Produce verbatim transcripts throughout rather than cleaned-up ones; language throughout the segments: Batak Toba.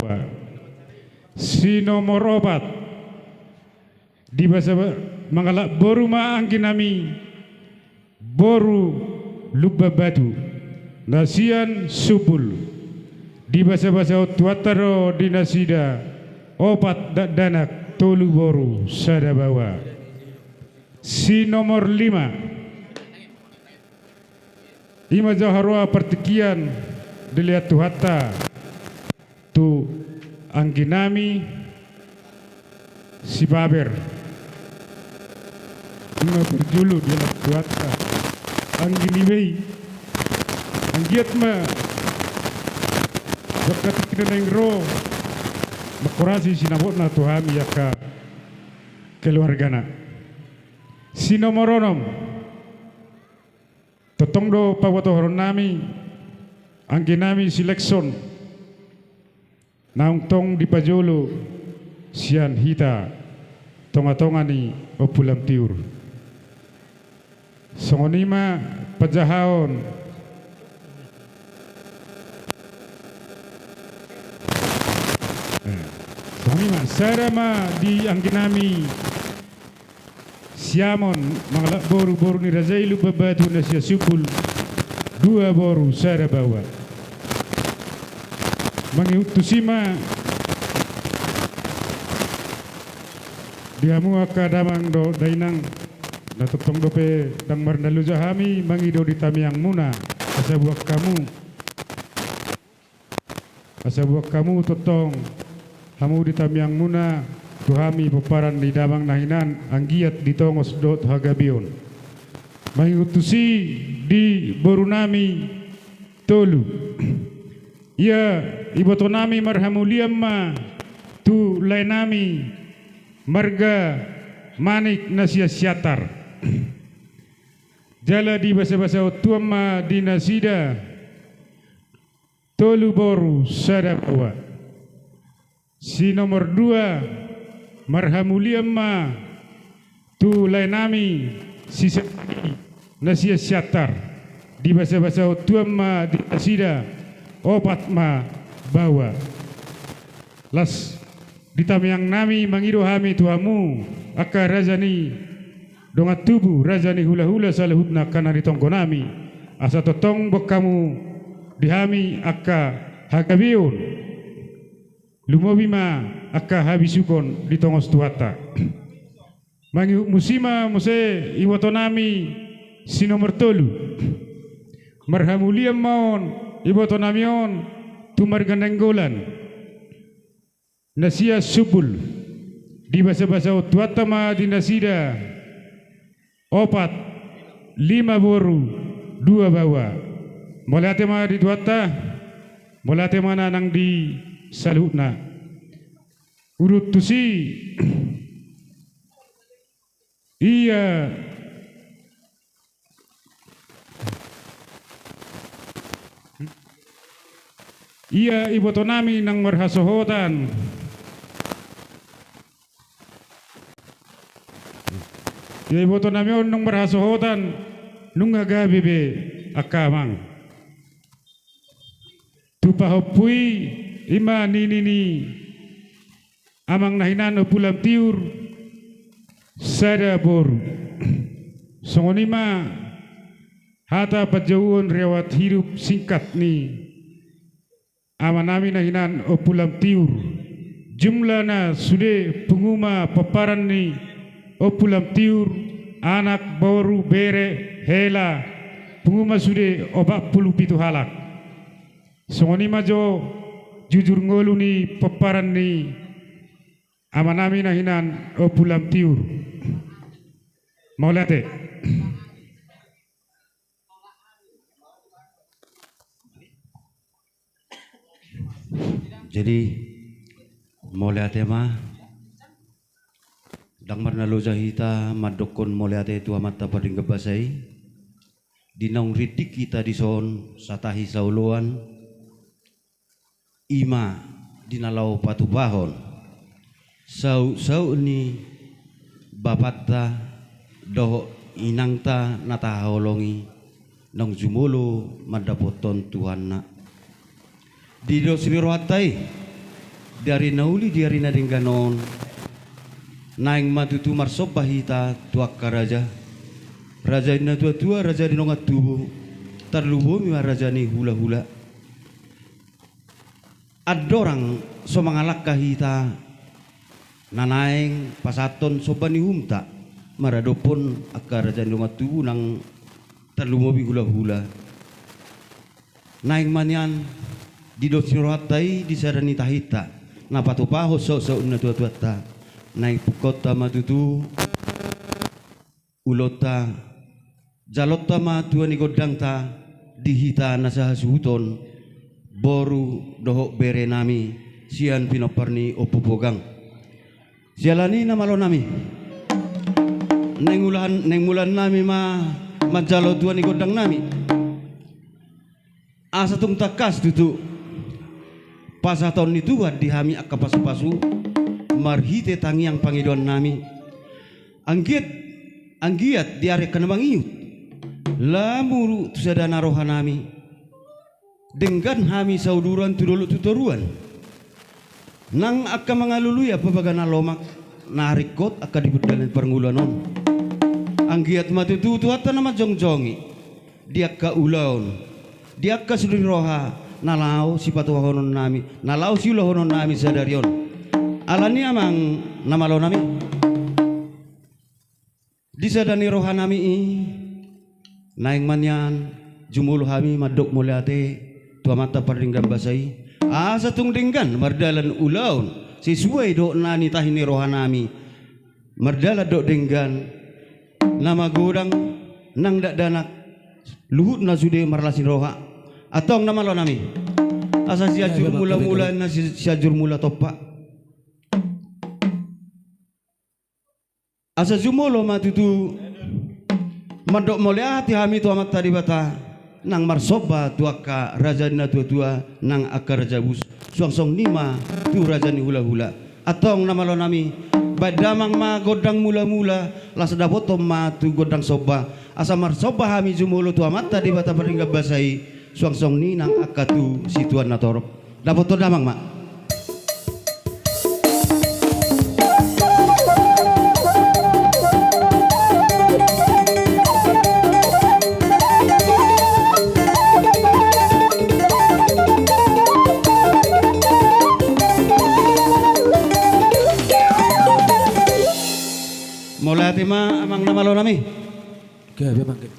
Sadabawa. Si nomor opat, di basa ba-, mangalap boru ma anggi nami, boru Lumban Batu, na sian Sumbul. Di basa-basa on Tuhanta do di nasida, opat dakdanak, tolu boru, sada baoa. Si nomor lima, i ma jo haroa partingkian dilean Tuhanta tu anggi nami si Paber. I ma parjolo dilean Tuhanta anggi nami i. Anggiat ma angka tingki na naeng ro manghorasi sinamotna tu hami angka keluargana. Si nomor onom. Tongtong do pabotohonon nami anggi nami si Lekson, naung tong dipajolo sian hita tonga-tonga ni Ompu Lam Tiur. Songon i ma panjahaon. Eh, songon i ma, sada ma di anggi nami si Amon, mangalap boru, boru ni raja i Lumban Batu na sian Sumbul, dua boru, sada baoa. Mangihut tusi ma di hamu angka damang dohot dainang, na tongtong dope ndang marnaloja hami mangido di tangiangmuna, asa boan hamu Asa boan hamu tongtong, hamu di tangiangmuna, tu hami pomparan ni damang na hinan, anggiat di tongos dohot hagabeon. Mangihut tusi di boru nami tolu. Ia iboto nami marhamulian ma tu lae nami marga Manik na sian Siantar. Jala dibasabasahon Tuhan ma di nasida tolu boru sada baoa. Si nomor dua, marhamulian ma tu lae nami si Sahadi na sian Siantar. Dibasabasahon Tuhan ma di nasida opat ma baoa. Las di tangiang nami mangido hami tu hamu angka raja ni dongan tubu, raja ni hulahula saluhutna angka na di tonggo nami, asa tongtong boan hamu di hami angka hagabeon, lumobi ma angka habisuhon di tongos Tuhanta. Mangihut tusi ma muse iboto nami si nomor tolu. Marhamulian ma on iboto nami on tu marga Nainggolan na sian Sumbul. Dibasabasahon Tuhanta ma di nasida opat, lima boru, dua baoa. Mauliate ma di Tuhanta, mauliate ma nang di saluhutna. Udut tusi ia, ia iboto nami naung marhasohotan. Ia iboto nami on naung marhasohotan, nunga gabe be angka amang. Tu pahompu i, i ma nini ni amang na hinan Ompu Lam Tiur, sada boru. Songon i ma hata panjouon riwayat hidup singkat ni ama nami na hinan Ompu Lam Tiur. Jumlahna sude pungu ma pomparan ni Ompu Lam Tiur, anak, boru, bere, hela, pungu ma sude opat pulu pitu halak. Songon i ma jo jujur ngolu ni pomparan ni ama nami na hinan Ompu Lam Tiur. Mauliate. Jadi, mauliate ma. Ndang marnaloja hita mandokkon mauliate tu Amanta Pardenggan Basa i. Di naung rintik hita dison satahi saoloan, i ma di na laho patupahon sautsaut ni bapanta dohot inangta na tahaholongi naung jumolo mandapothon Tuhanna. Di dos ni rohanta i, Di ari na uli, di ari na denggan on, naeng ma tutu marsomba hita tu angka raja, raja ni natuatua, raja ni dongan tubu, tarlumobi ma raja ni hulahula. Andorang so mangalangka hita na naeng pasahathon somba ni uhumta maradophon angka raja ni dongan tubu nang tarlumobi hulahula, naeng ma nian di dos ni rohanta i, di sada ni tahinta na patupahon sautsaut ni natuatuanta, naeng pungkaonta ma tutu ulaonta, jalonta ma tua ni gondangta di hita na sahasuhuton, boru dohot bere nami sian pinompar ni Ompu Pogang. Siala ni i, na malo nami, naeng ulahan, naeng ulahan nami ma manjalo tua ni gondang nami. Asa tung tangkas tutu pasahaton ni Tuhan di hami angka pasupasu marhite tangiang pangidoan nami. Anggiat, anggiat di ari angka na mangihut, lamu tu sada na roha nami, denggan hami sauduran tu dolok tu toruan. Nang angka mangalului ampang bagana lomak, na ringkot angka di pardalanan parngoluan on. Anggiat ma tutu Tuhanta na manjongjongi di angka ulaon, di angka sude ni roha na laho sipatupahonon nami, na laho siulahonon nami sadari on. Alani i, amang na malo nami, di sada ni roha nami i, naeng ma nian jumolo hami mandok mauliate tu Amanta Pardenggan Basa i, asa tung denggan mardalan ulaon sesuai dohot na nitahi ni roha nami, mardalan dohot denggan, na magodang nang dakdanak, luhutna sude marlas ni roha. Antong na malo nami, asa Sianjur Mulamula, na Si-, Sianjur Mula Tompa. Asa jumolo ma tutu mandok mauliate hami tu Amanta Debata, nang marsomba tu angka raja ni natuatua nang angka raja bus, suang songon i ma tu raja ni hulahula. Antong na malo nami, baen damang ma gondang mulamula, laos dapothon ma tu gondang somba, asa marsomba hami jumolo tu Amanta Debata Pardenggan Basa i, suang songon i nang angka tu situan na torop. Dapothon damang ma. Mauliate ma, amang na malo nami. Gabe, amang, gabe.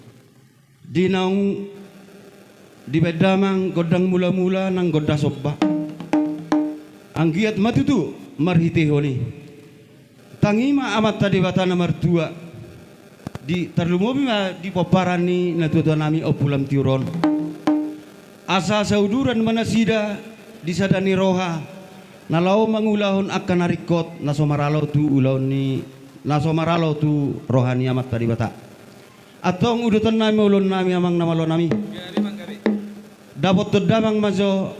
Di naung dibaen damang gondang mulamula nang gondang somba, anggiat ma tutu marhitehon i, tangi ma Amanta Debata na martua, di tarlumobi ma di pomparan ni natuatua nami Ompu Lam Tiur on, asa sauduran ma nasida di sada ni roha, na laho mangulahon angka na ringkot, na so maralo tu ulaon ni, na so maralo tu roha ni Amanta Debata. Antong uduton nami ma ulaon nami, amang na malo nami. Dapothon damang ma jo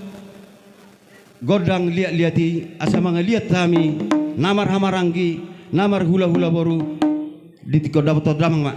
gondang liatliat i, asa mangaliat hami na marhahamaranggi, na marhulahula boru. Di tingki on dapothon damang ma.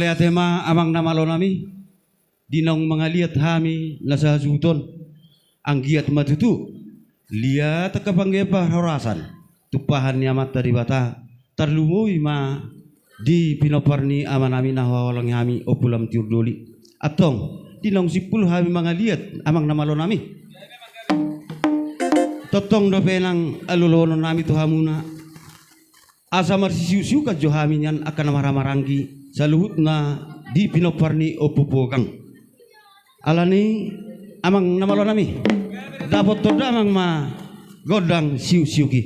Ate ma amang na malo nami, di naung mangaliat hami na sahasuhuton, anggiat ma tutu liat angka panggabean parhorasan, tumpahan ni Amanta Debata, tarlumobi ma di pinompar ni ama nami na huhaholongi hami Ompu Lam Tiur Doli. Antong, di naung simpul hami mangaliat amang na malo nami, tongtong dope nang halualuhon nami tu hamuna, asa marsisiuksiukan jo hami nian angka na marhahamaranggi saluhutna di pinompar ni Ompu Pogang. Alani amang na malo nami, dapothon damang ma gondang siuksiuk i.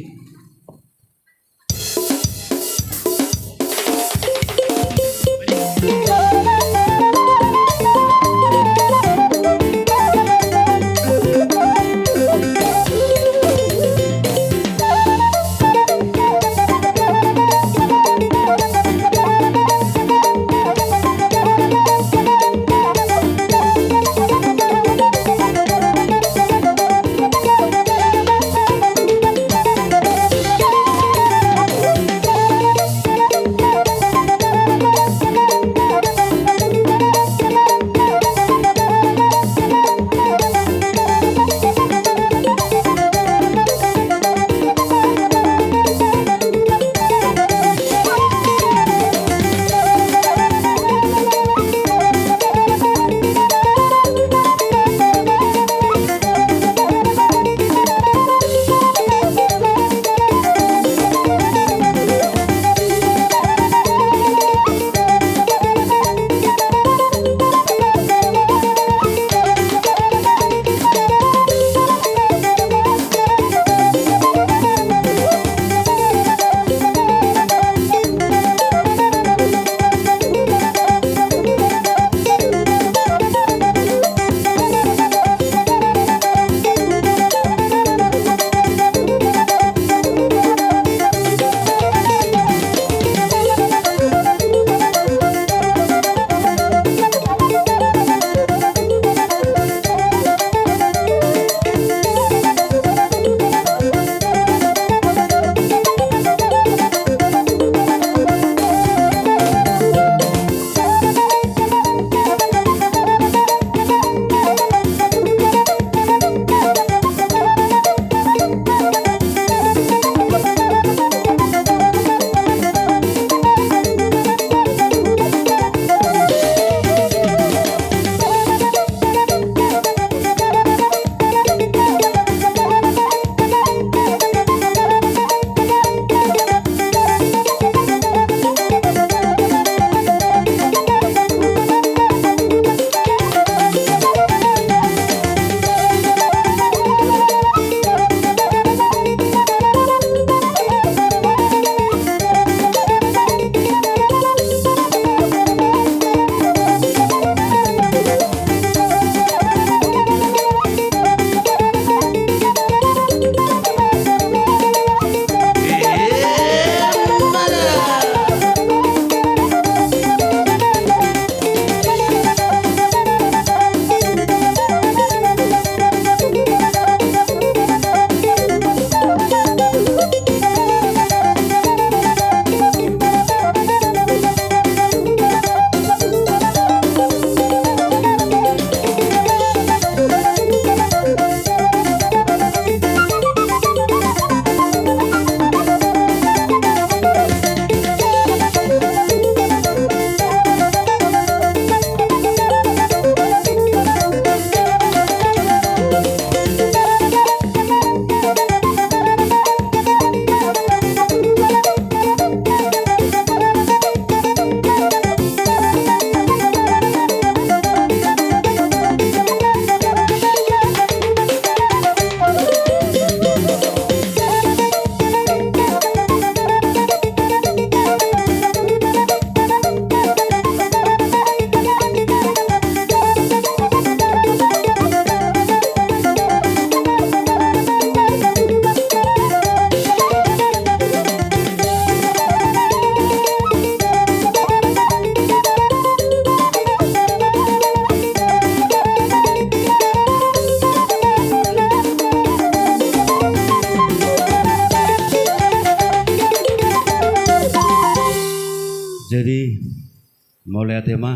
Mauliate ma,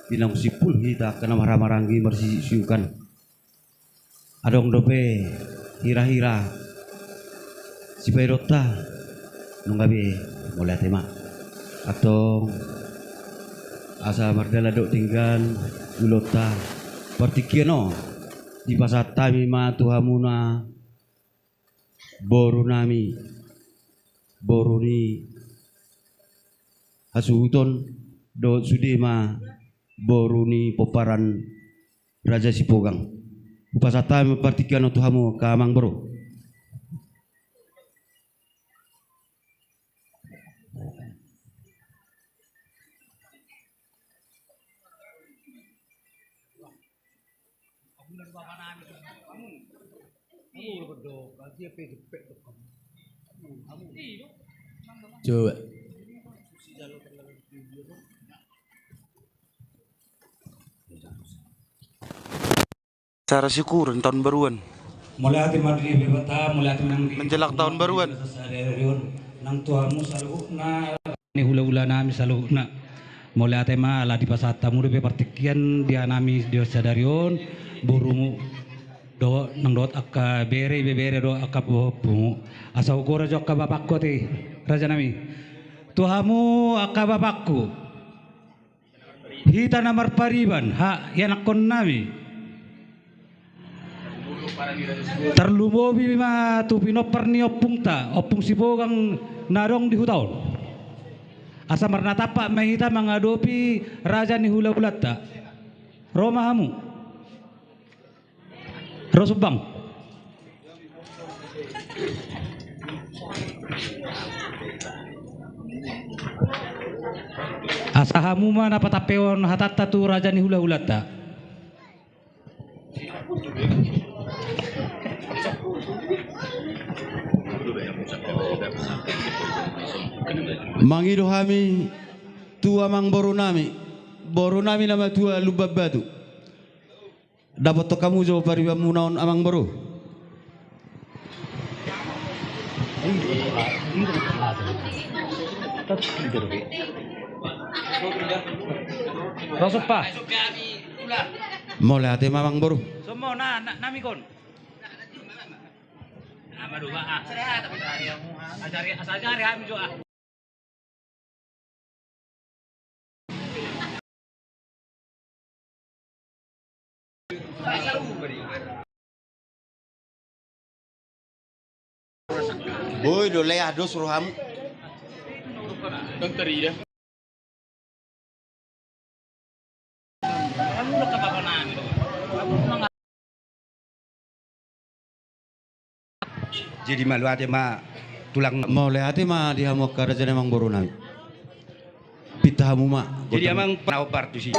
di naung simpul hita angka na marhahamaranggi marsiuksiukan. Adong dope hira-hira sipaidonta, nunga be, mauliate ma. Antong asa mardalan dohot denggan ulaonta partingkian on, dipasahat hami ma tu hamuna boru nami, boru ni hasuhuton, dohot sude ma boru ni pomparan Raja Sipogang. Hupasahat hami partingkian on tu hamu angka amang boru. Coba. Acara syukuran tahun baruan. Mauliate ma di Debata, mauliate ma nang di menjelang tahun baruan. Sadari on, nang tu hamu saluhutna, ni hulahula nami saluhutna. Mauliate ma ala dipasahat hamu dope partingkian di aha nami di sadari on, borumu dohot nang dohot angka bere, ibebere dohot angka pahompumu. Asa hugora jo angka bapakku ate, raja nami. Tu hamu angka bapakku, hita na marpariban, ha, ianakkon nami. Tarlumobi ma tu pinompar ni ompungta, Ompung Sipogang na adong di huta on. Asa marnatampak ma hita mangadopi raja ni hulahulanta. Ro ma hamu. Ro Sumbang. Asa hamu ma na patampehon hatanta tu raja ni hulahulanta. Mangido hami tu amang boru nami, boru nami na matua Lumban Batu. Dapothon hamu jo paribanmuna on, amang boru. Ro Sumpa. Mauliate ma, amang boru. Somo na, na, nami kon. Ajari, asa ajari hami jo, ah. Boi do leah dos rohamu. Jadi mauliate ma tulang. Mauliate ma di hamu angka raja nami, amang boru nami. Pinta hamu ma. Jadi amang panaobar tusi.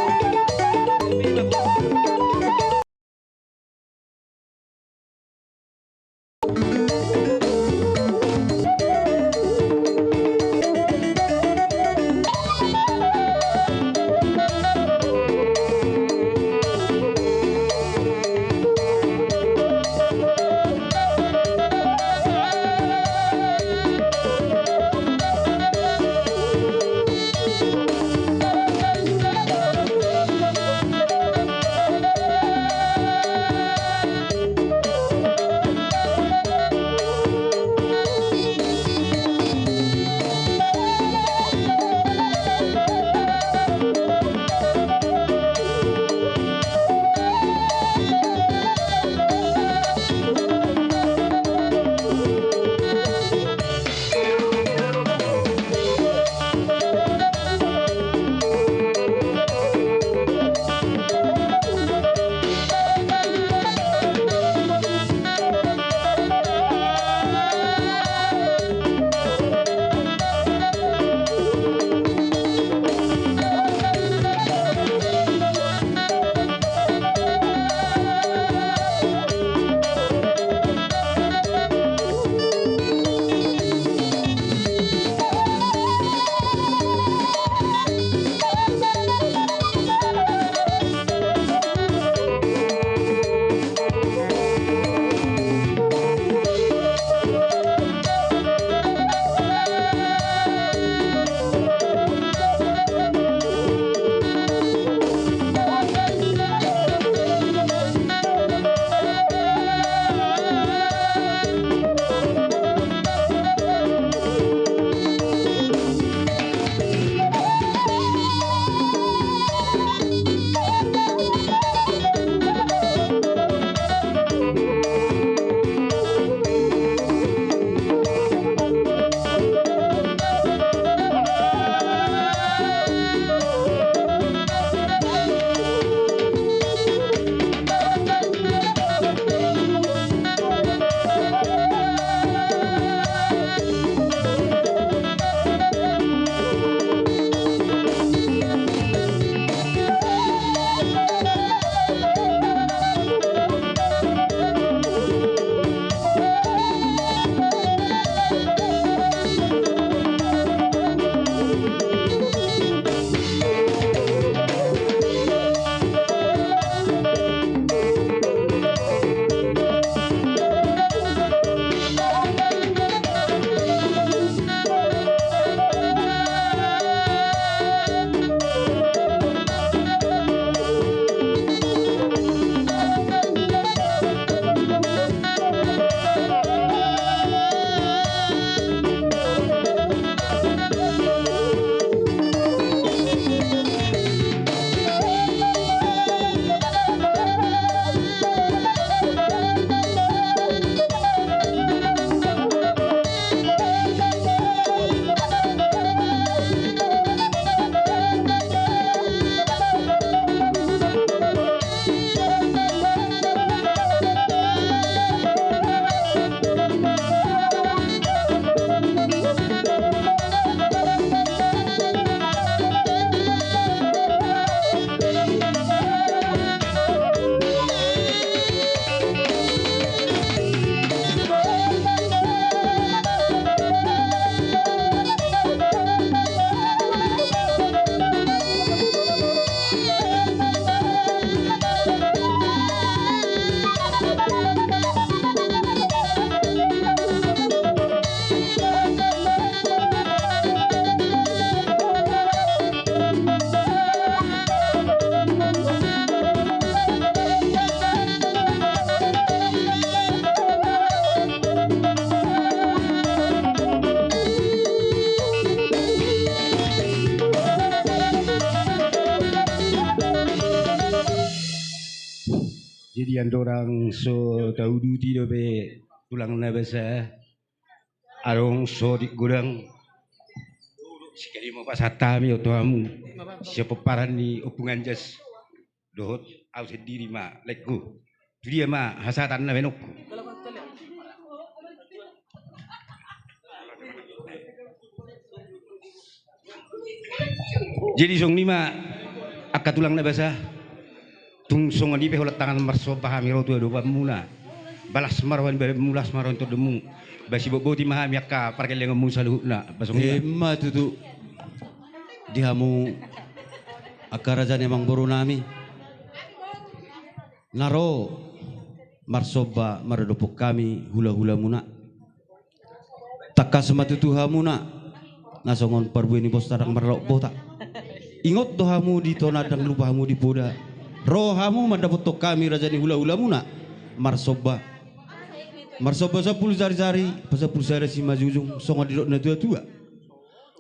Andorang so tauduti dope tulang na basa, adong so di godang. Sikali ma pasahat hami tu hamu sian pomparan ni Ompu Ganjas dohot au sendiri ma laengku. Tu dia ma hasahatanna baenonku. Jadi songon i ma angka tulang na basa, tung songon i pe holan tangan marsomba hami ro tu adopanmuna. Las ma roha ni badanmu, las ma roha ni tondimu. Ba sibobotan ma hami angka pargellengonmu saluhutna. Ba songon i ma. Emma tutu. Di hamu angka raja ni amangborunami na ro marsomba maradophon hami hulahulamuna. Tangkas ma tutu hamuna na songon parbue ni bosta ndang marlaok bota. Ingot do hamu di tona, ndang lupa hamu di poda. Ro hamu mandapothon hami raja ni hulahulamuna marsomba. Marsomba sampulu jarijari, pasampulu sada simanjujung, songon nidok ni natuatua.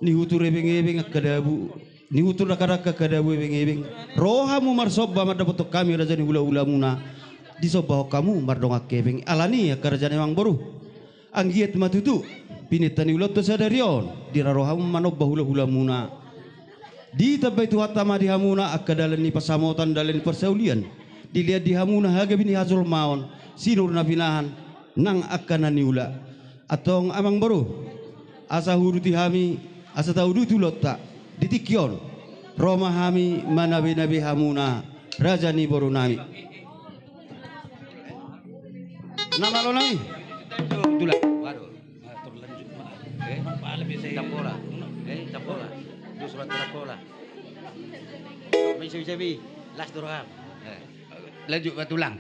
Nihutur ebengebeng angka dabu, nihutur dakdanak angka dabu ebengebeng. Ro hamu marsomba mandapothon hami raja ni hulahulamuna. Disombahon hamu mardongan hepeng. Alani angka raja ni amangboru, anggiat ma tutu pinta ni ulaonta sadari on, di na ro hamu manomba hulahulamuna, ditambai Tuhanta ma di hamuna angka dalan ni pansamotan, dalan ni parsaulian. Dilehon di hamuna hagabe ni hajolmaon, sinur na pinahan nang angka na niula. Antong amangboru, asa huuduti hami, asa tauduti ulaonta. Di tingki on ro ma hami manabenabe hamuna raja ni borunami. Na malo nami. Tulang. Waduh. Atur lanjut ma. Eh, tapola. Eh, tapola. Dos, atur tapola. Bisa, bisa, bi. Las do roham. Eh. Lanjut ma tulang.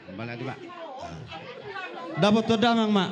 Dapot tu damang ma.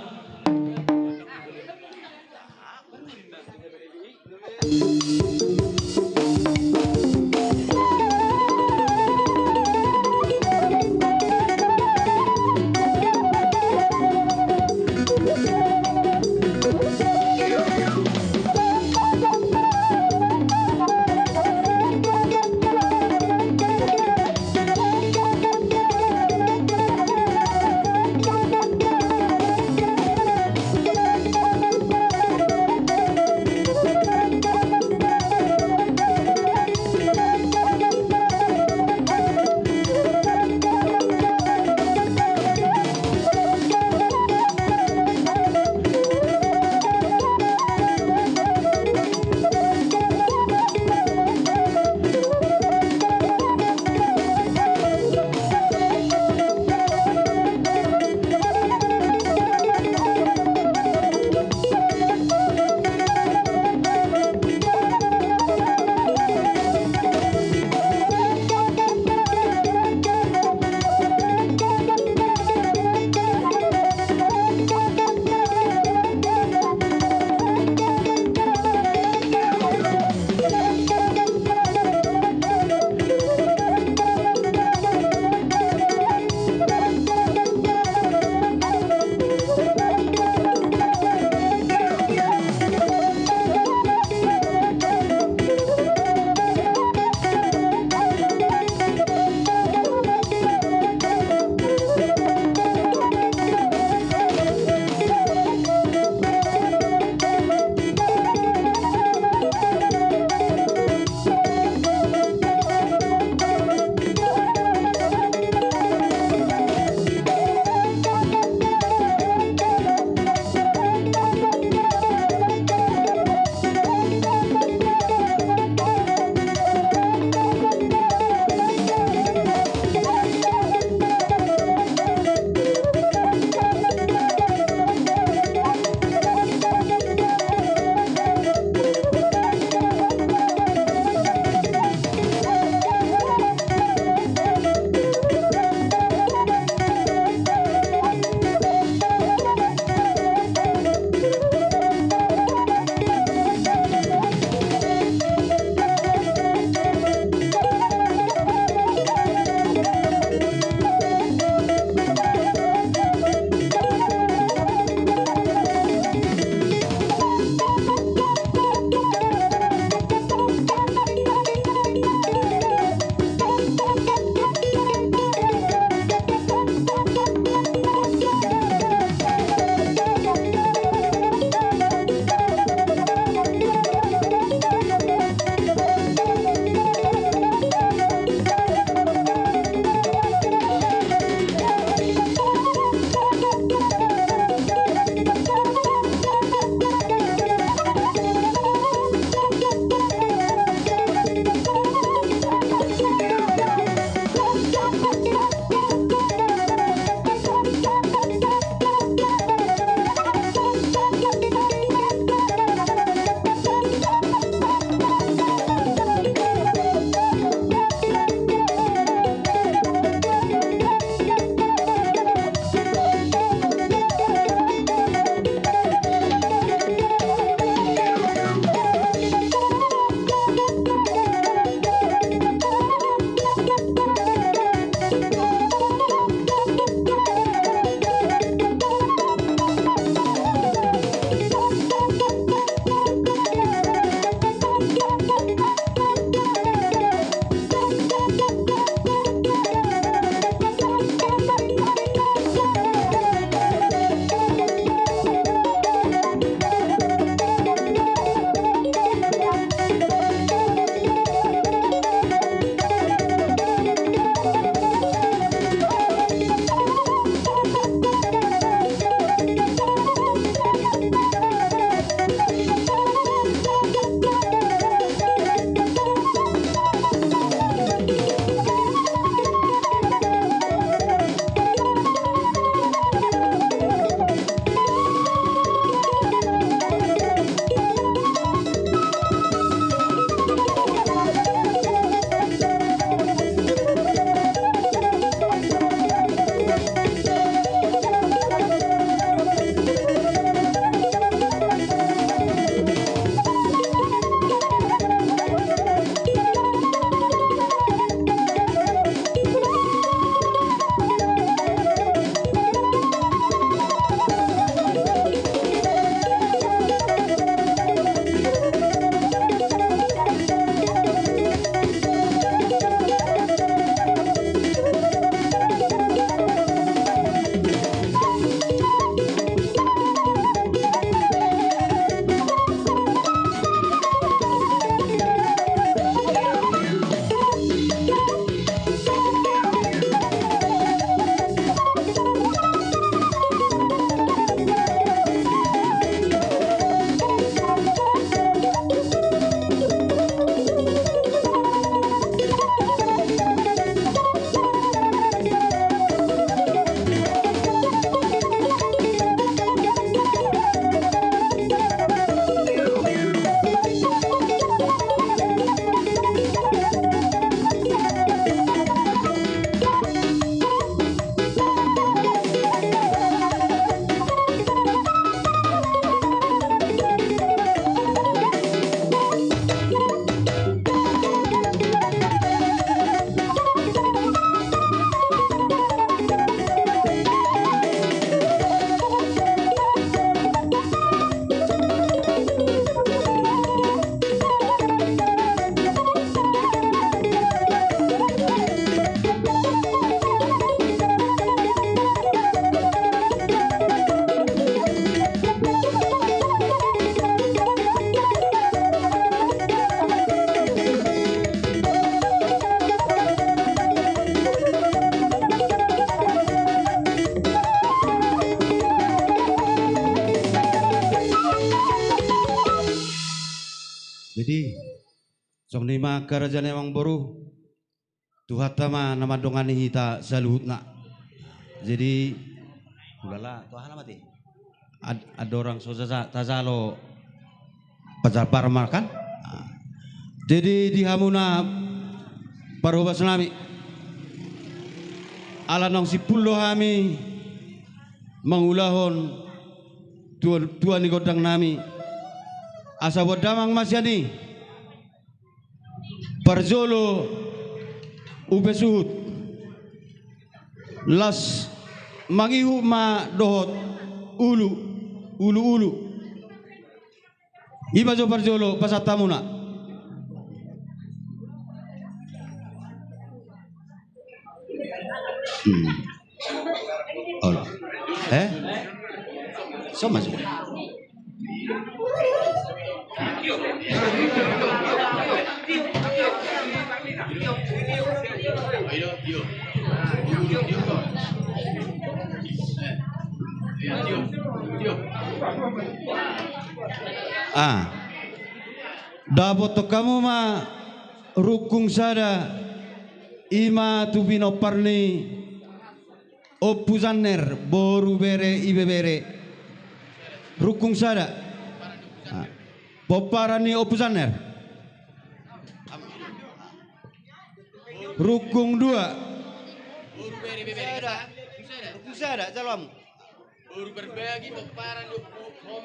Jadi, songon i ma angka raja nami, amangboru, Tuhanta ma na mandongani hita saluhutna. Jadi, ulala, tu aha nama te? Ad-, andorang so jaja-, tajalo pajabar ma kan? Ah. Jadi di hamuna parhobas nami, ala naung simpul do hami mangulahon tua, tua ni gondang nami, asa buat damang ma sian i. Parjolo upe suhut. Las mangihut ma dohot ulu, ulu, ulu. I ma jo parjolo pasahat hamuna. Hmm. Olo. Eh? So ma jo. Ah. Dapothon hamu ma rungkung sada, i ma tu pinompar ni Ompu Janner, boru, bere, ibebere. Rungkung sada. Ah. Pomparan ni Ompu Janner. Rungkung dua. Rungkung sada. Jalo hamu.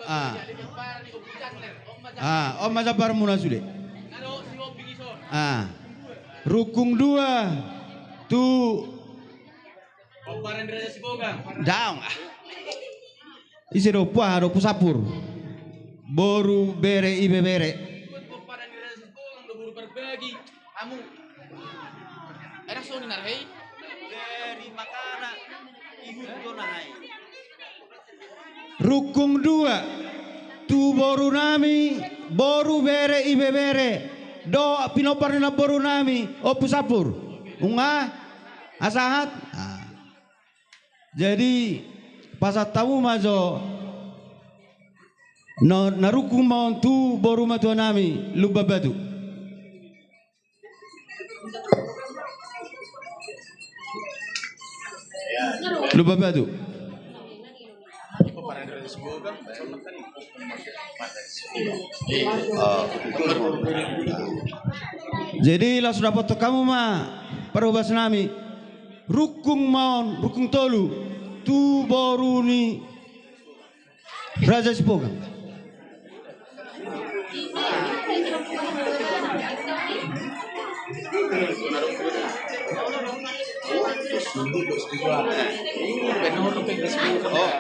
Ah. Ah, on ma jambarmuna sude. Ah. Rungkung dua tu Daong, ah. Ise do, Ompu aha do, Ompu Sapur. Boru, bere, ibebere. Rungkung dua. Tu boru nami, boru, bere, ibebere. Dohot pinompar ni namboru nami, Ompu Sapur. Nunga? Sahat? Ah. Jadi, pasahat hamu ma jo Na, na rungkung ma on tu boru matua nami Lumban Batu. Lumban Batu. Jadi laos dapothon hamu ma parhobas nami. Rungkung ma on, rungkung tolu tu boru ni Raja Sipogang. Oh.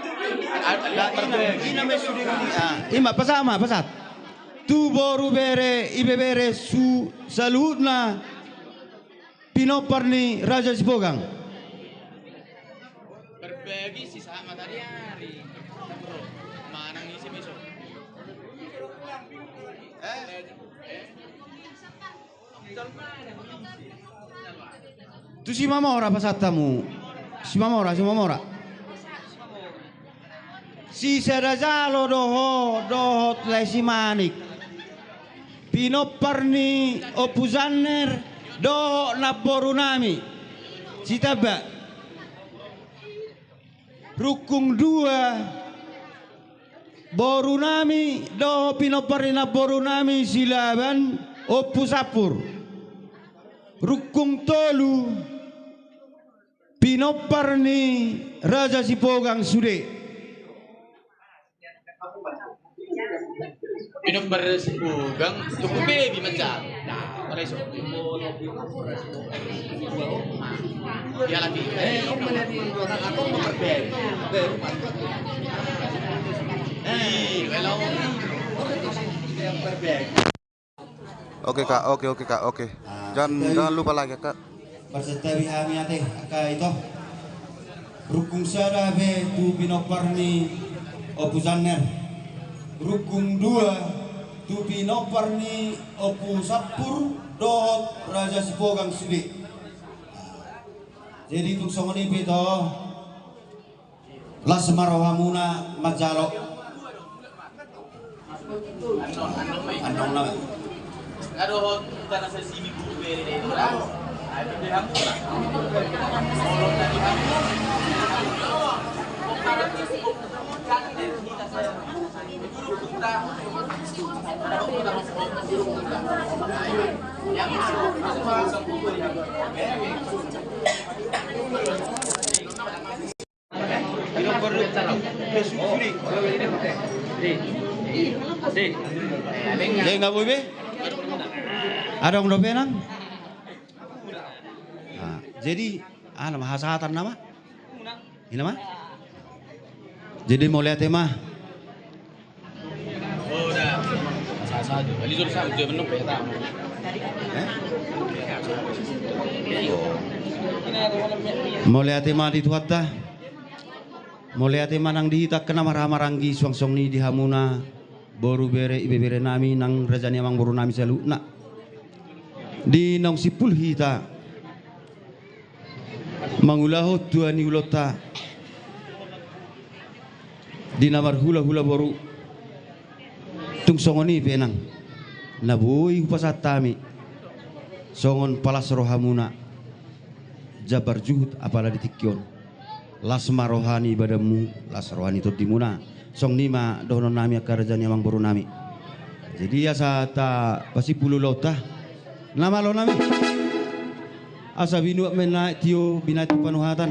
Ima, pasahat ma, pasahat. Tu boru, bere, ibebere, saluhutna pinompar ni Raja Sipogang. Berbagi si sahat mataniari. Manang isi miso. Eh? Eh? Tu Simamora pasahat hamu. Simamora, Simamora. Si Sada Jalo do ho, dohot Lae Simanik. Pinompar ni Ompu Janner dohot namboru nami Sitamba. Rungkung dua, boru nami dohot pinompar ni namboru nami Silaban, Ompu Sampur. Rungkung tolu, pinompar ni Raja Sipogang sude. Pinompar Sipogang, tuku bebi macam. Nah, iso. Ya lagi. Eh, hello. Oke, Kak, oke, oke, Kak, oke. Ah, jangan, jangan lupa lagi, Kak. Marsantabi hami ate, angka ito. Rungkung sada pe tu pinompar ni Ompu Janner. Rungkung dua tu pinompar ni Ompu Sampur dohot Raja Sipogang sude. Ah, jadi tung songon i pe ito. Las ma rohamuna manjalo. Annon nama. Jadi nga boi be? Adong dope nang. Ah, jadi aha nama hasahatan nama? Ina ma? Jadi mauliate ma. Mauliate ma di Tuhanta. Mauliate ma nang di hita angka na marhahamaranggi, suang songon i di hamuna boru, bere, ibebere nami nang raja ni amangboru nami saluhutna. Di naung simpul hita mangulahon tua ni ulaonta di na marhulahula boru. Tung songon i pe nang na boi hupasahat hami songon palas rohamuna jambar juhut apala di tingki on. Las ma roha ni badanmu, las roha ni tondimuna. Songon i ma dohonon nami angka raja ni amangboru nami. Jadi asa tapasimpul ulaonta. Na malo nami. Asa binuat ma i na tio, binahen tu panuhatan.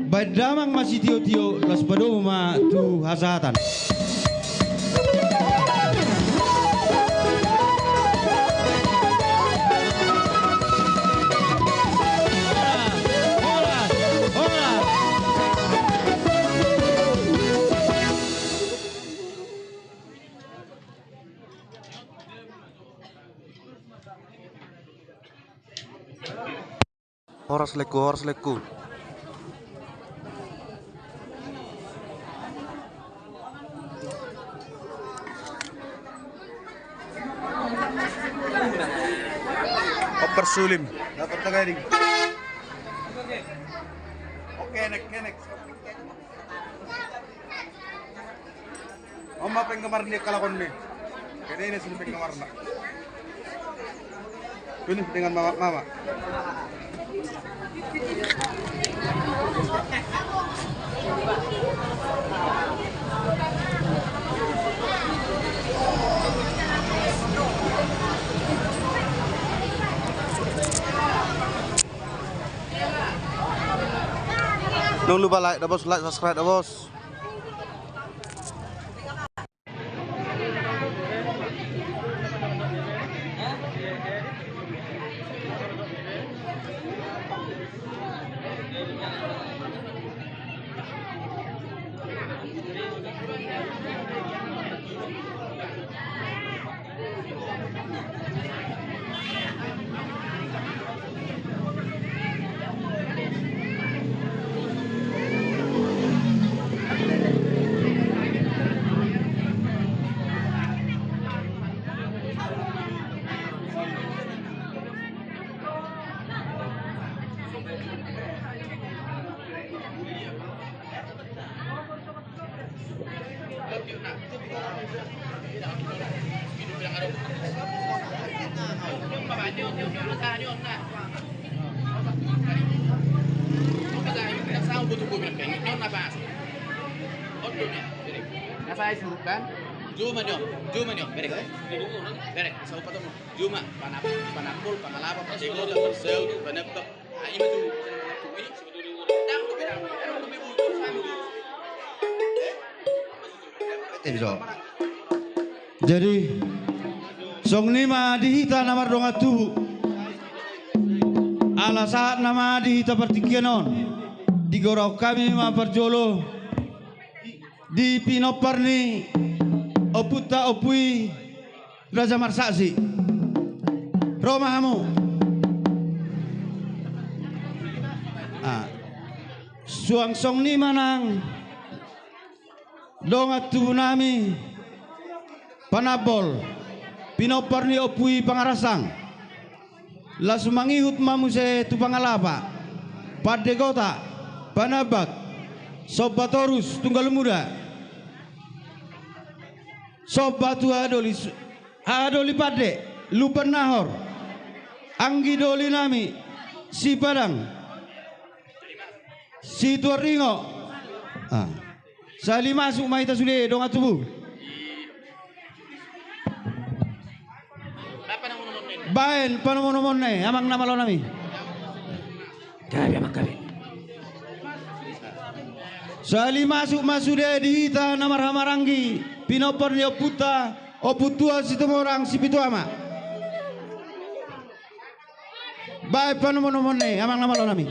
Baen damang ma sitiotio, laos padomu ma tu hasahatan. Horas lengku, horas lengku. Oper sulim. Dapat tagaring. Oke, next, next. Ma penggemar ni angka laon ni. Kene ini sini penggemarna. Penuh dengan mama-mama. Jangan lupa like da bos, like, subscribe da bos. Juma, panambol, pangalapa, pandegota, parsehon, panebak. Jadi songon i ma di hita na mardongan tubu. Ala sahat nama di hita partingkian on, digorahon hami ma parjolo di pinompar ni ompunta Ompu i, Raja Marsaksi. Ro ma hamu. Suang songon i ma nang dongan tubu nami, panambol, pinompar ni Ompu i Pangarassang. Laos mangihut ma muse tu pangalapa, pandegota, panebak, somba torus, tunggal muda. Somba tu haha doli, haha doli pande, Lumban Nahor, anggi doli nami, Sipadang, Situan Ringo. Sahali masuk ma hita sude dongan tubu. Baen panomunomuna i amang na malo nami. Sahali masuk ma sude di hita na marhahamaranggi, pinompar ni ompunta, Ompu Tuan Situmorang Sipitu Ama. Baen panomunomuna i amang na malo nami.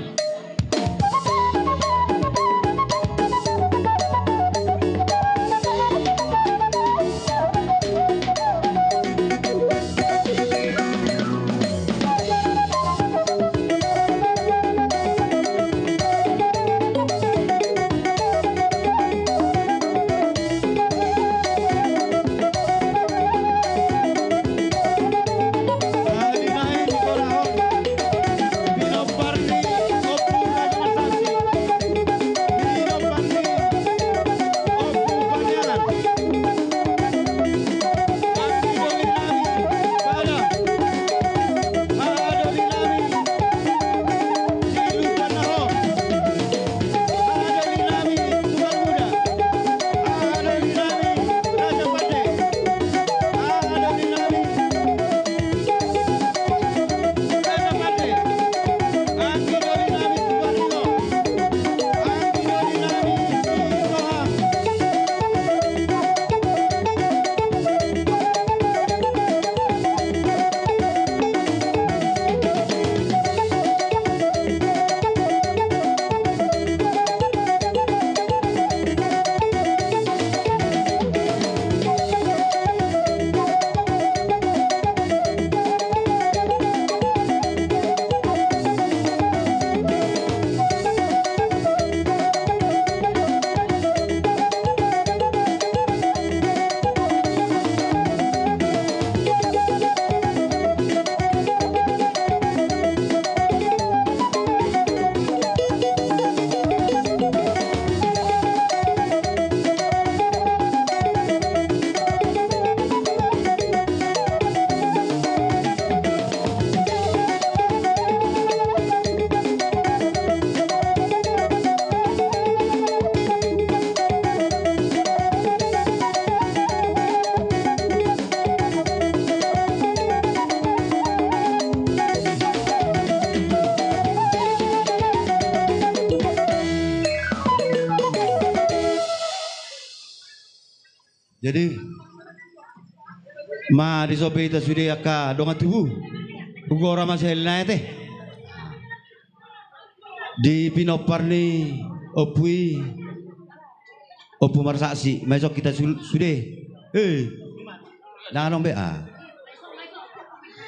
Jadi, ma di son pe hita sude angka dongan tubu. Hugora ma sahali nai ate. Di pinompar ni ompu i, Ompu Marsaksi, ma di son hita su-, sude. Eh, ndang adong be, ah.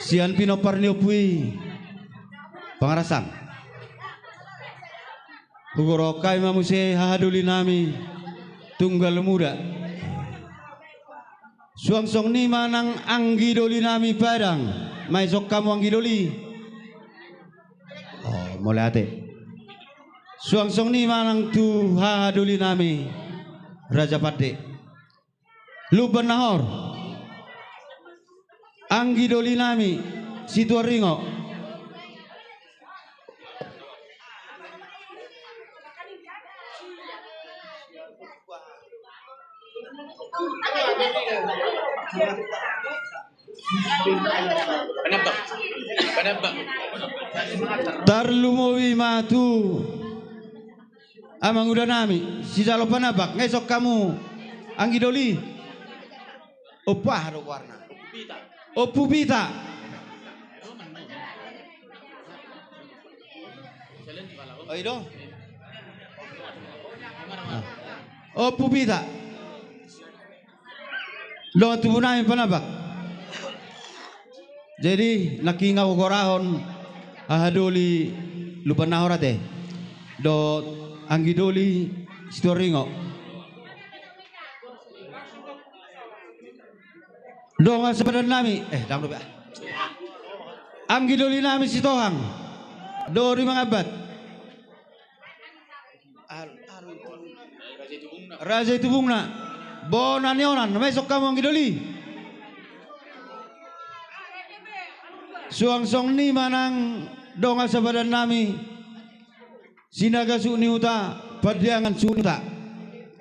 Sian pinompar ni ompu i, Pangarasang. Hugorahon hami ma muse hahadoli nami Tunggal Muda. Suang songon i ma nang anggi doli nami Padang, ma di son hamu anggi doli. Oh, mauliate. Suang songon i ma nang tu hahadoli nami Raja Pande. Lumban Nahor. Anggi doli nami Situaringo. Tarlumobi ma tu amanguda nami sijalo panambak, nunga dison hamu anggi doli. Ompu aha do goarna? Ompu Pita. Oh, i do. Ah. Ompu Pita. Dongan tubu nami panambak. Jadi, nangkin nunga hugorahon hahadoli Lumban Nahor ate dohot anggi doli Situaringo. Dongan sapadan nami, eh, ndang dope. Anggi doli nami Sitohang. Dori Mangambat. Raja Itubungna. Bona ni Onan, nunga dison hamu anggi doli. Suang songon i ma nang dongan sapadan nami Sinaga suhut ni huta, Pandiangan suhut ni huta.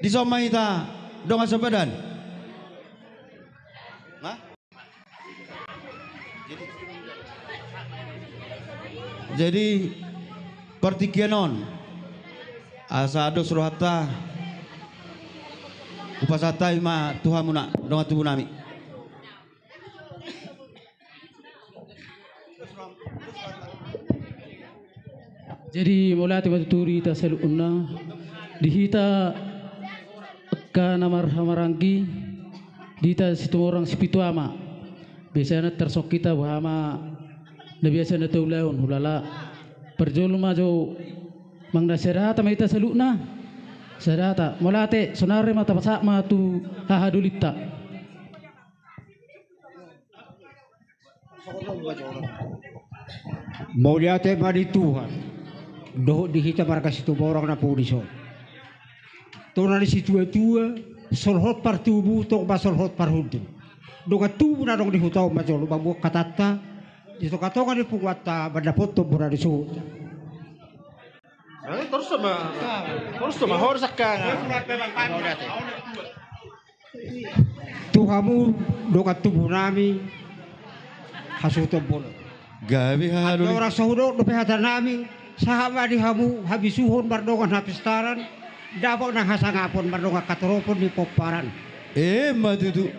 Dison ma hita dongan sapadan. Hah? Jadi, partingkian on, asa dos rohanta, hupasahat hami ma tu hamuna dongan tubu nami. Jadi, mauliate ma tutu di hita saluhutna, di hita angka na marhahamaranggi, di hita Situmorang Sipitu Ama. Biasana tarsongkit hita boha ma na biasa na taulahon, hulala parjolo ma jo manang na sada hata ma hita saluhutna. Sada hata, mauliate, saonari ma tapasahat ma tu hahadolinta. Mauliate ma di Tuhan dohot di hita marga Situmorang na pungu dison. Tona ni situatua, solhot partubu, tong ma solhot parhundul. Dongan tubu na adong di huta on ma jolo mamboan hatanta di tongatonga ni punguanta mandapothon bona ni suhut. Eh, torus ma, torus ma, horas angka. Tu hamu dongan tubu nami, hasuhuton bolon. Gabe haha doli. Andorang so hudok dope hata nami, sahat ma di hamu habisuhon mardongan hapistaran, dapot nang hasangapon mardongan hatoropon di pomparan. Emma tutu.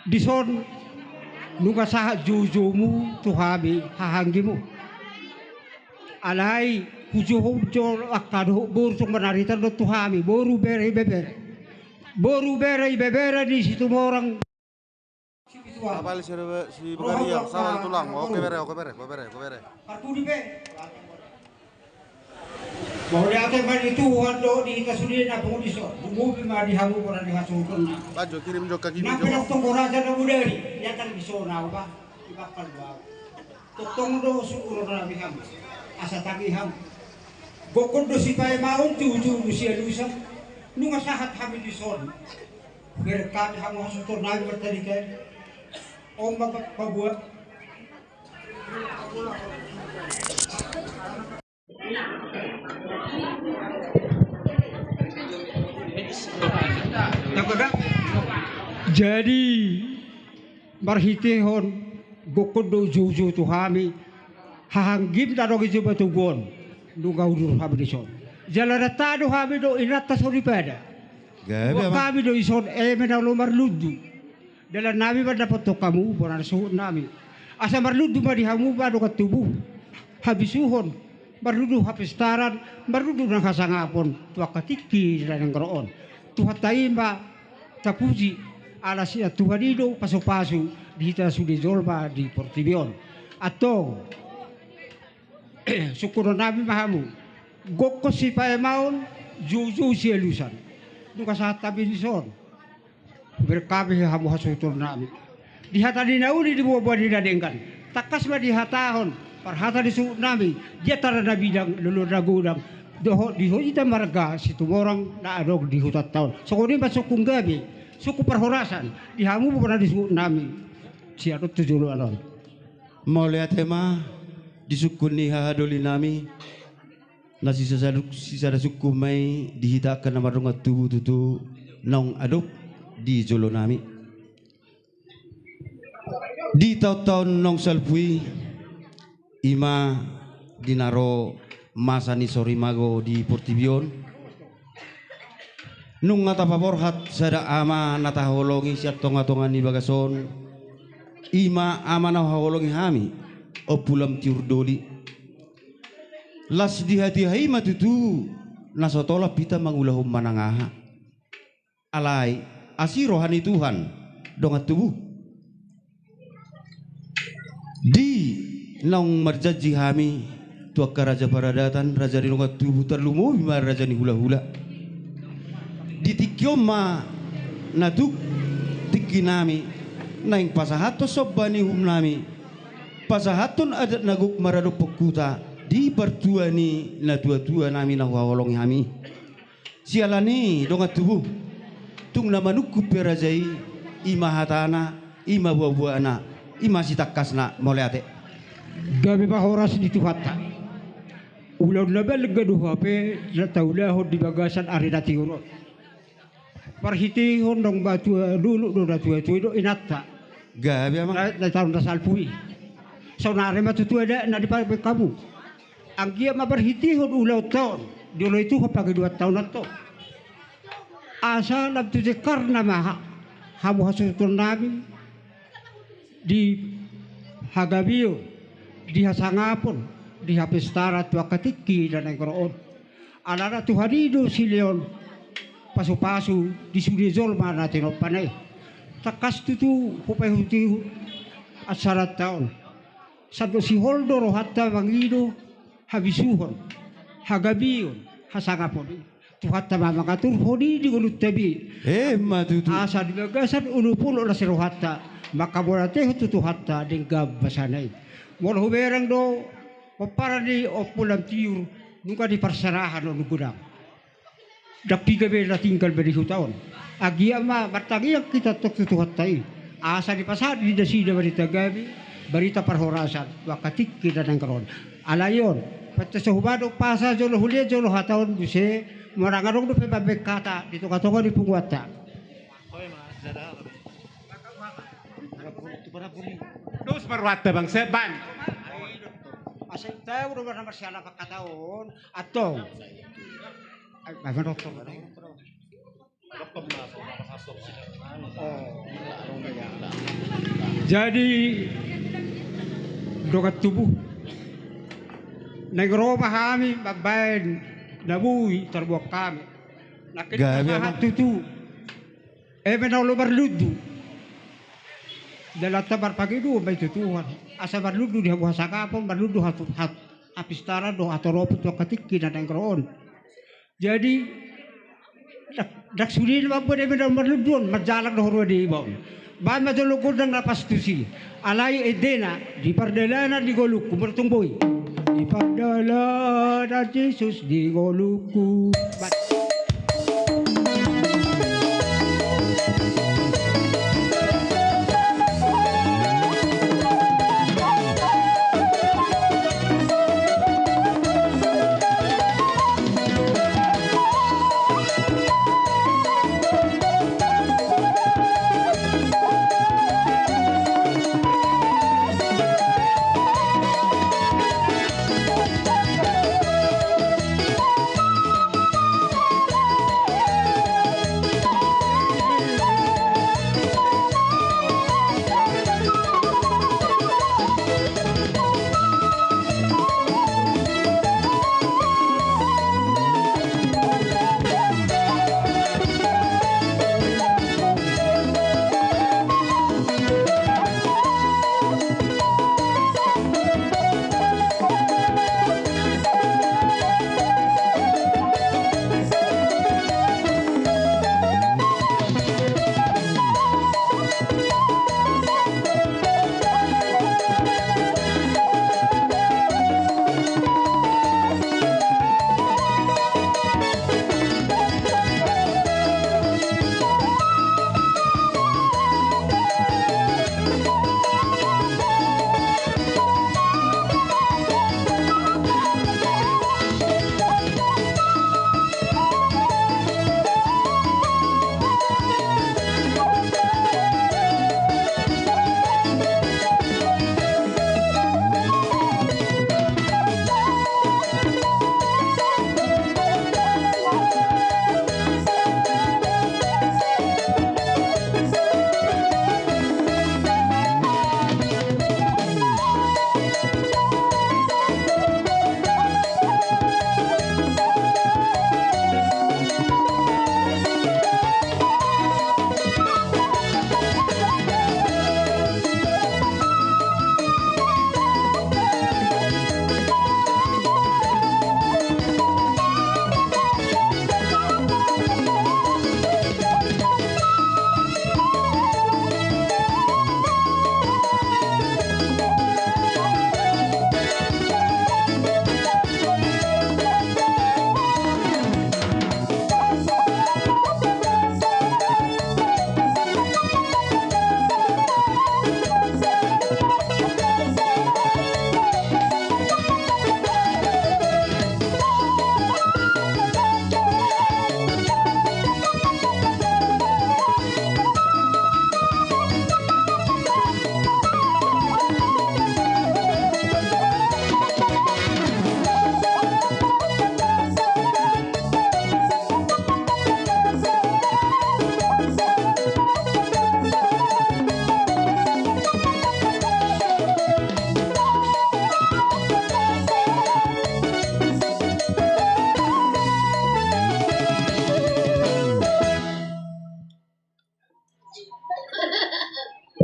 Dison nunga sahat joujoumu tu hami hahaanggimu. Alai hujouhon jo angka dohot boru, songon na huritan do tu hami, boru, bere, ibebere. Boru, bere, ibebere ni Situmorang. Apal si, si Bagariang, salah tulang. Oke bere, oke bere, oke bere, oke bere. Partudi pe. Mauliate ma di Tuhan dohot di hita sude na pungu dison. Lumobi ma di hamu bona ni hasuhutonna. Bajo, kirim jo kaki. Nang jo. Pe tong raja na bodari, ia tang dison au ba. Di bakal do au. Tongtong do suhut nami hamu. Asa tagi hamu. Gokhon do sipaemangon, tutu do sialusan. Nunga sahat hami dison. Bereng hami hamu hasuhuton nami martadika. On ma paboa. Jadi marhitehon gokhon do joujou tu hami hahaanggim na adong i jolo batu on, nunga udur hami dison. Jala na tadok hami do inanta soripada. Gabe, Amang. Hami do dison, eme na olo marlundu dalan nami mandapothon hamu bona ni suhut nami. Asa marlundu ma di hamu ba dongan tubu, habisuhon, marlundu hapistaran, marlundu nang hasangapon tu angka tingki na naeng ro on. Tuhanta i ma tapuji, ala sian Tuhan i do pasupasu di hita sude jolma di portibi on. Antong, sungkunon nami ma hamu, gokhon sipaemaon, joujou sialusan. Nunga sahat hami dison, hubereng hami hamu hasuhuton nami. Di hata ni na uli, di boaboa ni na denggan, tangkas ma dihatahon parhata ni suhut nami, di antara na bidang, lolo na godang, dohot di hita marga Situmorang na adong di hutanta on. Songon i ma sungkun gabe, sungkun parhorasan di hamu bona ni suhut nami sian on tu joloan on. Mauliate ma di sungkun ni hahadoli nami. Na sisada, sisada sungkun ma i di hita angka na mardongan tubu tutu naung adong di jolo nami. Di taon-taon naung salpu i, i ma di na ro masa ni sorimago di portibi on, nunga tapaborhat sada ama na tahaholongi sian tonga-tonga ni bagas on. I ma ama na huhaholongi hami, Ompu Lam Tiur Doli. Las di hatiha i ma tutu na so tolap hita mangulahon manang aha. Alai asi roha ni Tuhan, dongan tubu. Di naung marjanji hami tu angka raja paradatan, raja ni dongan tubu, tarlumobi ma raja ni hulahula. Di tingki on ma na tuk tingki nami naeng pasahathon somba ni uhum nami, pasahathon adat na gok maradophon huta di partua ni natuatua nami na huhaholongi hami. Siala ni i dongan tubu, tung na manungkun pe raja i, i ma hatana, i ma boaboana, i ma sitangkasna. Mauliate. Gabe ma horas di Tuhanta. Ulaon na balga do hape na taulahon di bagasan ari na tiur on. Parhitehon naung matua dolok do natuatua i do inanta. Gabe, Amang. Na, na taon na salpu i. Saonari ma tutu adatna di pabengkamu. Anggiat ma parhitehon ulaonta on, dioloi Tuhan pangidoanta on antong, asa lam tu jengkarna ma ha-, hamu hasuhuton nami di hagabeon, di hasangapon, di hapistaran tu angka tingki na naeng ro on. Alana Tuhan i do silehon pasupasu di sude jolma na tinompana i. Tangkas tutu hupaihutihut ansaranta on. Sandok sihol do rohanta mangido habisuhon, hagabeon, hasangapon i. Tuhanta ma mangaturhon i di ngolunta be. Emma tutu. Asa di bagasan unupuluk las rohanta mangkaboratehon tu Tuhanta denggan basana i. Molo hubereng do pomparan ni Ompu Lam Tiur, nunga diparserahan on godang. Ndang piga be na tinggal be di huta on. Anggiat ma martangiang hita antong tu Tuhanta i, asa dipasahat di nasida barita gabe, barita parhorasan tu angka tingki na naeng ro on. Alai on, pante so hubahen umpasa jolo hulean jolo hata on muse, manang adong dope pambek hata di tongatonga ni punguanta. Dos ma rohanta, bangsa, ban. Asa i tahu do na marsiala hata on. Antong. Ai, ai, doktor. Oh. Jadi, dongan tubu, naeng ro ma hami mambahen na boi tarboan hami. Nangkin, gabe, pasahat, Amang. Tutu. Eme na olo marlundu, dalanta marpangidoan ma i tu Tuhan. Asa marlundu di hamu hasangapon, marlundu hatu-, hat-, hapistaran dohot hatoropon tu angka tingki na naeng ro on. Jadi, ndang, ndang sude na mambuat eme na marlundu on, manjalang do huroa di iba on. Bahen ma jolo gondang na pas tusi. Alai endena, di pardalanan di ngolungku, molo tung boi. Di pardalanan Jesus di ngolungku.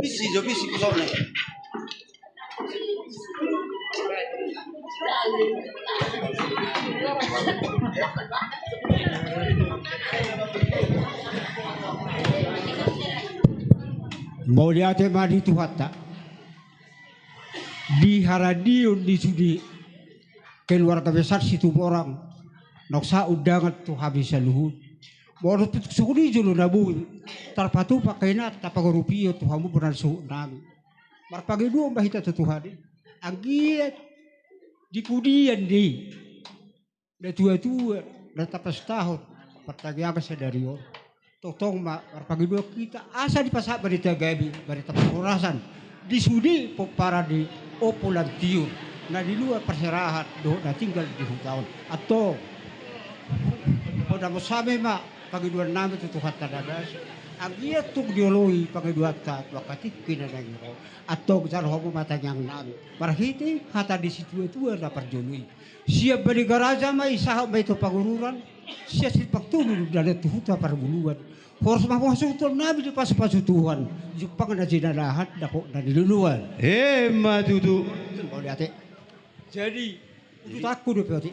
Bisi jo, bisi kusone. Mauliate ma di Tuhanta. Di haradion ni sude keluarga besar Situmorang, naung sahat undangan tu hami saluhut. Molo tung songon i jolo na boi tarpatupa kena tapangorupio tu hamu bona suhut nami. Marpangidoan ma hita tu Tuhan i. Anggiat di pudian ni natuatua na tapastahon partangiangan sadari on. Tongtong ma marpangidoan hita asa dipasahat barita gabe, barita parhorasan di sude pomparan ni Ompu Lantiur na di luar parserahan dohot na tinggal di huta on. Antong, poda mos hami ma pangidoan nami tu Tuhanta na das, anggiat tung dioloi pangidoanta tu angka tingki na naeng ro. Antong jalo hamu ma tangiang nami marhite hata ni situatua na parjolo i. Sian Bani Garaja ma i sahat ma i tu Pangururan, sian Simpang Tulu dalan tu huta Parbuluan. Horas ma hamu hasuhuton nami dipasupasu Tuhan, jumpang na jinalahan dapot na niluluan. Emma tutu. Mauliate. Jadi ututanku dope otik.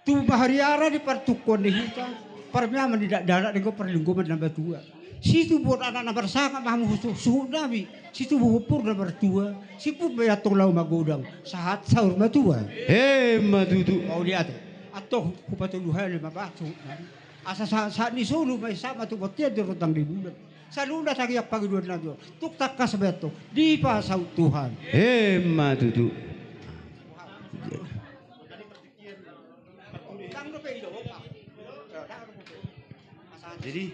Tung mahariara di partungkoan ni hita, parmiaman ni dakdanak, denggan parlinggoman na matua. Situbuan anak na marsangap ma hamu suhut nami, situbu hompur na martua, siput ma i antong laho magodang, sahat saur matua. Emma tutu. Mauliate. Antong hupatolu hali ma bah suhut nami. Asa sahat sahat ni solu ma i sahat ma tu bontean di rondang ni bulan. Saluhutna tangiang pangidoan nami on tung tangkas ma i antong dipasaut Tuhan. Emma tutu. Jadi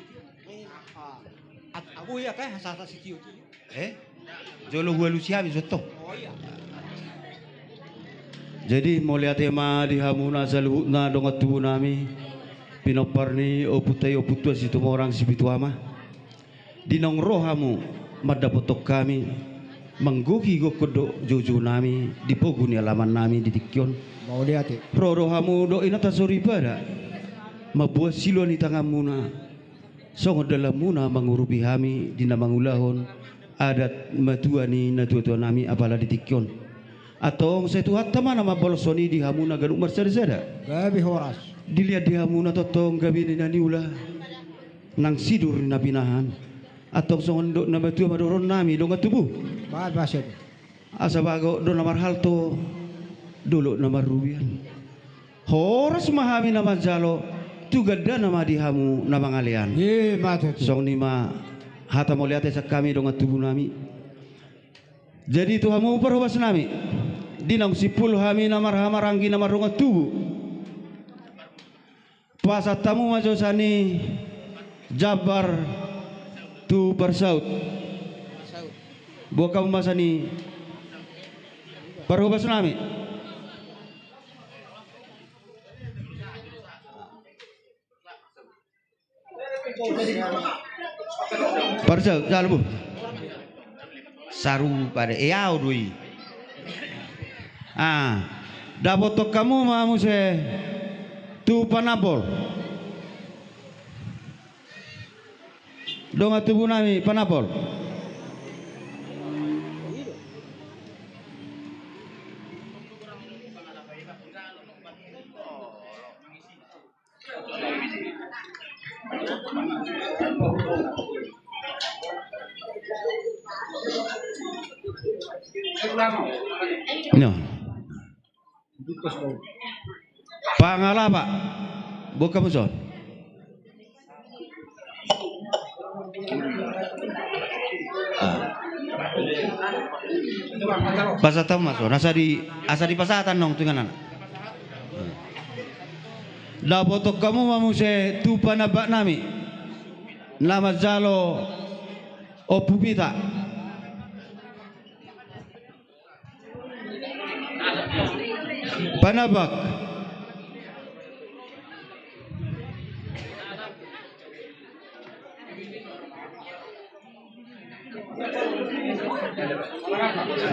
eh jolo hualusi hami soto. Jadi mauliate ma di hamuna saluhutna dongan tubu nami, pinompar ni ompunta i Ompu Tuan Situmorang Sipitu Ama. Di naung ro hamu mandapothon hami, manggohi gokhon dohot joujou nami di pogu ni alaman nami di tingki on. Mauliate. Ro do hamu dohot inanta soripada mamboan siloan ni tanganmuna songon dalanmuna mangurupi hami di na mangulahon adat matua ni natuatua nami apala di tingki on. Antong sai Tuhanta ma na mambolashon i di hamuna ganup marsadasada. Gabe horas. Dilehon di hamuna tongtong gabe ni na niula nang sidur ni na pinahan. Antong songon dok na matua ma dohonon nami dongan tubu. Baen ma sede. Asa bagot do na marhalto, dolok na marrubian. Horas ma hami na manjalo, tu gandana ma di hamu na mangalean. Emma tutu. Songon i ma hata mauliate sian hami dongan tubu nami. Jadi tu hamu parhobas nami, di naung simpul hami na marhahamaranggi na mardongan tubu, pasahat hamu ma jo sian i jambar tu parsaut. Boan hamu ma sian i parhobas nami. Parsaut jalo bu. Sarupa do i, au do i. Ah, dapothon hamu ma muse tu panambol. Dongan tubu nami panambol. Pangalapa. Boan hamu son. Ah. Pasahat hamu ma son asa di, asa dipasahat annon tu inganan. Dapothon hamu ma muse tu panambak nami na manjalo Ompu Pita. Panambak.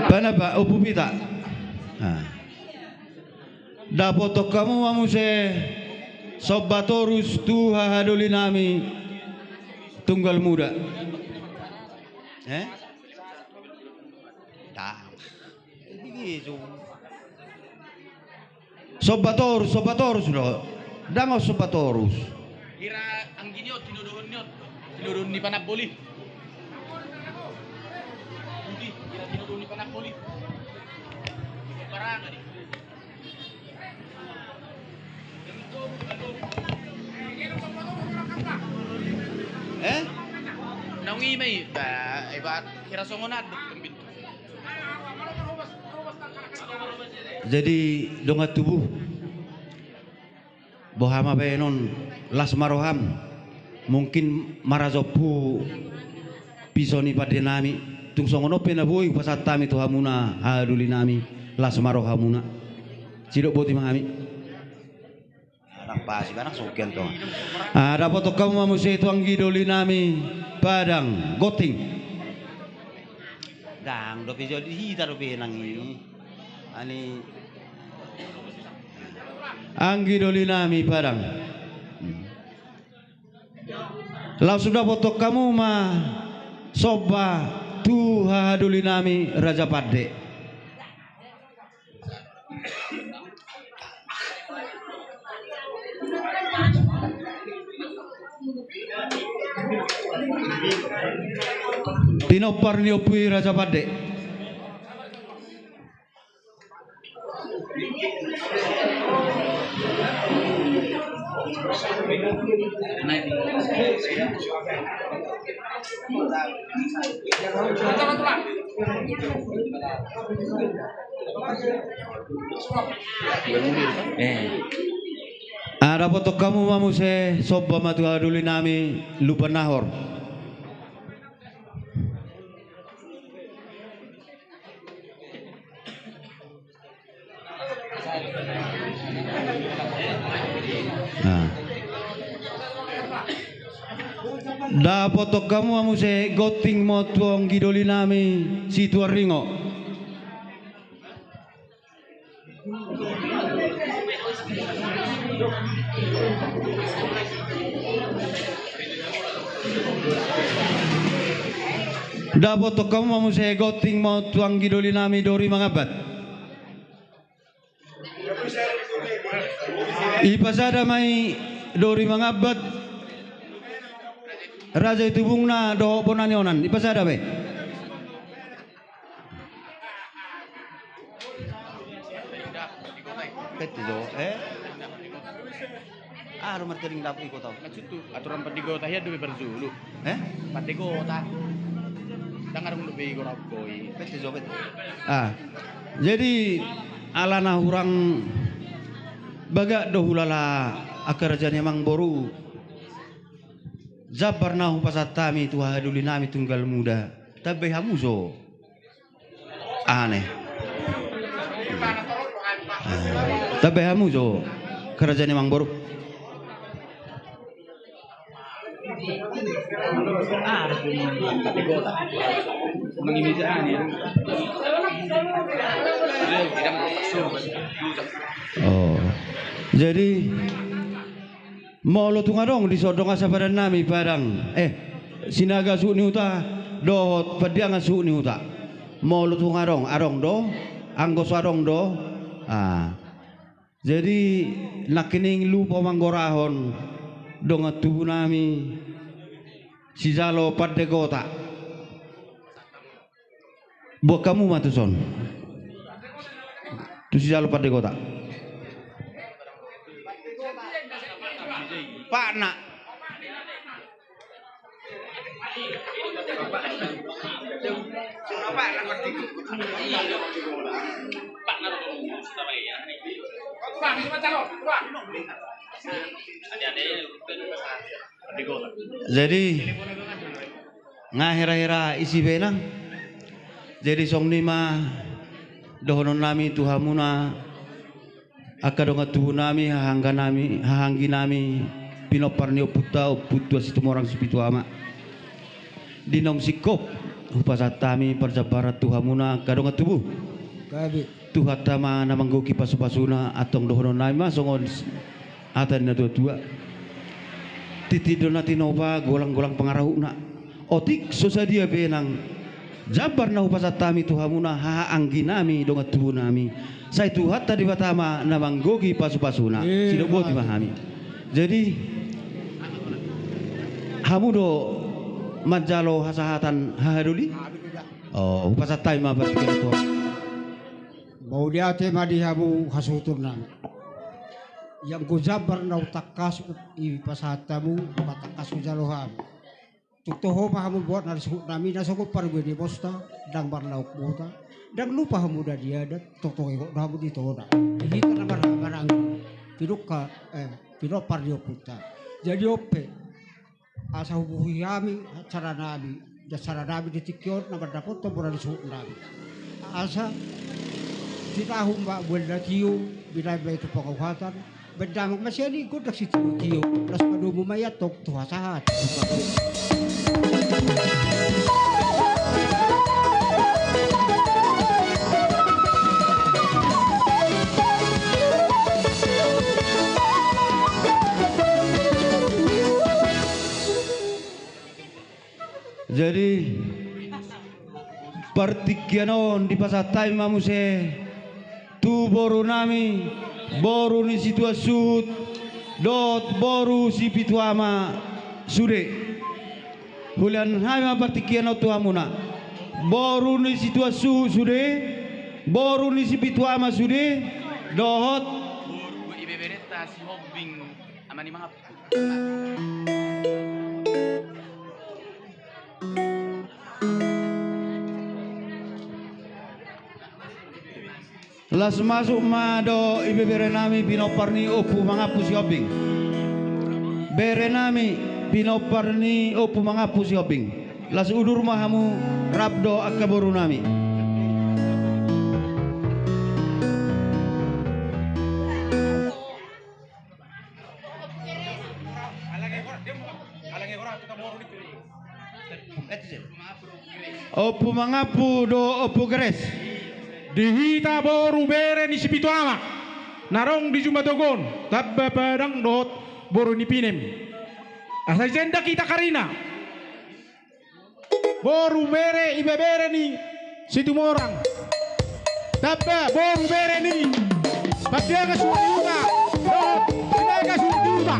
Panambak Ompu Pita. Ah. Dapothon hamu ma muse somba torus tu hahadoli nami Tunggal Muda. Eh? Somba torus, somba torus do. Ndang on somba torus. Hira anggi ni on, tinodohon ni on. Tinodohon ni panamboli. Budi, hira tinodohon ni panamboli. Parangari. Eh? Naung i ma i, ba, iba hira songon aduk kambing. Jadi dongan tubu, boha ma baenon, las ma roham. Mungkin marajompu piso ni pande nami. Tung songon on pe na boi hupasahat hami tu hamuna hahadoli nami, las ma rohamuna. Sidok boti ma hami. Anak pasi, anak sokian to. Ah, dapothon hamu ma muse tu anggi doli nami Padang Gonting. Ndang dope jo di hita dope nang i. Ani anggi doli nami Padang. Langsung dapothon hamu ma somba tu hahadoli nami Raja Pande. Pinompar ni ompu i Raja Pande. Eh. Ah, dapothon hamu ma muse somba ma tu hahadoli nami Lumban Nahor. Ah. Dapothon hamu ma muse Gonting ma tu anggi doli nami Situan Ringo. Dapothon hamu ma muse Gonting ma tu anggi doli nami Dori Mangambat. Ipasada ma i Dori Mangambat, raja Situbungna dohot bona ni onan, ipasada ma i. Pete jo, eh? Ah, rumah tering dapur ikut tau. Maksud tu aturan pande gota hian dope parjolo. Eh? Pande gota. Ndang adong dope i gora boi. Pete jo, pete. Ah. Jadi alana hurang bagak do hulala angka raja ni amangboru. Jambar na hupasahat hami tu hahadoli nami Tunggal Muda. Tambai hamu jo. Aha ne? Tambai hamu jo angka raja ni amangboru. Oh. Jadi molo tung adong dison dongan sapadan nami Padang, eh, Sinaga suhut ni huta dohot Pandiangan suhut ni huta. Molo tung adong, adong do? Anggo so adong do? Ah. Jadi nangkining lupa manggorahon dongan tubu nami sijalo pande gota. Buat hamu ma tuson. Tu sijalo pande gota. Patna. Jadi nga hera-hera isi benang. Jadi songon i ma dohonon nami tu hamuna angka dongan tubu nami, hahangga nami, hahanggi nami, pinompar ni ompunta, Ompu Tuan Situmorang Sipitu Ama. Di naung singkop hupasahat hami parjambaran tu hamuna angka dongan tubu. Gabe. Tuhanta ma na manggohi pasu-pasuna, antong dohonon nami ma songon hata ni na tua-tua. Tintin do na tinopa, golang-golang pangarahutna. Otik so sadia benang Jambar na hupasahat hami tu hamuna haha anggi nami dongan tubu nami. Sai Tuhanta Debata ma na manggohi pasu-pasuna. Eh, sidok boti ma hami. Jadi hamu do manjalo hasahatan haha doli? Oh, hupasahat hami ma partingkian tu hamu. Mauliate ma di hamu hasuhuton nami. Ianggo jambar na hutangkas i pasahat hamu, hutangkas hujalo hamu. Tung toho ma hamu buat na disuhut nami na sogot parbue ni bosta, ndang marlaok mota, ndang lupa hamu na di adat, tongtong ihot do hamu di tona. Di hita na marhahamaranggi, pinungka, eh, pinompar ni ompunta. Jadi on pe, asa hubuhi hami, acara nami, dan acara nami di tingki on, na mandapothon bona disuhut nami. Asa, tinahum ma bual na tio, binaen ma i tu pangauhatan, baen damang ma sian i gondang sitiotio, laos padomu ma i antong tu hasahat. Jadi, partingkian on dipasahat hami ma muse tu boru nami, boru ni situan suhut, dohot boru sipitu ama sude. Hulean hami ma partingkian on tu hamuna. Boru ni situan suhut sude, boru ni sipitu ama sude, dohot boru ibeberenta Sihombing ama ni mangap. Las masuk ma do ibebere nami pinompar ni Ompu Mangampu Sihombing. Bere nami pinompar ni Ompu Mangampu Sihombing. Las udur ma hamu rap do angka boru nami. Ompu Mangampu do Ompu Geres. Di hita boru bere ni sipitu ama na adong di jumada on, tamba padang dohot boru ni pinem. Asa jenda hita karina. Boru bere ibebere ni Situmorang. Tamba boru bere ni Pandaga Suhut Iuta dohot Sinaga Suhut Iuta.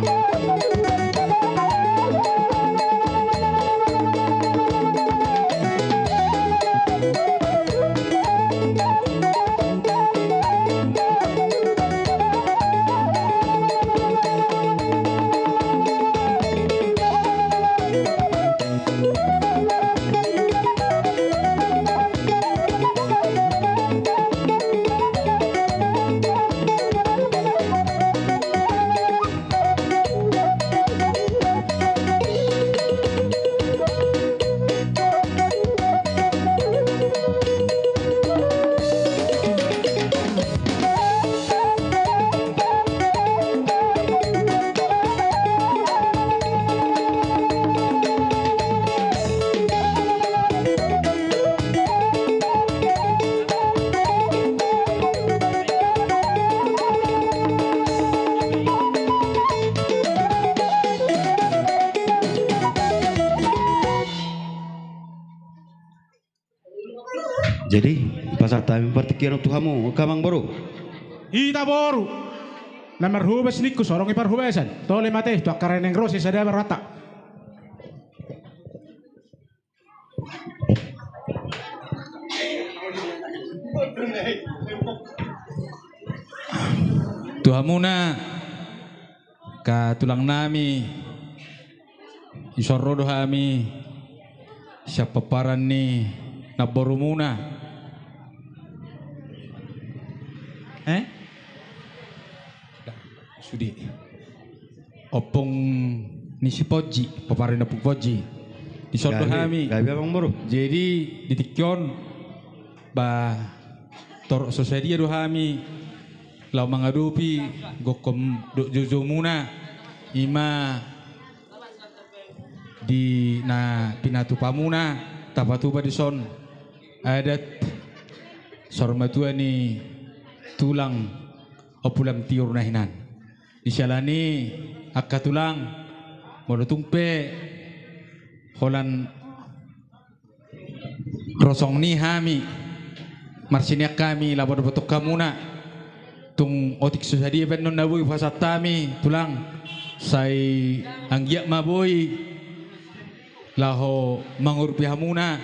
Jadi, pasahat hami partingkian on tu hamu, angka amangboru. Hita boru na marhobas ningku, so adong i parhobasan. Tole ma ate tu angka reneng ro, sai sada ma rohanta. Tu hamuna, angka tulang nami, dison ro do hami sian pomparan ni namborumuna. Eh? Sude. Ompung ni si Ponji, pomparan ni Ompung Ponji. Dison do hami. Gabe, amangboru. Jadi, di tingki on, ba, torop so sadia do hami laho mangadopi gokhon dohot joujoumuna, i ma di na pinatupamuna, tapatupa dison adat saur matua ni tulang Ompu Lam Tiur na hinan. Di siala ni i, angka tulang, molo tung pe holan Ro songon i hami, marsiningan hami laho mandapothon hamuna. Tung otik so sadia pe annon na boi hupasahat hami, Tulang, sai anggiat ma boi laho mangurupi hamuna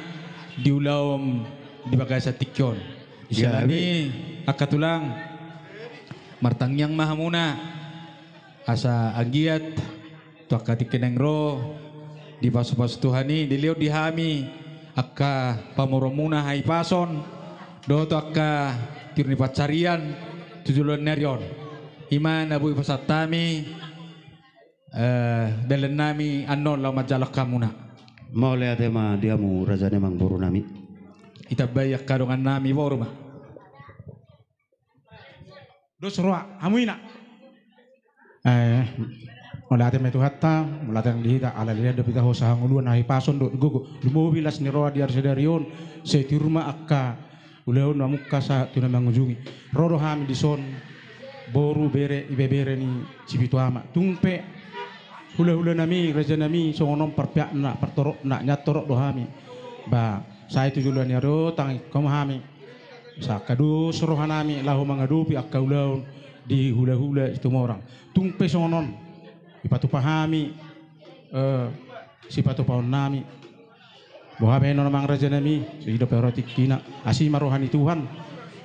di ulaon di bagasan tingki on. Di siala ni i, angka Tulang, martangiang ma hamuna asa anggiat tu angka tingki naeng ro, dipasupasu Tuhan i, dilehon di hami angka pamoruonmuna hahipason dohot angka tiur ni pansarian tu joloan ni ari on. I ma na boi hupasahat hami, eh, dalan nami annon laho manjalo hamuna. Mauliate ma di hamu raja ni amangboru nami. Ditambai angka dongan nami boru ma. Dos roha, hamu ina. Eh, mauliate ma di Tuhanta, mauliate nang di hita, ala ni i do hita hosa hangoluan, hahipason dohot gogo, lumobi las ni roha di ari sadari on, sai tiur ma angka ulaon na mamungka sahat tu na mangujungi. Ro do hami dison, boru, bere, ibebere ni Sipitu Ama. Tung pe hulahula nami, raja nami, songon on parpeakna, partorokna, nian torop do hami. Ba, sai tu joloan ni ari on, tangiangkon ma hami. Asa angka dos roha nami laho mangadopi angka ulaon di hulahula Situmorang. Tung pe songon on, dipatupa hami, eh, sipatupaon nami. Boha pe annon amang raja nami, sai didok pe ro tingkina, asi ma roha ni Tuhan,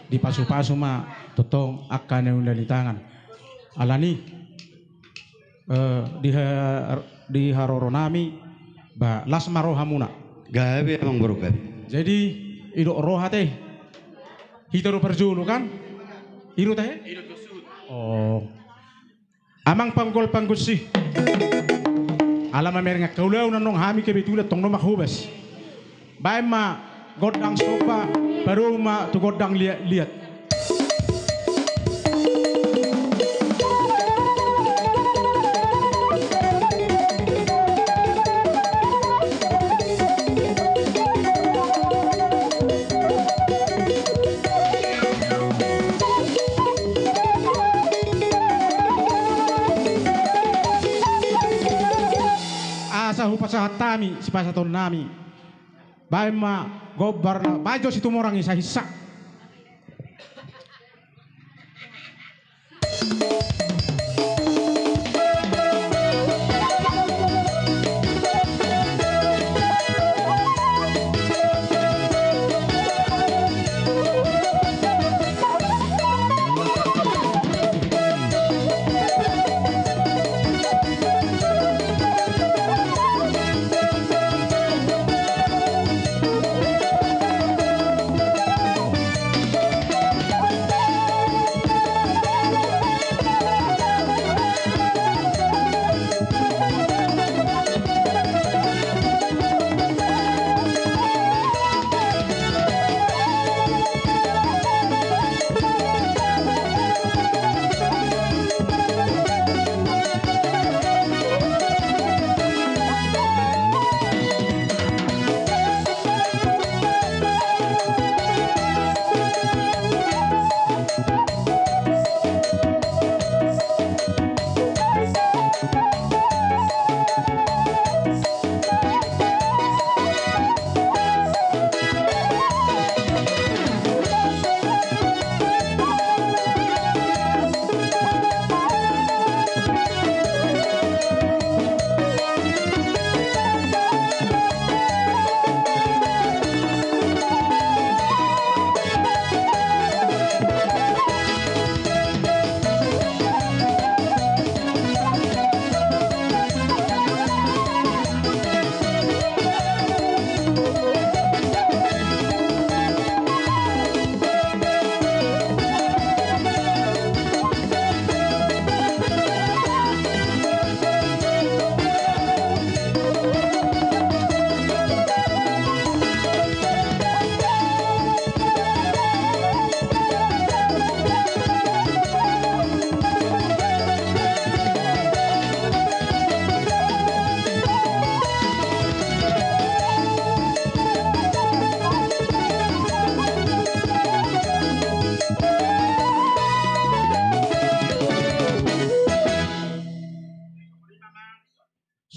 dipasupasu ma tongtong angka na niula ni tangan. Ala ni i, eh, di ha-, di haroro nami, ba, las ma rohamuna. Gabe, amangboru, gabe. Jadi, didok roha te. Hita do parjolo kan? I do tahe? Oh. Amang panggol panggonsi. Ala mamereng angka ulaon annon, hami kebetulan tong do manghobas. Baen ma gondang somba, padomu ma tu gondang liat-liat. Asa hupasahat hami sipasahaton nami. Baen ma gombar na, baen jo Situmorang i sahinsa.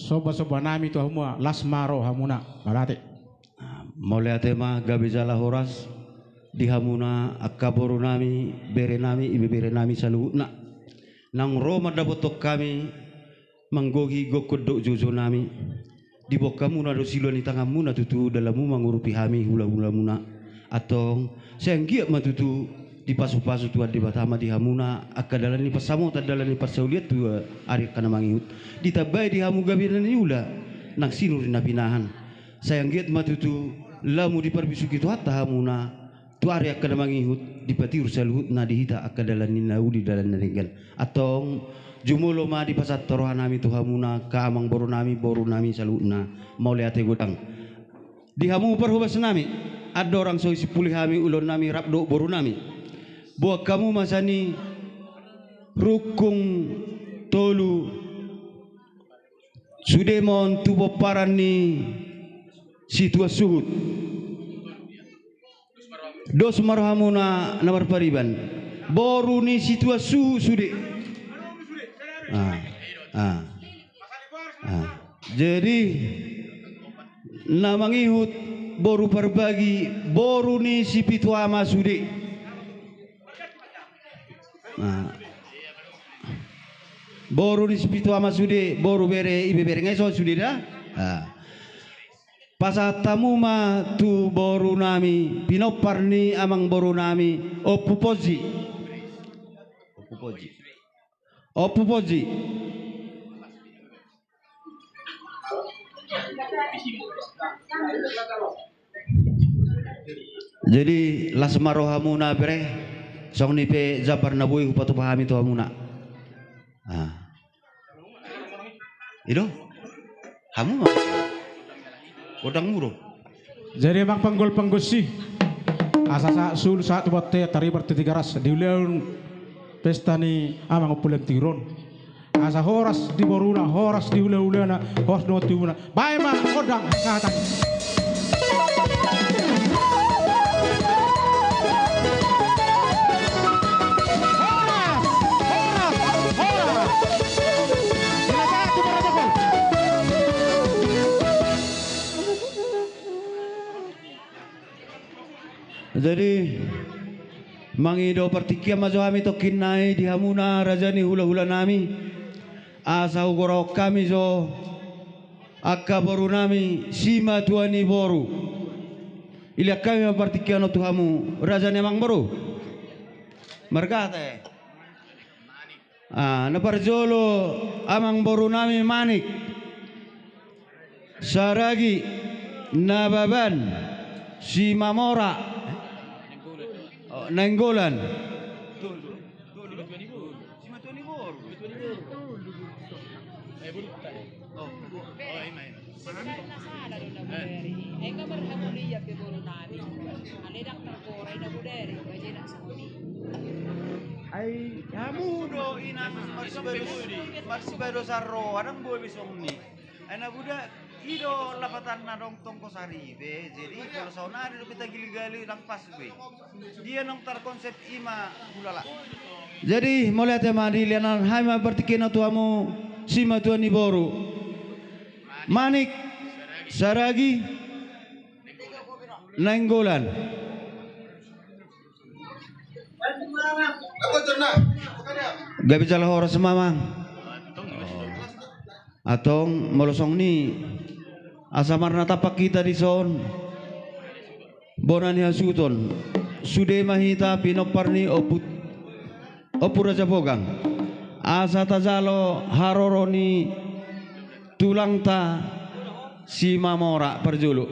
Somba-somba nami tu hamu, las ma rohamuna, mauliate. Mauliate ma, gabe jala horas di hamuna angka boru nami, bere nami, ibebere nami saluhutna. Naung ro mandapothon hami manggohi gokhon dohot joujou nami. Diboan hamuna do siluan ni tanganmuna tutu dalanmu mangurupi hami hulahulamuna. Antong, sai anggiat ma tutu dipasupasu Tuhan Debata ma di hamuna angka dalan ni pansamotan, dalan ni parsaulian tu ari angka na mangihut. Ditambai di hamu gabe na niula nang sinur na pinahan. Sai anggiat ma tutu lamu diparbisuhi Tuhanta hamuna tu ari angka na mangihut, dipatiur saluhutna di hita angka dalan ni na uli, dalan na denggan. Antong, jumolo ma dipasahat roha nami tu hamuna angka amangboru nami, boru nami saluhutna. Mauliate godang. Di hamu parhobas nami, andorang so simpuli hami ulaon nami rap dohot boru nami, boan hamu ma sian i rungkung tolu sude ma on tu pomparan ni situan suhut. Dos ma rohamuna na marpariban. Boru ni situan suhut sude. Ah, ah, ah. Jadi, na mangihut boru parbagi, boru ni sipitu ama sude. Nah. Boru ni sipitu ama sude, boru, bere, ibebere, nga i so sude da? Ah. Pasahat hamu ma tu boru nami, pinompar ni amangboru nami, Ompu Poji. Ompu Poji. Ompu Poji. Jadi, las ma rohamuna, bere. Songon i pe jambar na boi hupatupa hami tu hamuna. Ah. I do. Hamu ma. Godangmu do. Jadi, amang panggol panggonsi, asa sahat solu, sahat tu bontean, taribar tu Tigaras, di ulaon pesta ni amang Ompu Lantiur on. Asa horas di boruna, horas di hulahulana, horas dohot tubuna. Baen ma gondang, hatahon. Horas, horas, horas. Jadi, mangido partingkian ma jo hami tongkin nai di hamuna raja ni hulahula nami, asa hugorahon hami jo angka boru nami, simatua ni boru. Ilean hami ma partingkian on tu hamu, raja ni amangboru. Marga hata, eh? Ah, na parjolo amangboru nami Manik, Saragi, Nababan, Simamora, oh, Nainggolan. Sebenarna sala do na bodari. Enggak marhamulian pe boru nami. Alai ndang targora i na bodari, bajena songon i. Ai hamu do inang marsibados, marsibadosan roha, ndang boi be songon i. Ai na bodari do lapatanna, adong tongko saripe, jadi kalau saonari do pe tagiligaliu, ndang pas be. Dia naung tarkonsep i ma hulala. Jadi, mauliate ma, dilean hami ma partingkian on tu hamu, simatua ni boru. Manik, Saragi, Nainggolan. Gabe jala horas ma, amang. Antong, molo songon i, asa marnatampak hita dison, bona ni hasuhuton. Sude ma hita pinompar ni Ompu, Ompu Raja Bogang, asa tajalo haroro ni tulangta Simamora parjolo.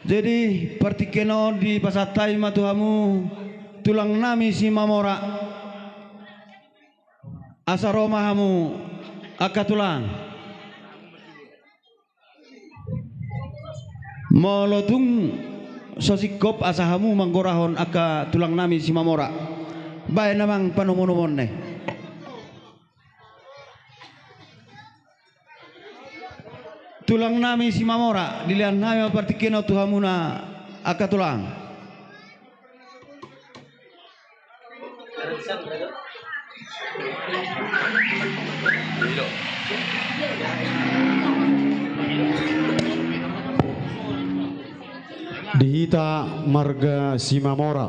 Jadi, partingkian on dipasahat hami ma tu hamu, tulang nami Simamora. Asa ro ma hamu, angka tulang. Molo tung so singkop, asa hamu manggorahon angka tulang nami Simamora. Baen, amang, panomunomuon na i. Tulang nami Simamora, dilean hami ma partingkian on tu hamuna, angka tulang. Di hita marga Simamora,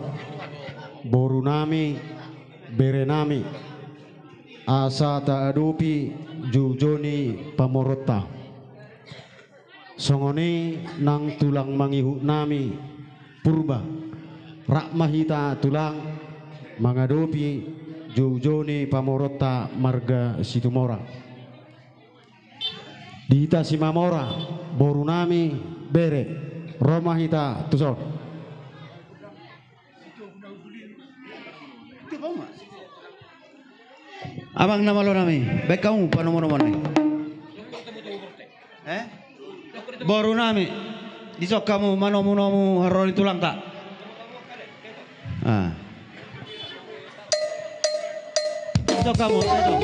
borunami, berenami, asa taadopi joujou ni pamoruonta. Songon i nang tulang mangihutnami Purba, rap ma hita tulang mangadopi joujou ni pamoruonta marga Situmorang. Di hita Simamora, borunami, bere, ro ma hita tuson. Amang na malonami, baen hamu panomunomuan ni. Eh? Borunami, dison hamu manomunomu haroro ni tulangta. Ah. Dison hamu, dison.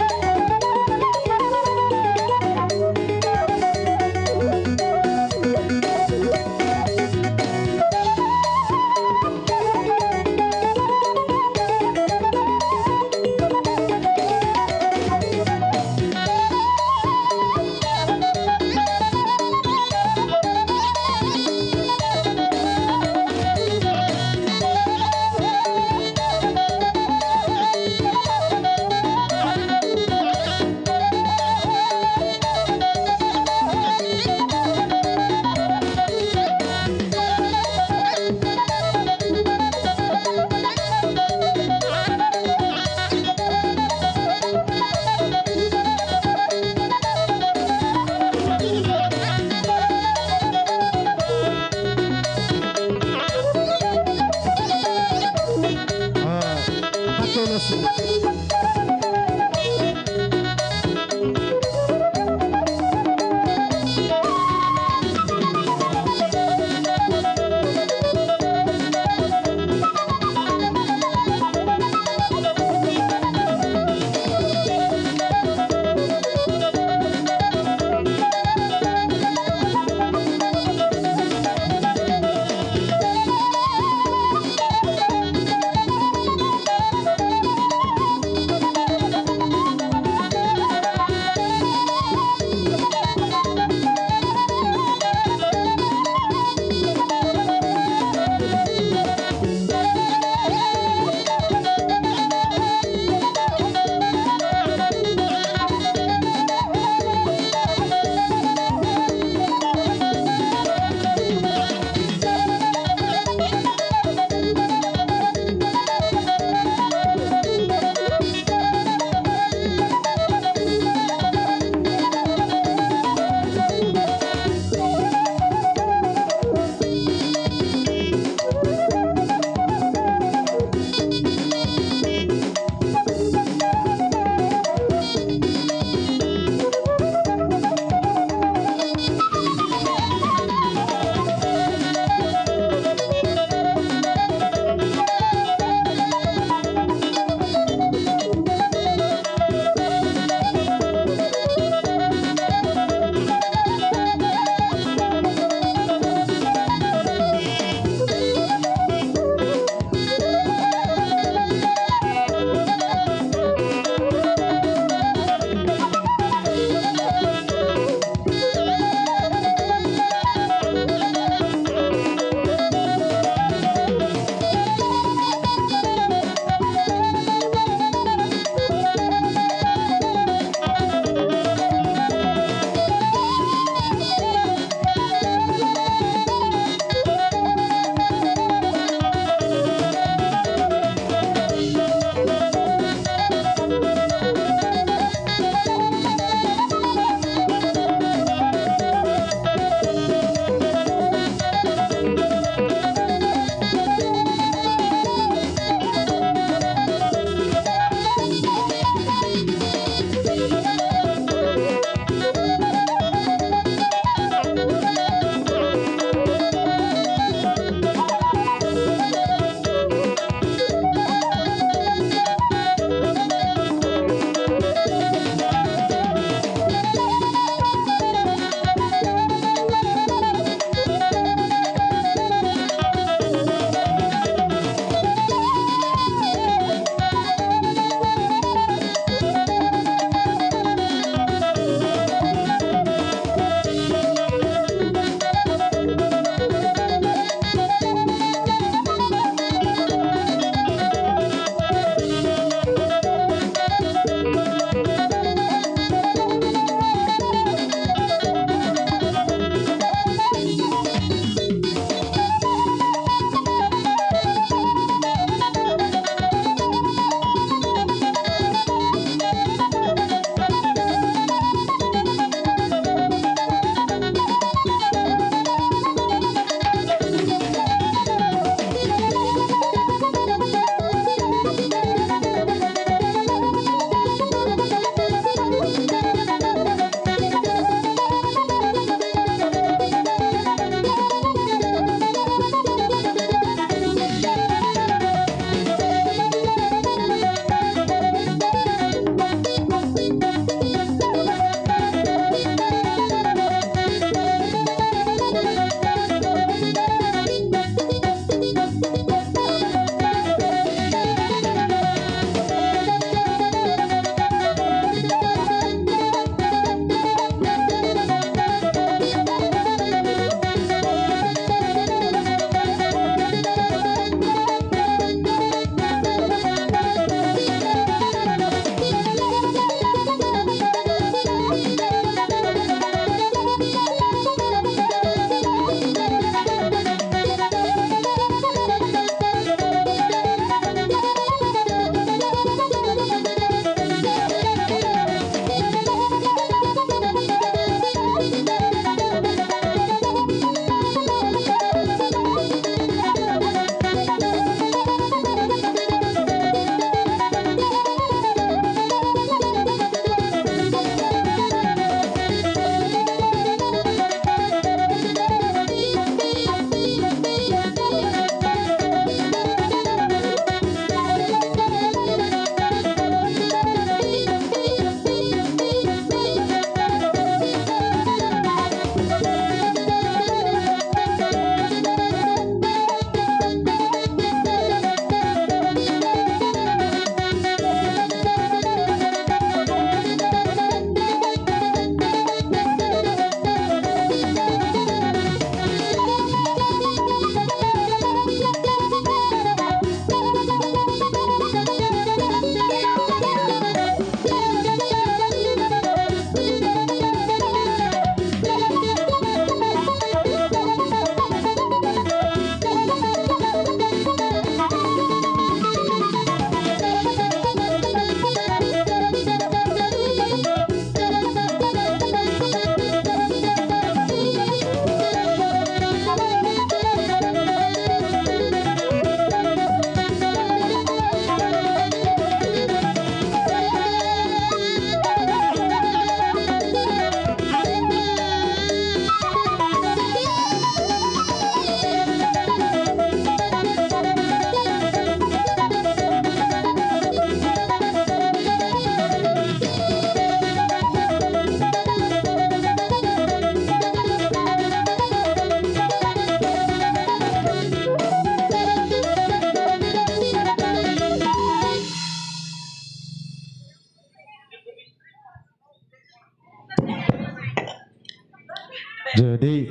Jadi,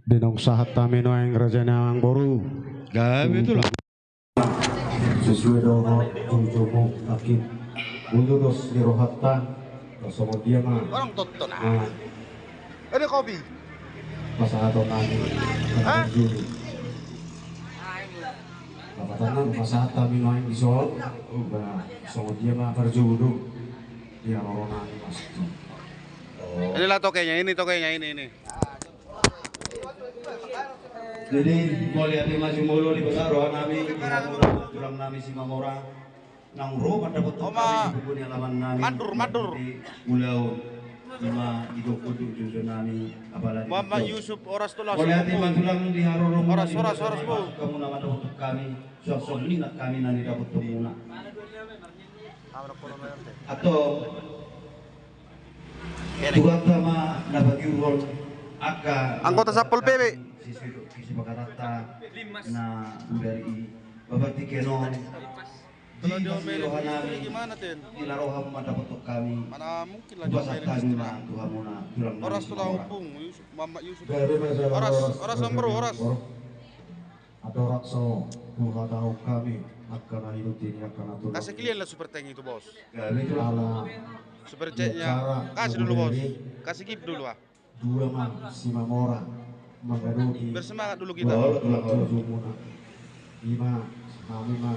di naung sahat hami nuaeng raja ni amangboru. Gabe tulang. Sesuai dohot joujoumu, Hakim. Molo dos di rohanta, songon dia ma. Orang toto na. Nah. Ada kopi. Pasahaton nami. Hah? Pasahaton nami, pasahat hami nuaeng dison. Nah, songon dia ma parjolo. Dia roro nami pasti. Oh. Ini lah tokenya, ini tokenya, ini, ini. Jadi, mauliate ma jumolo di bagasan roha nami, di hamuna tulang nami Simamora. Naung ro mandapothon hami di pogu ni alaman nami. Mandur, mandur. Di ulaon, ima di gokhon di ujung nami, apalagi Muhammad Yusuf, horas tulang. Mauliate ma tulang di haroro. Horas, horas, horas, bo. Hamuna mandapothon hami, suang songon i nang hami na nidapothonmuna. Antong. Tuhanta ma na pagiurhon angka anggota Satpol P P. Sisipakatanta na budari i bapak tikenon. Kalau dia omelin itu gimana, Ten? Di na roham mandapothon hami. Mana mungkin lah dia omelin istri. Horas tulang, Bung Yusuf, Mamak Yusuf. Horas, horas, Amro, horas. Andorang so huhatahon hami angka na hidup ini, angka na tulang. Kasih kalian lah super tank itu, Bos. Ala super chatnya. Kasih dulu, Bos. Kasih gift dulu, ah. Dua ma Simamora mangadopi. Bersemangat dulu kita. Tulang, tulang, tulangmuna. Ima hami ma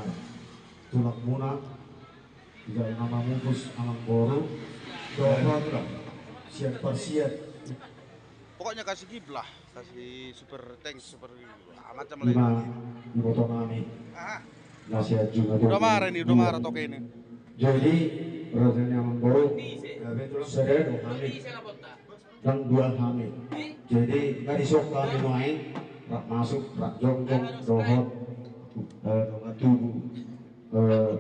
tulangmuna. Jala na mamupus amangboru. Dohot sian parsiat. Pokoknya kasih gift lah. Kasih super tank, super, ah, macam lain. Ima diboto nami. Aha. Na sian Juma. Udah marah ini, udah marah toke ini. Jadi, raja ni amangboru, sada do hami. Dang dua hami. Jadi, na dison hami nuaeng, rap masuk, rap jongjong, dohot, eh, dongan tubu, eh,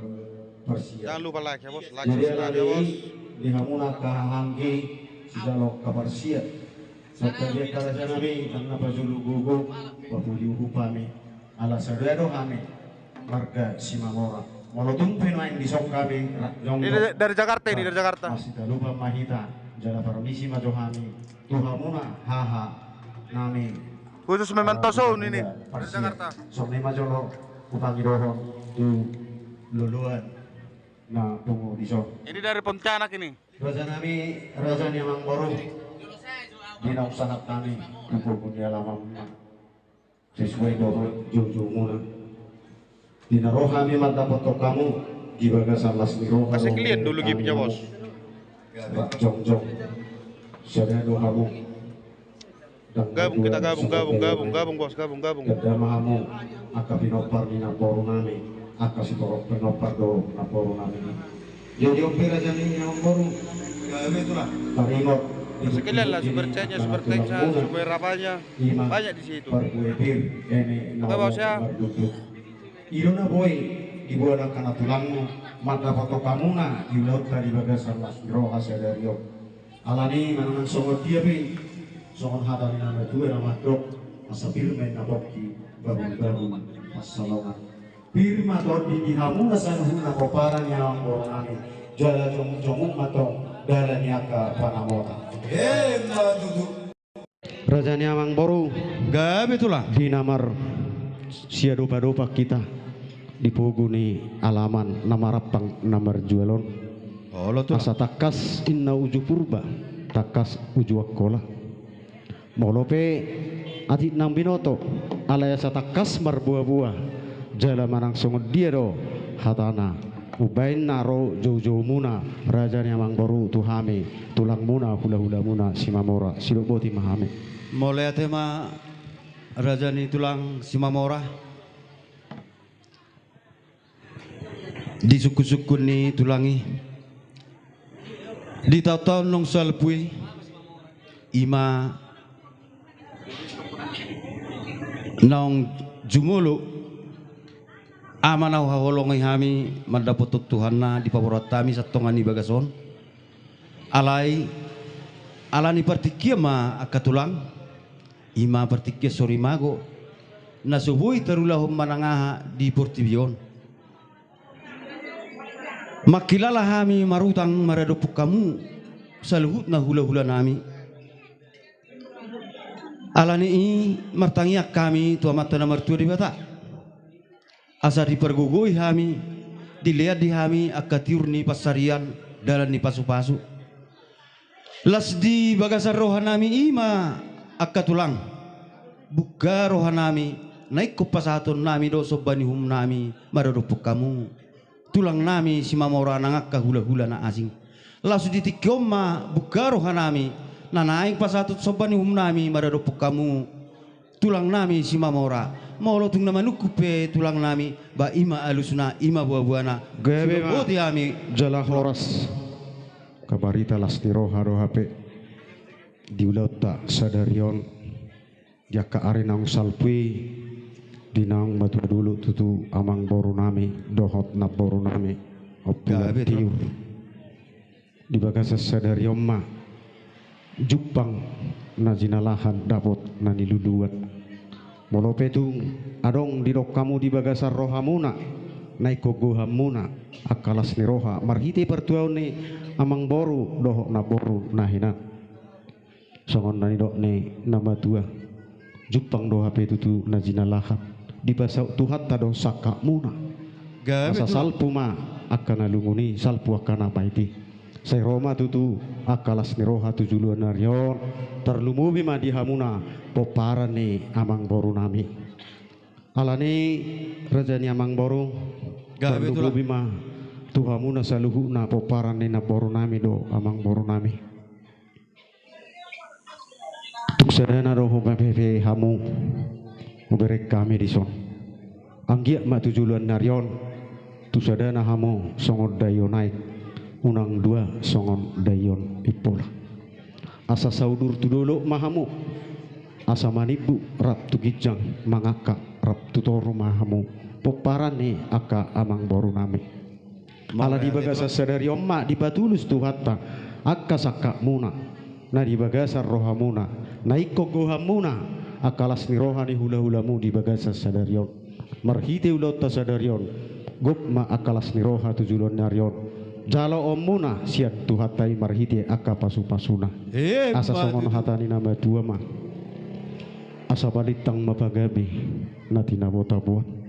parsiat. Jangan lupa like ya, Bos. Like, subscribe ya, Bos. Jadi, alani i, di hamuna angka hahaanggi, sijalo angka parsiat. Sangkaliat raja nami, dang na pajolo gogo, papuli uhum hami. Ala sada do hami, marga Simamora. Molo tung pe nuaeng dison hami, rap jongjong. Ini dari, dari Jakarta ini, dari Jakarta. Masitalupan ma hita, jala parmisi ma jo hami tu hamuna haha nami. Khusus memang Tosoun ini, dari Jakarta. Songon i ma jolo hupangidohon tu loloan na pungu dison. Ini dari Pontianak ini. Raja nami, raja ni amangboru. Di naung sahat hami tu pogu ni alamanmuna. Sesuai dohot joujoumuna. Di na ro hami mandapothon hamu di bagasan las ni roha. Kasih kalian dulu giftnya, Bos. Rap jongjong. Sada do hamu. Gabung kita, gabung, gabung, gabung, gabung, Bos, gabung, gabung. Dang ma hamu angka pinompar ni namboru nami, angka sitorop pinompar do namboru nami. Jadi on pe raja ni amangboru. Taringot. Sekalian lah super chatnya, super thanksnya, super apanya. Banyak di situ. Oke, Bos, ya. I do na boi diboan angka na tulangmu mandapothon hamuna di ulaonta di bagasan las ni roha sadari on. Alani i manang songon dia pe, songon hata ni na matua na mandok, asa pir ma inna pongki, babun-babun pansalongan. Pir ma tondi di hamuna saluhutna pomparan ni amangboru nami, jala jongjong ma tong dalan ni angka panamota. Emma tutu. Raja ni amangboru. Gabe tulang. Di na marsiadopadopan hita di pogu ni alaman na marampang na marjual on. Olo tulang. Asa tangkas inna uju Purba, tangkas uju Angkola. Molo pe atik naung binoto, alai asa tangkas marboaboa, jala manang songon dia do hatana, umbaen na ro joujoumuna, raja ni amangboru, tu hami, tulangmuna, hulahulamuna Simamora, sidok boti ma hami. Mauliate ma, raja ni tulang Simamora. Di sungkunsungkun ni tulang i, di taontaon naung salpu i, ima naung jumolo ama na huhaholongi hami mandapothon Tuhanna dipaborat hami satonga ni bagas on. Alai, alani partingkian ma angka tulang. Ima partingkian sorimago na so boi tarulahon manang aha di portibi on. Mangkilala hami marutang maradophon hamu saluhutna hulahula nami. Alani i martangiang hami tu Amanta na martua Debata, asa dipargogoi hami, dilean di hami angka tiur ni pansarian, dalan ni pasupasu. Las di bagasan rohanami i ma angka tulang, buka rohanami na ingkon pasahatonnami do somba ni uhumnami maradophon hamu, tulangnami Simamora nang angka hulahula na asing. Laos di tingki on ma buka rohanami na naeng pasahaton somba ni uhumnami maradophon hamu, tulangnami Simamora. Molo tung na manungkun pe tulangnami, ba i ma alusna, i ma boaboana. Gabe ma. Silomboti hami. Jala horas. Angka barita las ni roha do hape di ulaonta sadari on, di angka ari naung salpu i, di naung matua dolok tutu amangborunami dohot namborunami, Ompu Gabe, Tiur. Di bagasan sadari on ma jumpang na jinalahan, dapot na niluluan. Molo pe tung adong didok hamu di bagasan rohamuna na ingkon gohanmuna angka las ni roha marhite partuaon ni amangboru dohot namboru na hinan, songon na nidok ni na matua, jumpang do hape tutu na jinalahan, dipasaut Tuhanta do sangkapmuna. Gabe, asa tulang. Salpu ma angka na lungun i, salpu angka na pait i. Sai ro ma tutu angka las ni roha tu joloan ni ari on, tarlumobi ma di hamuna pomparan ni amangborunami. Alani i, raja ni amangboru, gabe, tulang, tarlumobi ma tu hamuna saluhutna pomparan ni namborunami dohot amangborunami. Tung sadana do hupahehe hamu, hubereng hami dison. Anggiat ma tu joloan ni ari on, tu sadana hamu songon daion aek, unang dua songon daion impola. Asa saudur tu dolok ma hamu, asa manimbu rap tu ginjang, mangangkat rap tu toru ma hamu pomparan ni angka amangborunami. Ala di bagasan sadari on ma dipatulus Tuhanta angka sangkapmuna na di bagasan rohamuna, na ingkon gohanmuna angka las ni roha ni hulahulamu di bagasan sadari on. Marhite ulaonta sadari on, gok ma angka las ni roha tu joloan ni ari on jaloonmuna sian Tuhanta i marhite angka pasupasuna. Asa songon hata ni na matua ma, asa balintang ma pagabe na tinabotaboan.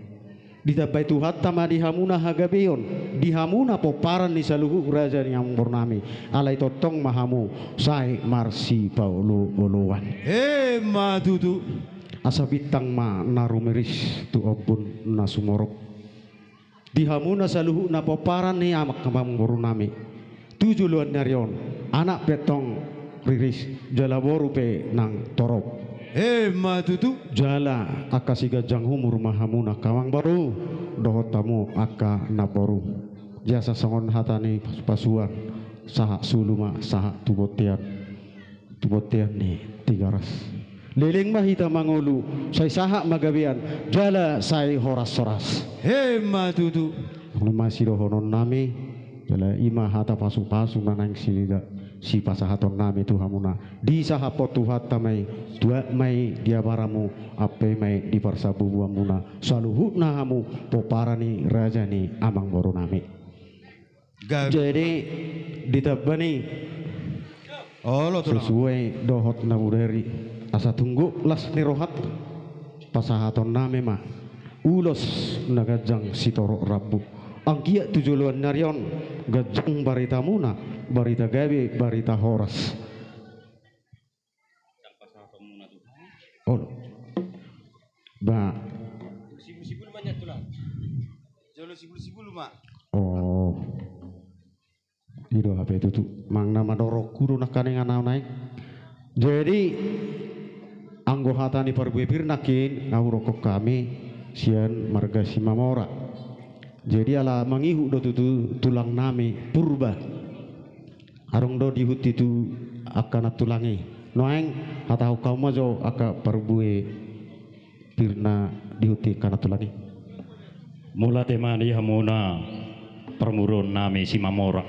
Ditambai Tuhanta ma di hamuna hagabeon, di hamuna pomparan ni saluhut raja ni amangborunami, alai tongtong ma hamu sai marsipaolooloan. Emma tutu. Asa bintang ma na rumiris tu ombun na sumorop. Di hamuna saluhutna pomparan ni amang, amangborunami. Tu joloan ni ari on, anak pe tong riris, jala boru pe nang torop. Emma tutu. Jala angka siganjang umur ma hamuna angka amangboru, dohot hamu angka namboru. Jala songon hata ni pasupasuan, sahat solu ma, sahat tu bontean. Tu bontean ni Tigaras. Leleng ma hita mangolu, sai sahat ma gabean, jala sai horashoras. Emma tutu. Ima sidohononnami, jala ima hata pasupasu na naeng si, sipasahatonnami tu hamuna. Disahaphon Tuhanta ma i, tuat ma i di abaranmu, ampe ma i di parsabubuanmuna. Saluhutna hamu, pomparan ni raja ni amangborunami. Jadi, ditamba ni, olo, tulang, sesuai dohot na mudari, asa tung gok las ni rohanta, pasahatonnami ma ulos na ganjang sitorop rambu. Anggiat tu joloan ni ari on, ganjang baritamuna, barita gabe, barita horas. Olo. Ba. Sibul-sibul ma nian, tulang. Jolo sibul-sibul ma. Oh. I do hape tutu. Manang na mandorongku do nangkaning, anak nai. Jadi, anggo hata ni parbue pir nangkin, na hudokhon hami sian marga Simamora. Jadi, ala mangihut do tutu tulangnami Purba. Adong do diihuti tu angka nantulang i. Nuaeng, hatahon hamu ma jo angka parbue pir na diihuti angka nantulang i. Mauliate ma di hamuna parmuruonnami Simamora.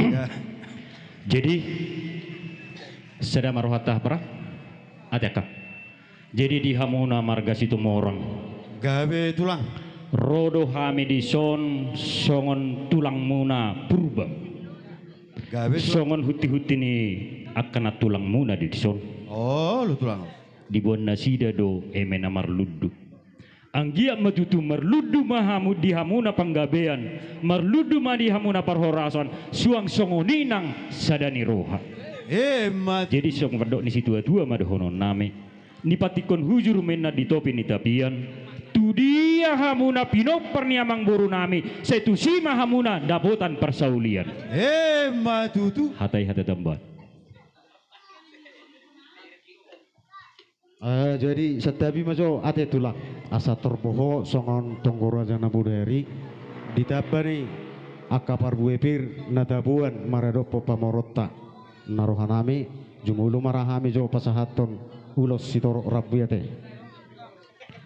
Ya. Jadi, sada ma rohanta, Purba. Ate angka. Jadi di hamuna marga Situmorang. Gabe, tulang. Ro do hami dison songon tulangmuna Purba. Gabe, tulang. Songon huti-huti ni angka nantulangmuna di dison. Olo, tulang. Diboan nasida do eme na marlundu. Anggiat ma tutu marlundu ma hamu di hamuna panggabean, marlundu ma di hamuna parhorasan, suang songon i nang sada ni roha. Emma tutu. Jadi songon pandok ni situatua ma dohononnami. Nipantikkon hujur ma inna di topi ni tapian, tu dia hamu na pinompar ni amangborunami, sai tusi ma hamu na dapotan parsaulian. Emma tutu. Hata i hata tambaon. Eh, jadi santabi ma jo ate tulang, asa torboho songon tonggo raja na bodari, ditamba ni angka parbue pir na taboan maradophon pamoruonta. Na rohanami, jumolo ma ra hami jo pasahathon ulos sitorop rambu i ate.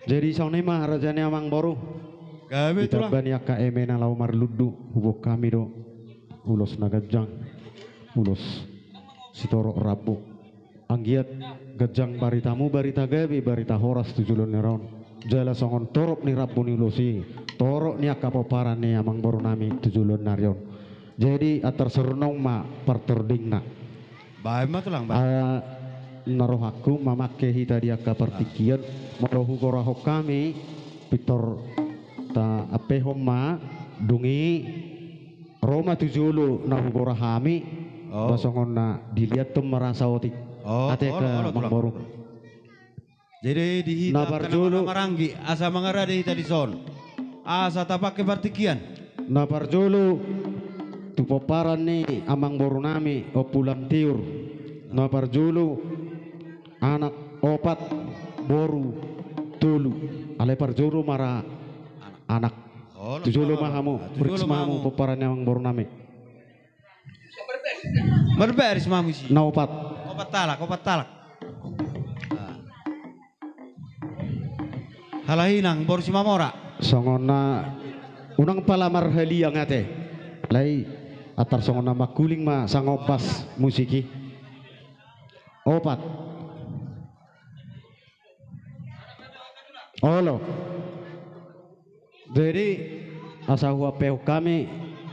Jadi songon i ma raja ni amangboru. Gabe tulang. Ditamba ni angka eme na laho marlundu, huboan hami do ulos na ganjang, ulos sitorop rambu. Anggiat ganjang baritamu, barita gabe, barita horas tu joloan ni ari on. Jala songon torop ni rambu ni ulos i, torop ni angka pomparan ni amangborunami tu joloan ni ari on. Jadi antar sernong ma partordingna. Baen ma tulang, baen. Ah, na rohangku mamangke hita di angka partingkian, molo hugorahon hami, pintor taampehon ma, dung i ro ma tu jolo na hugora hami, oh, ba songon na diliathon ma ra saotik. Oh, ate olo, olo, tulang, amangboru. Jadi di hita na parjolo, angka na marhahamaranggi, asa mangarade hita dison, asa tapangke partingkian. Na parjolo tu pomparan ni amangborunami Ompu Lamtiur. Na parjolo anak opat, boru tolu. Alai parjolo ma ra anak. Olo, tu jolo ma hamu, ah, tu jolo ma hamu, pomparan ni amangborunami. Marbaris ma hamu disi. Na opat. Opat halak, opat halak. Ah. Halak inang, boru Simamora. Songon na unang pala marhaliang ate. Alai antar songon na mangkuling ma sangombas musik i. Opat. Olo. Jadi asa huampehon hami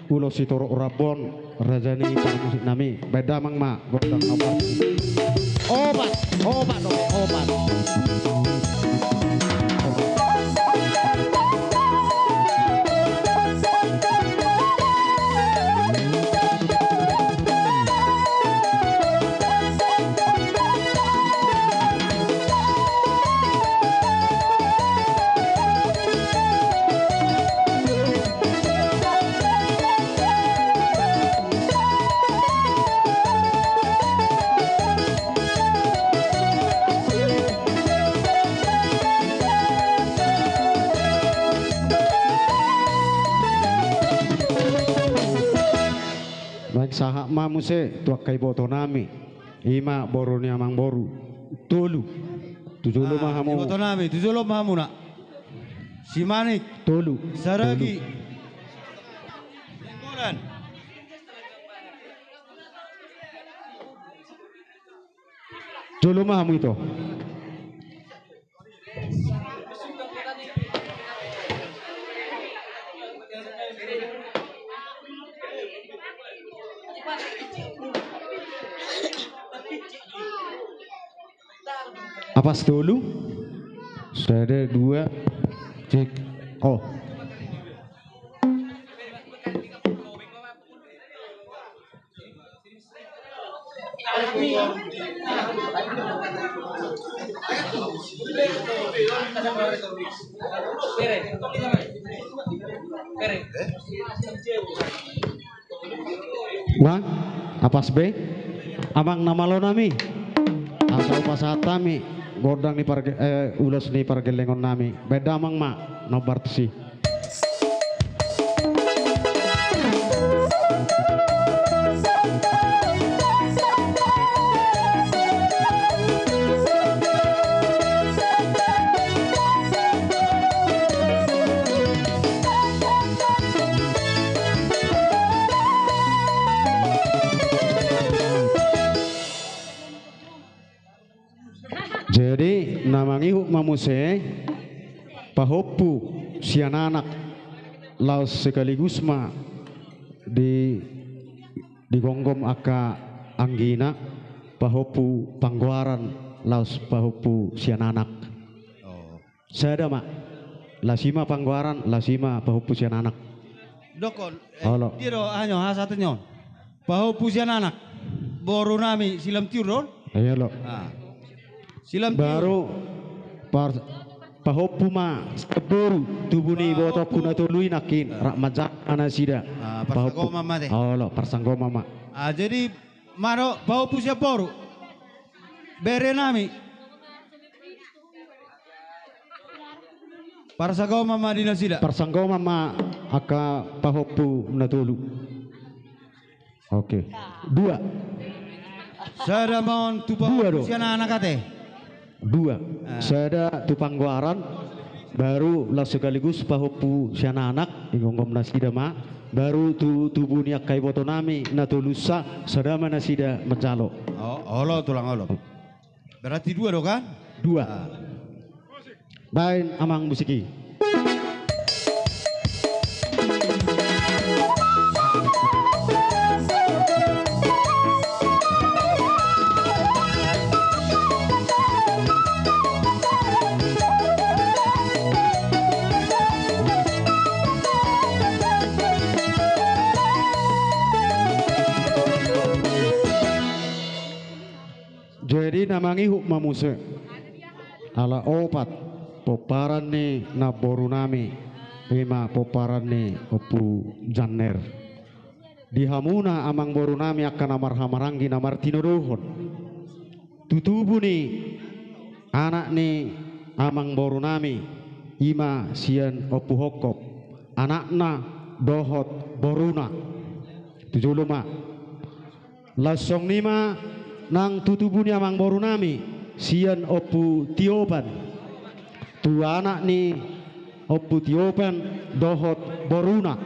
ulos sitorop rambu on, raja ni parmusiknami. Baen damang ma gondang na opat. Opat, opat, opat, opat. Baen sahat ma muse tu angka ibotonami. I ma boru ni amangboru. Tolu. Tu jolo ma hamu. Ah, ibotonami, tu jolo ma hamuna. Si Manik. Tolu. Saragi. Tolu. Jolo ma hamu ito. Apas tolu. Sada, dua, cek. Oh. Bang, apas be, amang na malonami. Asa hupasahat hami gondang ni parge-, eh, ulos ni pargellengonnami. Baen damang ma nombar tusi. Jadi na mangihut ma muse pahompu sian anak laos sekaligus ma di, digomgom angka anggina pahompu panggoaran laos pahompu sian anak. Oh. Sada ma. Laos i ma panggoaran, laos i ma pahompu sian anak. Dokkon, eh, olo. Dia do, anyo, hasatennyo. Pahompu sian anak. Boru nami, Silam Tiur do? Iya, lo. Ah. Silam Tiur. Baru par-, pahompu ma sian boru, tubu ni ibotongku na tolu i nangkin, ah, rap manjalo ma nasida. Ah, pahompu. Parsanggoman ma te. Olo, parsanggoman ma. Ah, jadi, ma do, pahompu sian boru. Bere nami. Parsanggoman ma di nasida. Parsanggoman ma angka pahompu na tolu. Oke. Dua. Sada ma on tu pahompu sian anak ate. Dua. Ah. Sada tu panggoaran, baru laos sekaligus pahompu sian anak, digomgom nasida ma, baru tu tubu ni angka iboto nami na tolusa, sada ma nasida manjalo. Oh, olo, tulang, olo. Berarti dua do kan? Dua. Ah. Baen amang musik i. Jadi na mangihut ma muse. Ala opat pomparan ni namboru nami, i ma pomparan ni Ompu Janner. Di hamuna amang boru nami angka na marhahamaranggi na martinodohon. Tu tubu ni anak ni amang boru nami, i ma sian Ompu Hongkop, anakna dohot boruna. Tu jolo ma. Laos songon i ma nang tu tubu ni amang boru nami, sian Ompu Tiopan. Tu anak ni Ompu Tiopan dohot boruna.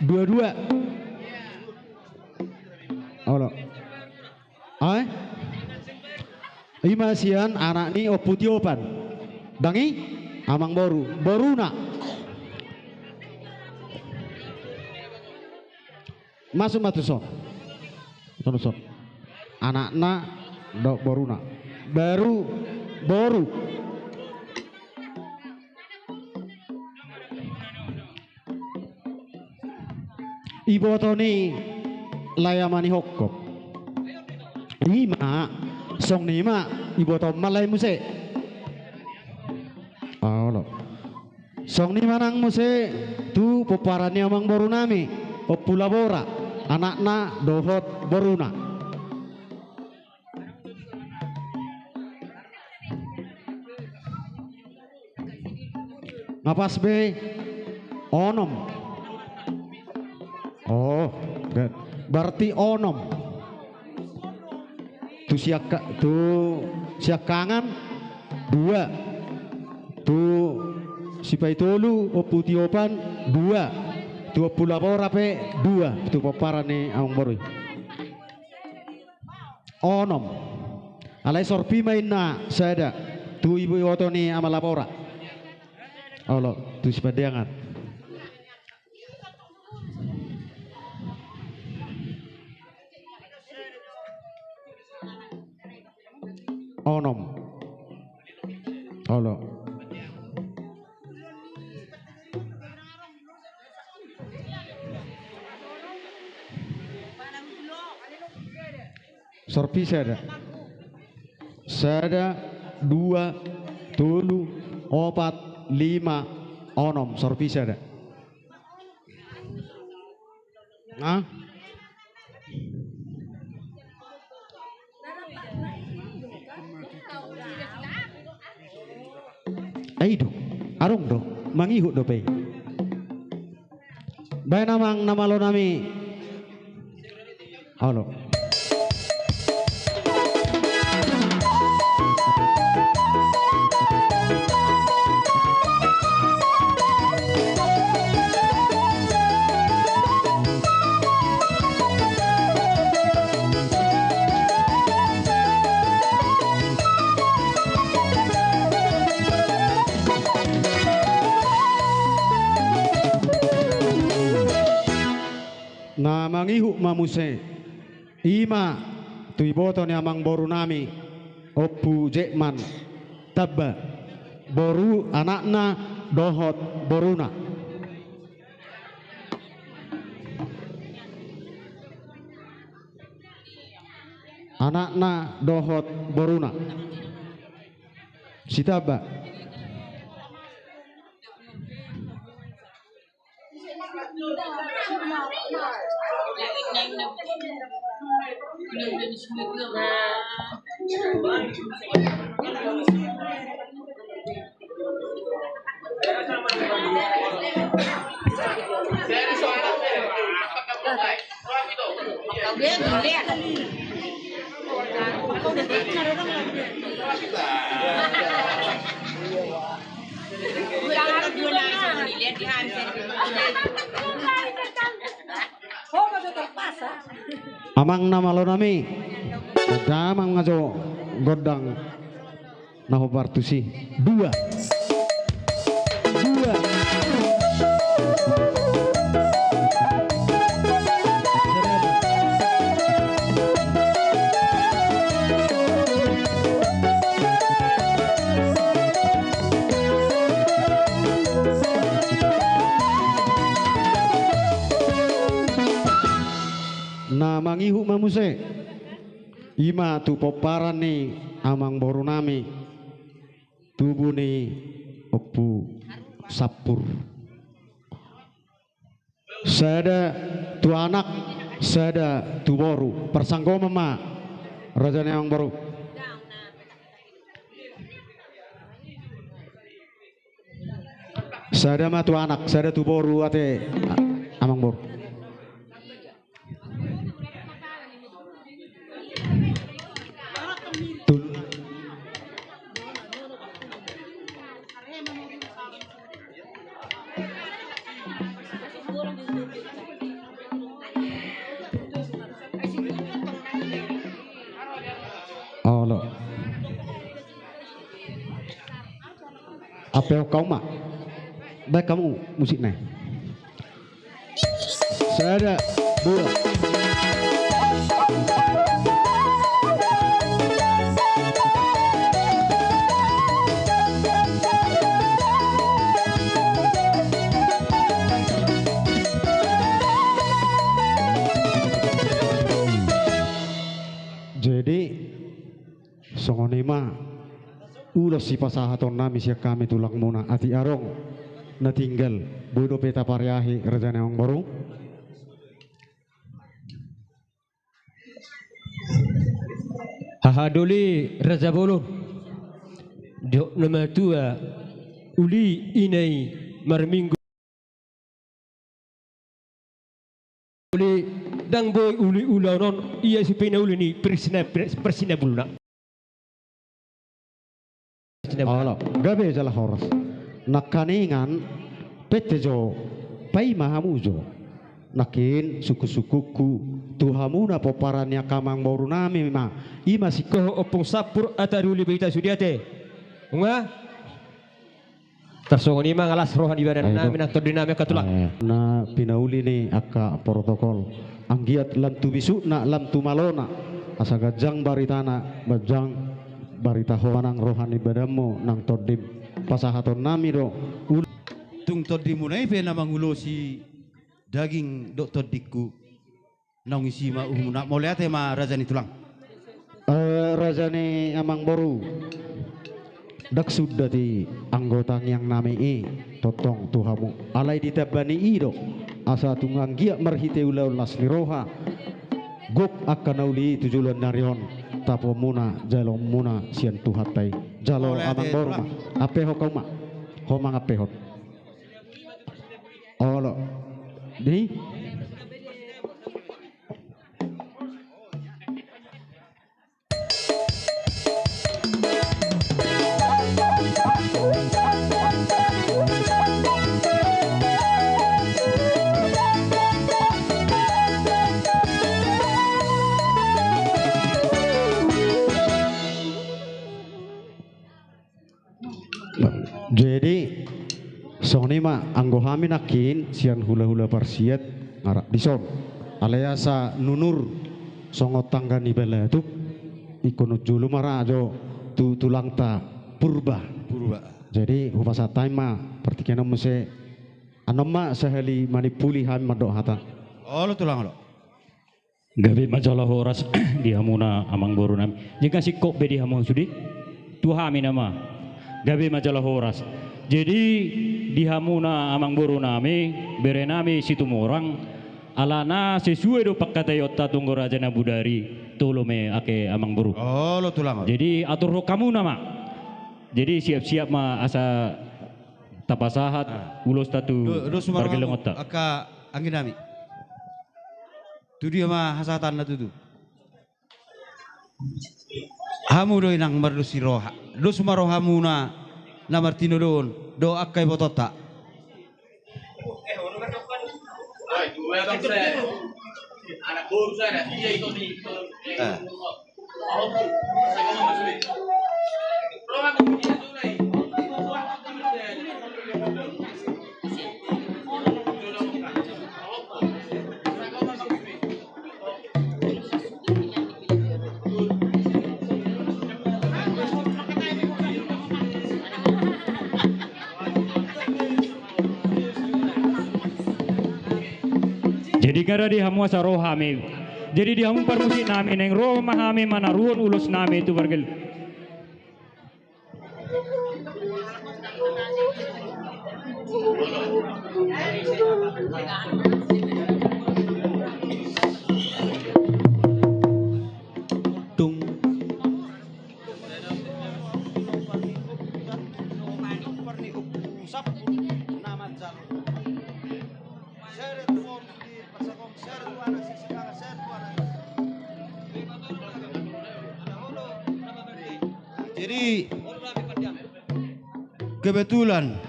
Dua-dua. Olo. Ai? I ma sian anak ni Ompu Tiopan. Dang i? Amang boru. Boruna. Masuk ma tuson. Tuson. Anakna dohot boruna. Baru boru. Iboto ni lae ama ni Hongkop. I ma, songon i ma, iboto ma lae muse. Olo. Songon i ma nang muse tu pomparan ni amang boru nami, Ompu Labora, anakna dohot boruna. Nga pas be onom. Oh, berarti onom. Tu siangka-, tu siangkangan dua. Tu sipaitolu Ompu Tiopan dua. Tu Ompu Labora pe dua. Tu pomparan ni amang boru i. Onom. Alai sorpi ma inna sada. Tu iboto ni ama Labora. Olo, tu Sipandiangan. Onom. Olo. Sorpi sada. Sada, dua, tolu, opat, lima, onom. Sorpi sada. Hah? Ai do, adong do, mangihut dope. Baen amang na malo nami. Olo. Na ma muse. I ma tu iboto ni amangboru nami, Ompu Jekman Tamba, boru, anakna dohot boruna. Anakna dohot boruna. Si Tamba. Amang na malo nami, damang ma jo gondang na hombar tusi. Dua. Dua. Na mangihut ma muse. I ma tu pomparan ni amangboru nami, tubu ni Ompu Sampur. Sada tu anak, sada tu boru. Parsanggoman ma, raja ni amangboru. Sada ma tu anak, sada tu boru ate, a-, amangboru. Tul. Olo. Ape ho kauma. Baen hamu musikna. Sada, dua. Jadi, songon i ma ulos sipasahaton nami sian hami tulangmuna, atik adong na tinggal, boi dope tapariahi raja ni amangboru. Haha doli raja bolon, didok na matua, uli ina i marminggu. Uli, ndang boi uli ulaon on, ia si pinauli ni persina, persina buluna. Olo, gabe jala horas. Nangkaningan, pette jo, paima hamu jo. Nangkin sungkun-sungkunku tu hamuna pomparan ni angka amangboru nami ma, i ma si. Ho Ompung Sampur, ata doli baita sude ate. Nunga? Tarsongon i ma nga las roha ni badan nami nang tondi nami angka tulang. Eh, na pinauli ni angka protokol. Anggiat lam tu bisukna, lam tu malona. Asa ganjang baritana, ganjang barita ho manang roha ni badanmu nang tondim. Pasahaton nami do. Ul- Tung tondimuna i pe na mangulosi daging dohot tondingku. Naung isi ma uhumuna, mauliate ma raja ni tulang. Eh, raja ni amangboru. Ndang suda ti anggo tangiang nami i, tongtong tu hamu. Alai ditamba ni i do. Asa tung anggiat marhite ulaon las ni roha. Gok angka na uli i tu joloan ni ari on. Tapuonmuna, jaloonmuna, sian Tuhanta i. Jalo amangboru ma. Ampehon hamu ma. Ho mangampehon. Olo. Di? Jadi, songon i ma anggo hami nangkin sian hula-hula parsiat ngarap dison. Alai asa nunur songon tangga ni balatuk, ingkon jolo ma raja tu tulangta Purba. Purba. Jadi hupasahat hami ma partingkian on muse, annon ma sahali manimpuli hami mandok hata. Olo tulang, olo. Gabe ma jala horas di hamuna amangboru nami. Jala singkop be di hamu sude. Tu hami nama. Gabe ma jala horas. Jadi di hamuna amangboru nami, bere nami Situmorang, alana sesuai do pangkataionta tu anggo raja na bodari, tolu ma i angka amangboru. Olo tulang. Jadi aturhon hamuna ma. Jadi siap-siap ma asa tapasahat ulosta tu pargellengonta. Angka anggi nami. Tu dia ma hasahatanna tutu? Hamu do inang mardos ni roha. Dos ma rohamuna na martinodohon dohot angka ibotonta. Jadi nunga di hamu asa ro hami. Jadi di hamu parmusik nami, naeng ro ma hami manaruhon ulos nami tu pargel. Dung. Jadi kebetulan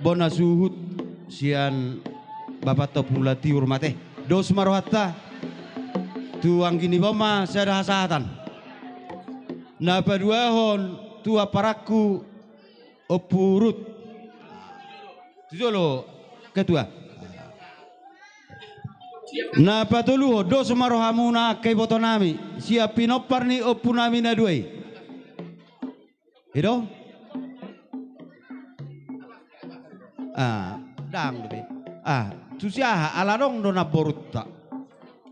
bona suhut sian bapanta Ompu Mulatiur ma ate. Dos ma rohanta. Tu anggi niba on ma sada hasahatan. Na paduahon tu amparangku Ompu Rut. Tu jolo ketua. Na patoluhon, dos ma rohamuna angka iboto nami sian pinompar ni ompu nami na dua i. I do? Ah, dang dope. Ah, tu si aha, ala adong do namborunta.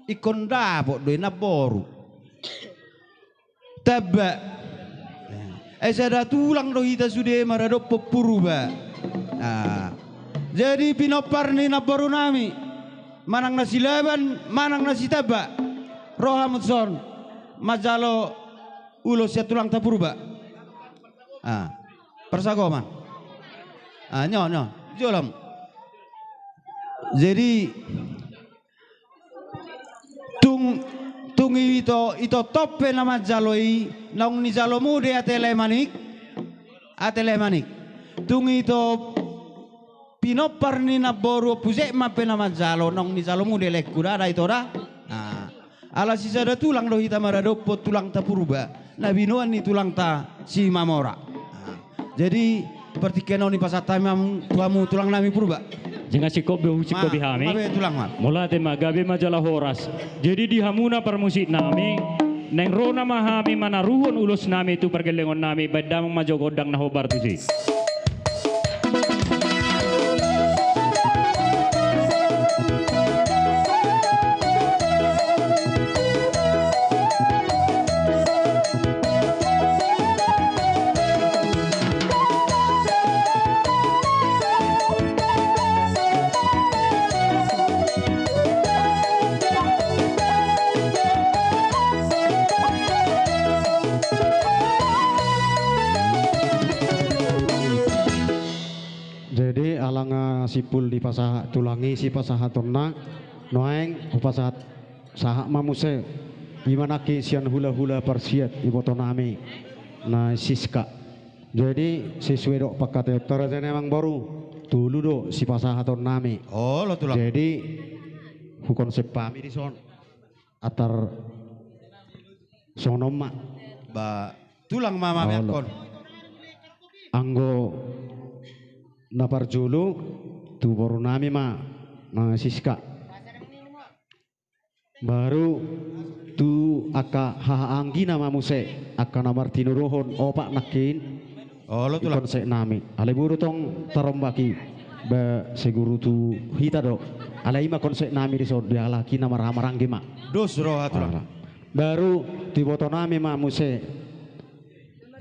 Ingkon dapot do i namboru. Tamba. Ai sada tulang do hita sude maradophon Purba. Ah. Jadi pinompar ni namboru nami, manang na Silaban, manang na Sitamba, ro hamu tuson manjalo ulos sian tulangta Purba. Ah, parsagoman. Ah, nyo, nyo, jolo. Jadi tung, tung ito, ito tong pe na manjalo i, naung nijalo muse ate lae Manik. Ate lae Manik. Tung ito pinompar ni namboru Ompu Sekman pe na manjalo, naung nijalo muse laengku da, da ito da. Ah. Ala sisada tulang do hita maradophon tulangta Purba, na binoan ni tulangta Simamora. Ah. Jadi partingkian on i pasahat hami ma tu hamu tulang nami Purba. Jala singkop be, singkop be hami. Mauliate ma, gabe ma jala horas. Jadi di hamuna parmusik nami, naeng ro nama hami manaruhon ulos nami tu pargellengon nami, baen damang ma jo gondang na hombar tusi. Jadi ala nga simpul dipasahat tulang i sipasahatonna, nuaeng hupasahat sahat ma muse, ima nangkin sian hulahula parsiat iboto nami na Siska. Jadi sesuai dohot pangkataionta raja ni amangboru, tolu do sipasahaton nami. Olo tulang. Jadi hukonsep hami dison. Atar songon on ma. Ba tulang ma mameakkon. Anggo na parjolo tu boru nami ma na Siska. Baru tu angka haha anggina ma muse, angka na martinodohon opat nangkin. Olo, Tulang. Konsek nami. Alai boru tong tarombaki ba seguru tu hita do. Alai i ma konsek nami dison, dialaki na marhamaranggi ma. Dos roha, Tulang. Ala. Baru tu iboto nami ma muse.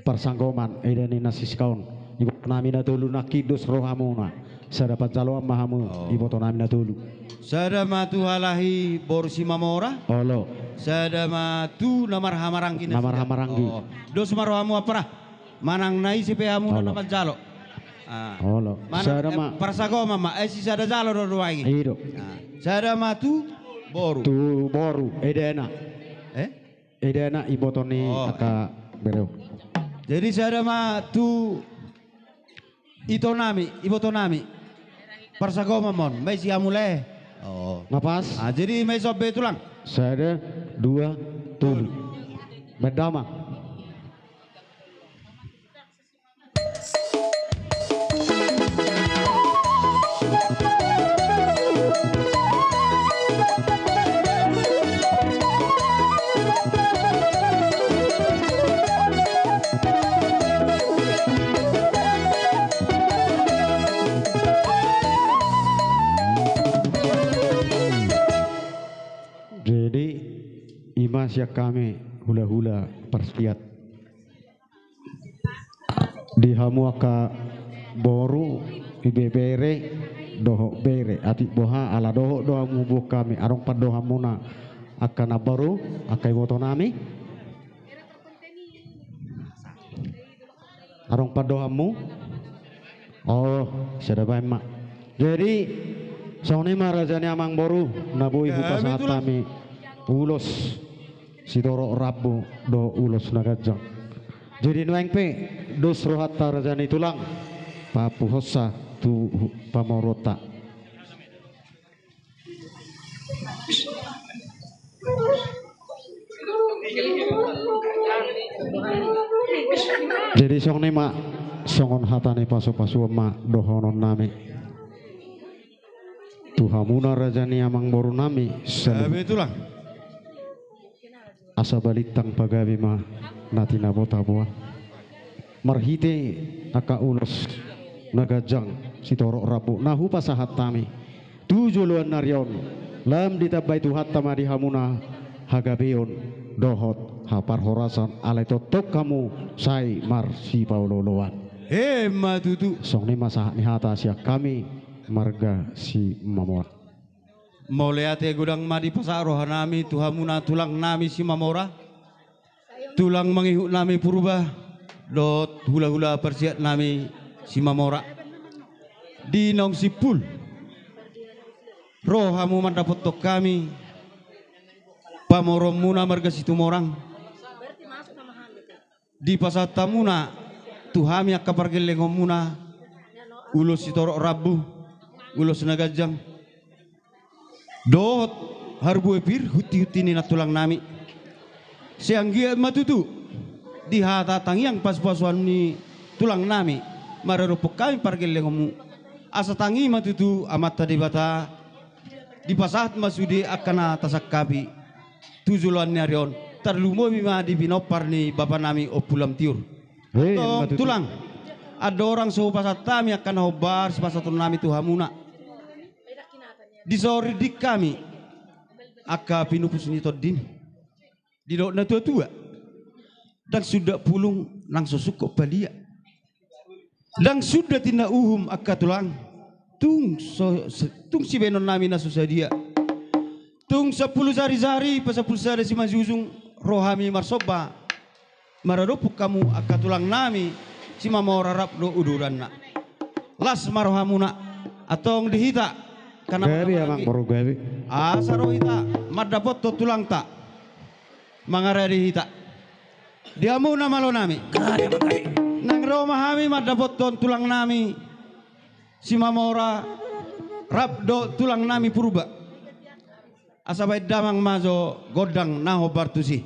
Parsanggoman, eda ni na sisika on. Iboto nami na tolu nangkin dos rohamuna. Sada panjaloan ma hamu, oh, iboto nami na tolu. Sada ma tu halahi boru Simamora. Olo. Sada ma tu na marhamaranggi na sida. Na marhamaranggi. Oh. Dos ma rohamu ampara. Manang na ise pe hamu na, olo, na manjalo. Ah. Olo. Manang, sada, eh, ma. Parsanggoman ma, eh, sisada jalo do, do ai. I do. Ah. Sada ma tu boru. Tu boru, edana. Eh? Edana iboto ni, oh, angka bere on. Jadi sada ma tu ito nami, iboto nami. Parsanggoman ma on, ma isi hamu lae. Oh. Nga pas. Ah, jadi ma isi on be, Tulang. Sada, dua, tolu. Baen damang. Jadi, i ma sian hami hulahula parsiat. Di hamu angka boru, ibebere dohot bere, atik boha, ala dohot do hamu buhon hami, adong pandohanmuna angka namboru, angka iboto nami? Adong pandohanmu? Oh, sada baen ma. Jadi, songon i ma raja ni amangboru, na boi, eh, hupasahat hami ulos sitorop rambu dohot ulos na ganjang. Jadi nuaeng pe, dos rohanta raja ni tulang, papuhonsa tu pamoruonta. Jadi songon i ma, songon hata ni pasupasuon ma dohonon nami tu hamuna raja ni amangboru nami, salut. Gabe, Tulang. Asa balintang pagabe ma na tinabotaboan. Marhite angka ulos na ganjang sitorop rambu na hupasahat hami tu joloan ni ari on, lam ditambai Tuhanta ma di hamuna hagabeon dohot haparhorasan, alai tongtong hamu sai marsipaolooloan. Emma tutu. Songon i ma sahat ni hata sian hami marga Simamora. Mauliate godang ma dipasahat roha nami tu hamuna tulang nami Simamora, tulang mangihut nami Purba, dohot hulahula parsiat nami Simamora. Di naung simpul ro hamu mandapothon hami pamoruonmuna marga Situmorang. Dipasahat hamuna tu hami angka pargellengonmuna, ulos sitorop rambu, ulos na ganjang, dohot harbue pir, huntihunti ni nantulang nami. Sai anggiat ma tutu di hata tangiang pasupasuan ni tulang nami maradophon hami pargellengonmu. Asa tangi ma tutu Amanta Debata, dipasahat ma sude angka na tasangkapi tu joloan ni ari on, tarlumobi ma di pinompar ni bapa nami Ompu Lamtiur. He, antong ma tutu. Tulang, andorang so hupasahat hami angka na hombar sipasahaton nami tu hamuna, dison rinding hami angka pinupus ni tondim. Didok natuatua, ndang sundat pulung nang so sungkot palia. Ndang sundat inna uhum angka tulang, tung so, tung sibaenon nami na so sadia. Tung sampulu jarijari pasampulu sada simanjujung ro hami marsomba maradophon hamu angka tulang nami Simamora rap dohot uduranna. Las ma rohamuna, antong di hita, gabe, amangboru, gabe. Asa ro hita mandapothon tulangta mangarade hita. Di hamu na malo nami. Nang ro ma hami mandapothon tulang nami Simamora rap dohot tulang nami Purba. Asa baen damang ma jo gondang na hombar tusi.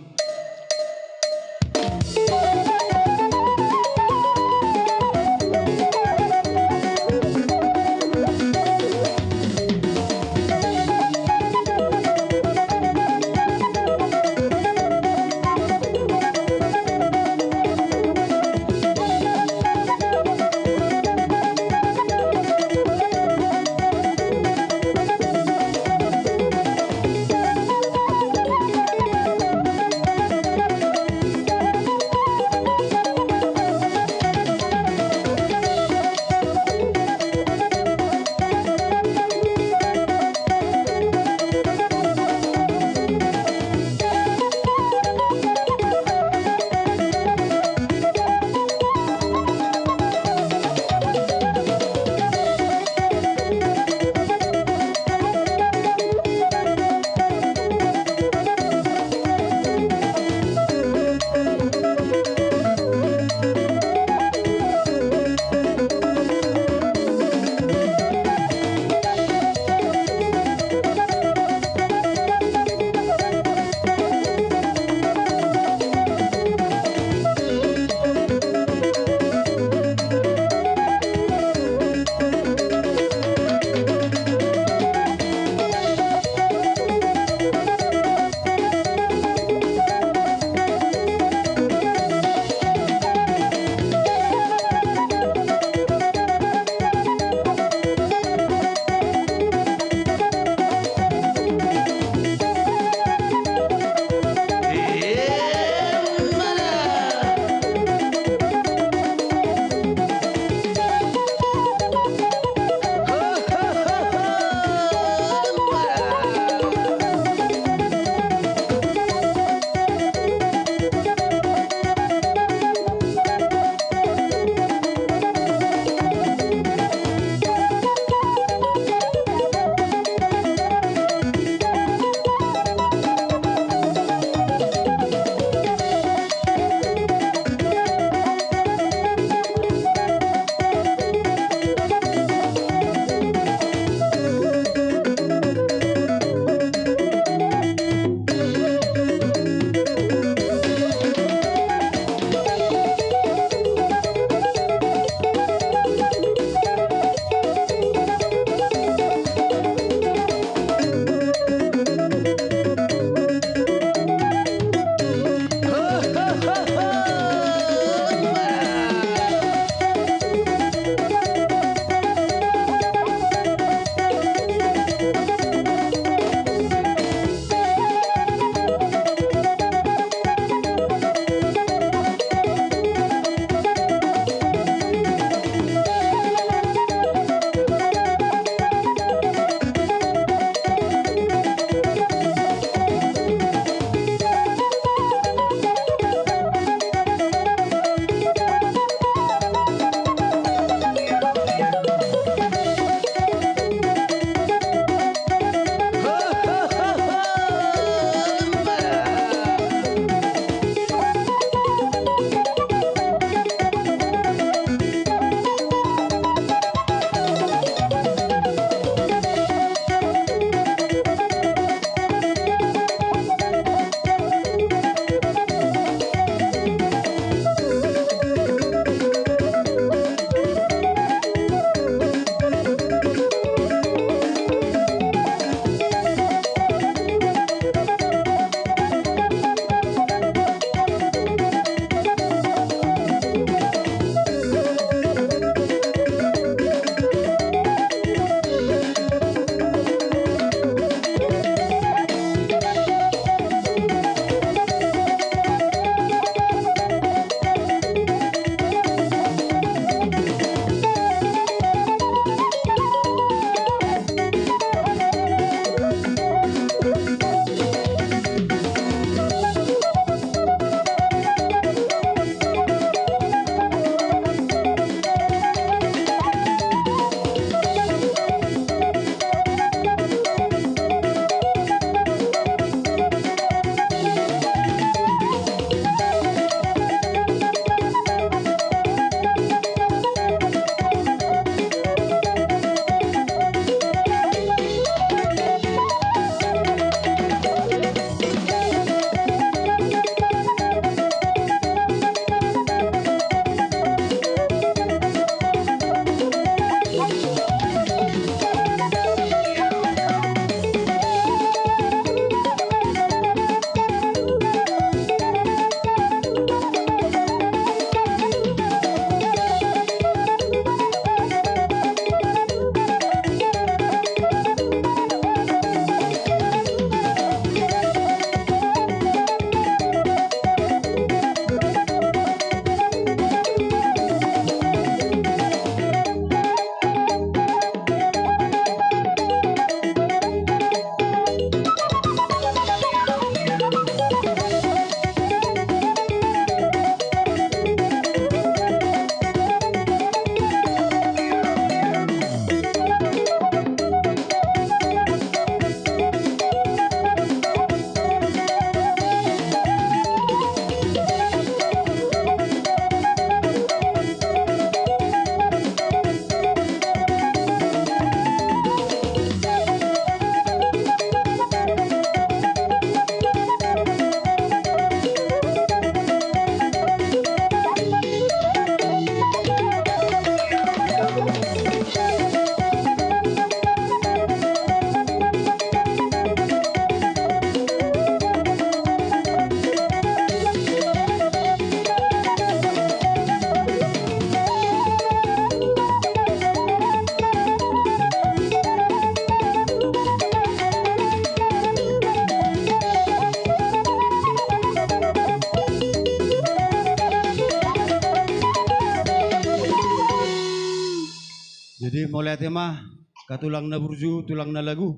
Jadi mauliate ma, angka tulang na burju, tulang na lagu.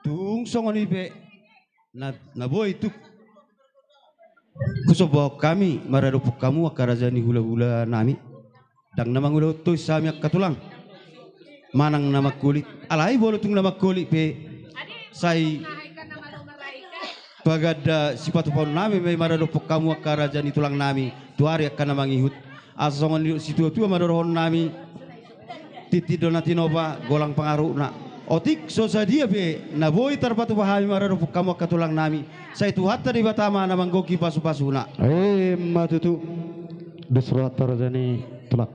Tung songon i pe na, na boi tuk husombahon hami maradophon hamu angka raja ni hulahula nami. Ndang na mangulahon tois hami angka tulang manang na mangkulit. Alai molo tung na mangkulit pe sai paganda sipatupaon nami ma i maradophon hamu angka raja ni tulang nami tu ari angka na mangihut. Asa songon ni situatua ma dohonon nami, tintin do na tinopa, golang pangarahutna. Otik so sadia pe na boi tarpatupa hami maradophon hamu angka tulang nami, sai Tuhanta Debata ma na manggohi pasupasuna. Emma tutu. Dos rohanta raja ni tulang.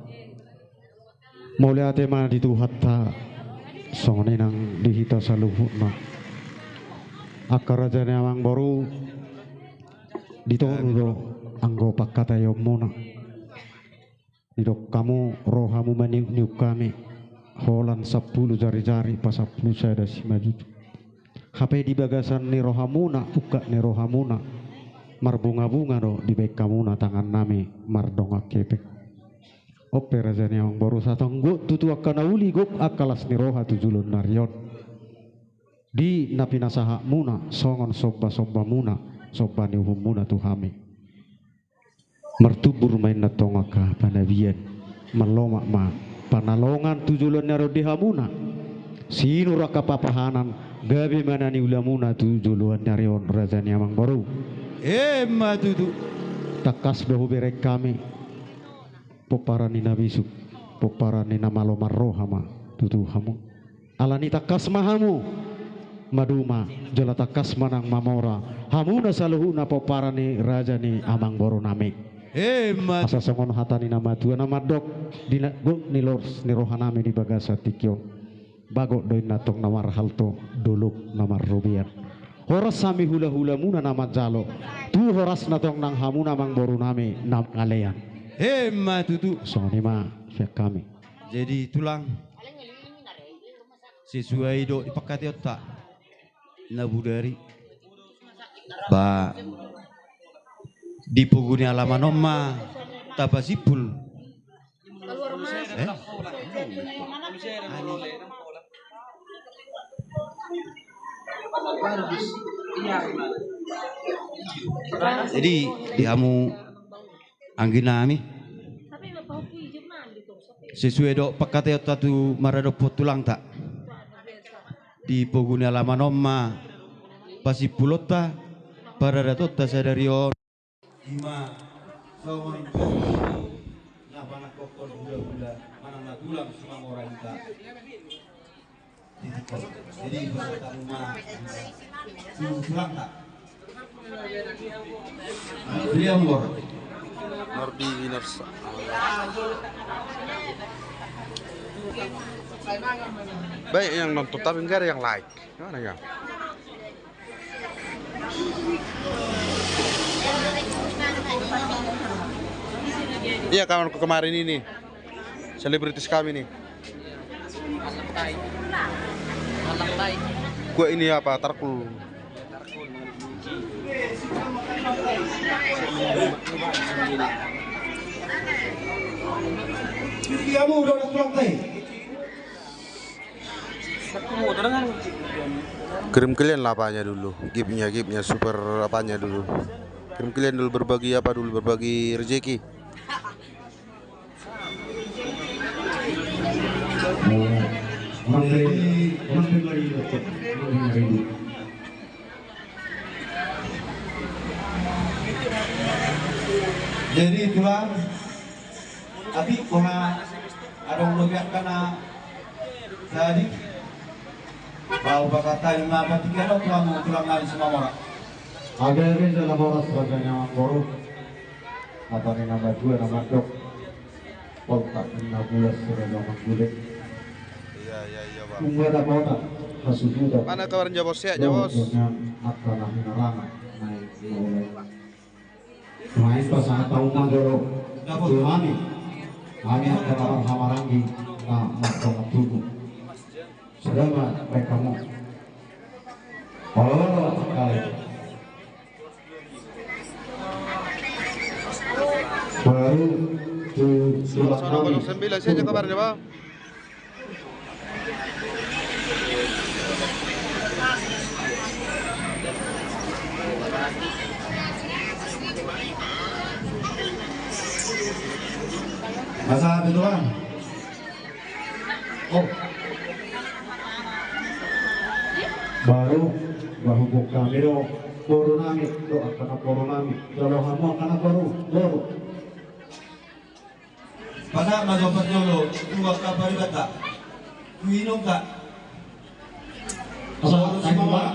Mauliate ma di Tuhanta, songon i nang di hita saluhutna. Angka raja ni amangboru, di toru do anggo pangkataionmuna. Didok hamu, ro hamu maniukniuk hami, holan sampulu jarijari pasampulu sada simanjujung. Hape di bagasan ni rohamuna, ungkap ni rohamuna, marbungabunga do dibaen hamuna tangannami mardongan hepeng. On pe raja ni amangboru, satonggo tutu angka na uli gok angka las ni roha tu joloan ni ari on. Di na pinasahatmuna songon sombasombamuna, somba ni uhumuna tu hami. Martumbur ma inna tong angka panabian, marlomak ma panalongan tu joloan ni ari on di hamuna. Sinur angka papahanan, gabe ma na niulamuna tu joloan ni ari on raja ni amangboru. Emma tutu. Tangkas do hubereng hami pomparan ni na bisuk, pomparan ni na malo marroha ma tutu hamu. Alani tangkas ma hamu maduma, jala tangkas ma nang mamora, hamuna saluhutna pomparan ni raja ni amangborunami. Emma. Asa songon hata ni na matua na mandok, di na gok ni las ni rohanami di bagasan tingki on. Bagot do inna tong na marhalto, dolok na marrobean. Horas hami hulahulamuna na manjalo, tu horasna tong nang hamuna amangborunami na mangalean. Emma tutu. Songon i ma sian hami. Jadi tulang, sesuai do di pangkataionta na bodari, ba di pogu ni alaman on ma tapasimpul. Eh? Jadi di hamu angginami, sesuai do pangkataionta tu maradophon tulangta, di pogu ni alaman on ma pasimpulonta, paradatonta sadari on. Ima songon na panangkokhon hulahula manang na tulang Simamora hita. Jadi pasahat hamu ma tu tulangta. Beli ambor. Nordi Winarsa. Banyak yang nonton tapi nggak ada yang like. Gimana ya? Iya, kawanku kemarin ini. Selebritis kami nih. Gua ini apa, tarkul. Kirim kalian lah apanya dulu, giftnya, giftnya super apanya dulu. Kirim kalian dulu berbagi apa dulu, berbagi rezeki. Jadi tulang, tapi kona adong lobi angka na tadi. Bau bakatani ma patika do tulang, tulang nami Simamora. Age age jala horas raja ni amangboru. Hata ni na matua na mandok. Poltak na bulas raja mangguling. Iya, iya, iya, Bang. Tung bada kota hasusutan. Mana kabar Jabos, sehat Jabos? Dengan angka na hinarangan naik mulai. Main pasahat hamu ma jolo tu hami. Hami angka na marhahamaranggi na martonga tugu. Sudah ma baik kamu. Olo, olo, sekali. Baru tu tulang nami. Sembilan saja kabarnya, Bang. Masa betulan. Oh. Baru, bahubuk kami do, boru nami, do angka na boru nami, jolo hamu angka na boru, boru. Pasahat ma jo parjolo, tu angka paribata. Tu inongta. Pasahat, boru Simamora.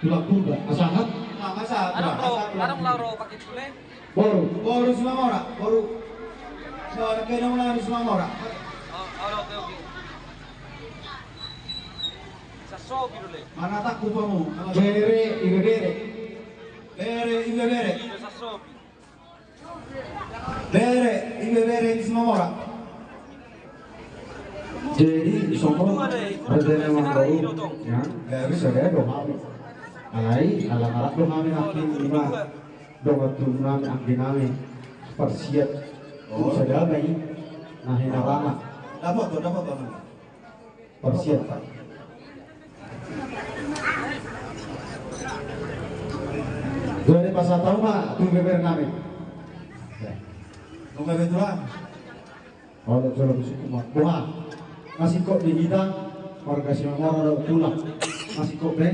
Tulang Purba, pasahat. Pasahat, pasahat. Boru. Boru Simamora, boru. Boru Simamora. Mana takku pamu? Bere, ibebere. Bere, ibebere. Bere, ibebere ni Simamora. Jadi songon raja ni amangboru, ya, bisa do hami. Alai, ala arak do hami nangkin ima dongan tubu nami, anggi nami, parsiat. Oh. Bisa damai. Nah, ini apa? Dapat tuh, dapat tuh. Parsiat. Jadi pasahat hamu ma tu ibebere nami. Nunga betulan. Olo, jolo, suku ma. Boha. Masingkop di hita, warga Simamora do tulang. Masingkop be.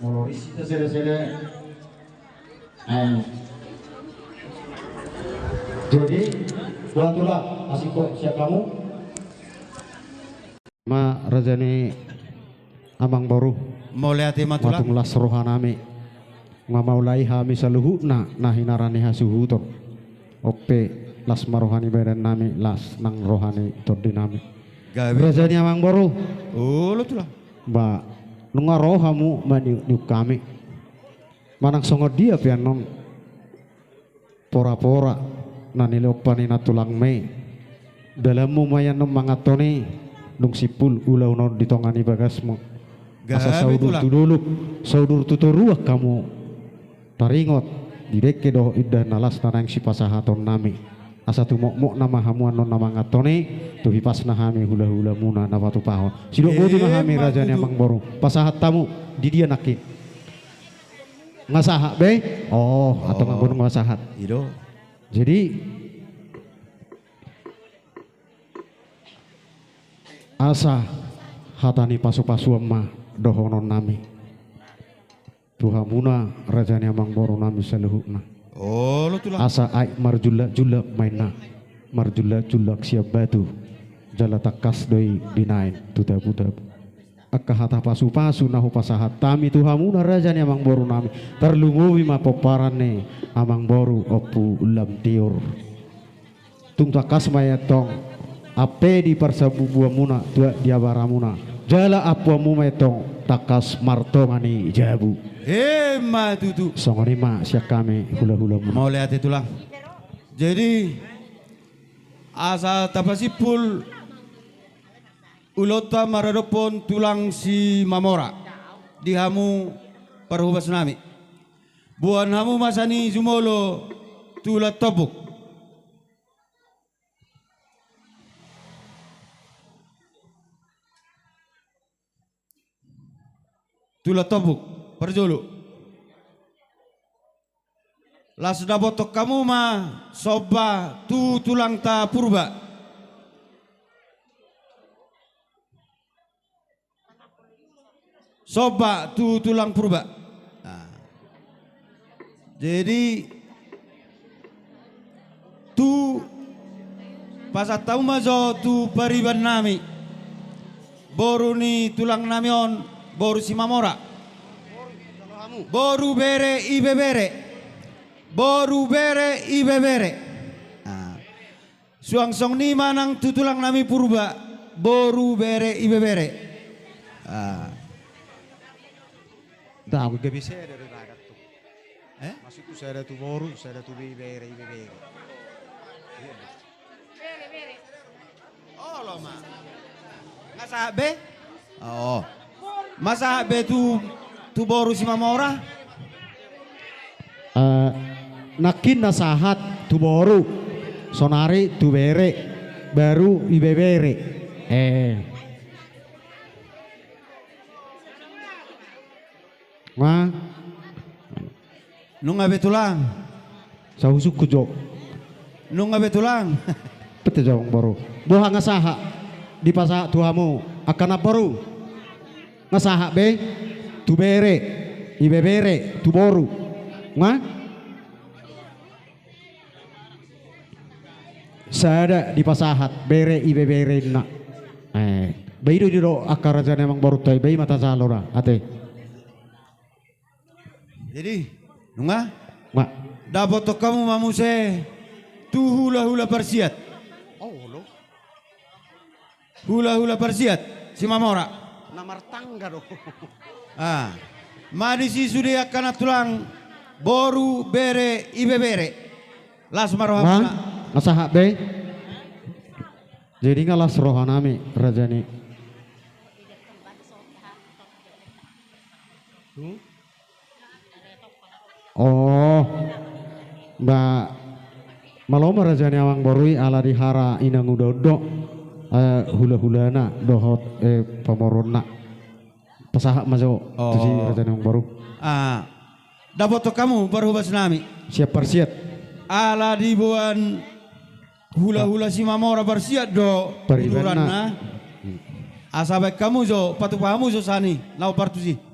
Molo ris hita sede-sede. Eh. Jadi, boha tulang, masingkop sian hamu. Ma raja ni amangboru. Mauliate ma tulang. Tung las roha nami. Nga maulai hami saluhutna na hinaran ni hasuhuton. Onpe las ma roha ni badan nami, las nang roha ni tondi nami. Gabe. Raja ni amangboru. Olo tulang. Ba, nunga ro hamu maniuk-niuk hami. Manang songon dia pe annon. Pora-pora na nilehon ni na tulangmi. Dalanmu ma i annon manganhon i, dung simpul ulaon on di tonga ni bagasmu. Asa saudur tu dolok, saudur tu toruan hamu taringot di dengke dohot indahan na las na naeng sipasahaton nami. Asa tumokmok nama hamu annon na manganhon i, tu hipasna hami hula-hulamuna na patupahon. Sidok boti ma hami raja ni amangboru. Pasahat hamu, di dia nangkin. Nga sahat be? Oh, antong anggo nunga sahat. I do. Jadi asa hata ni pasu-pasuan ma dohonon nami tu hamuna raja ni amangboru nami saluhutna. Olo tulang. Asa aek marjullak-jullak ma inna, marjullak-jullak sian batu, jala tangkas do i binaen tu tabu-tabu. Angka hata pasu-pasu na hupasahat hami tu hamuna raja ni amangboru nami, tarlumobi ma pomparan ni amangboru Ompu Lamtiur. Tung tangkas ma i antong ampe di parsambubuanmuna, tuat di abaramuna, jala ampuanmu ma i antong tangkas martonga ni jabu. Emma tutu. Songon i ma sian hami hula-hulamuna. Mauliate tulang. Jadi asa tapasimpul ulaonta maradophon tulang Simamora di hamu parhobas nami. Boan hamu ma sian i jumolo tulang Tombuk. Tulang Tombuk, parjolo. Laos dapothon hamu ma somba tu tulangta Purba. Somba tu tulang Purba. Nah. Jadi tu pasahat hamu ma jo tu pariban nami. Boru ni tulang nami on, boru Simamora. Boru bere ibebere. Boru bere ibebere. Nah. Suang songon i ma nang tu tulang nami Purba, boru bere ibebere. Ah. Dah, aku gabe sada do ibarat tu. Eh? Maksudku sada tu boru, sada tu bere ibebere. Olo ma. Nga sahat be? Oh. Nga sahat be tu, tu boru Simamora? Eh, nangkin na sahat tu boru, sonari tu bere, baru ibebere. Eh. Nga. Nunga be tulang. Sahusukku jo. Nunga be tulang. Pete jo amang boru. Boha nga sahat dipasahat tu hamu angka namboru? Nga sahat be tu bere, ibebere, tu boru. Nga? Sada dipasahat bere, ibebere inna. Eh, ba i do, i do angka raja ni amang boru tai, ba i ma tajalo da ate. Jadi, nunga? Ma. Dapothon hamu ma muse tu hulahula parsiat. Oh, lo. Hulahula parsiat Simamora. Na martangga do. Ah. Ma disi sude angka na tulang, boru, bere, ibebere. Las ma rohamuna. Nga sahat be. Jadi nga las rohanami raja ni. Oh, ba, malo ma raja ni amang boru i, ala di hara inang uda on do, eh, hulahulana dohot, eh, pamoruonna. Pasahat ma jo tusi raja ni amang boru. Ah, dapothon hamu parhobas nami. Siap parsiat. Ala diboan hulahula Simamora parsiat do paribanna. Asa baen hamu jo, patupa hamu jo sani na hombar tusi.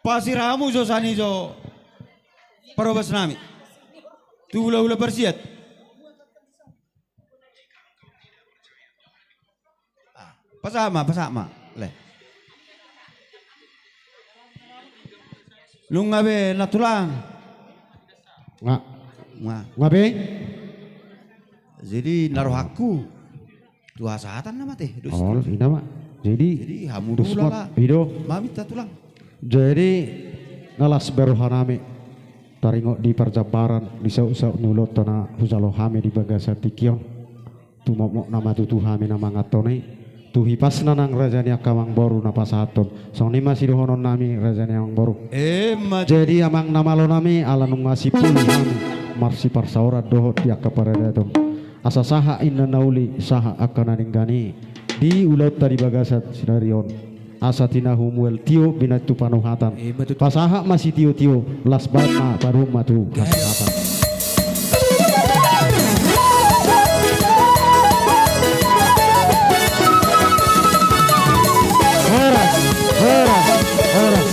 Pasira hamu jo sani jo parhobas nami tu hulahula parsiat. Ah, pasahat ma, pasahat ma. Le. Nunga be na tulang. Nga. Nga. Nga be. Jadi na rohangku tu hasahatan nama te. Oh, ina ma. Jadi, jadi hamu dos dula ma. Ido. Maminta tulang. Jadi, nga las be rohanami taringot di parjambaran, di saut-saut ni ulaonta na hujalo hami di bagasan tingki on. Tumomok nama tutu hami na manganhon i. Tu hipasna nang raja ni angka amang boru na pasahathon. Songon i ma sidohonon nami raja ni amang boru. Emma. Jadi amang na malo nami, ala nunga sipuli hami marsiparsaoran dohot di angka paradaton. Asa sahat inna na uli, sahat angka na denggan i di ulaonta di bagasan sadari on. Asa tinahu mual tio binahen tu panuhatan. Emma tutu. Pasahat ma sitio-tio, las baen ma paruhum ma tu hasahatan. Horas, horas, horas.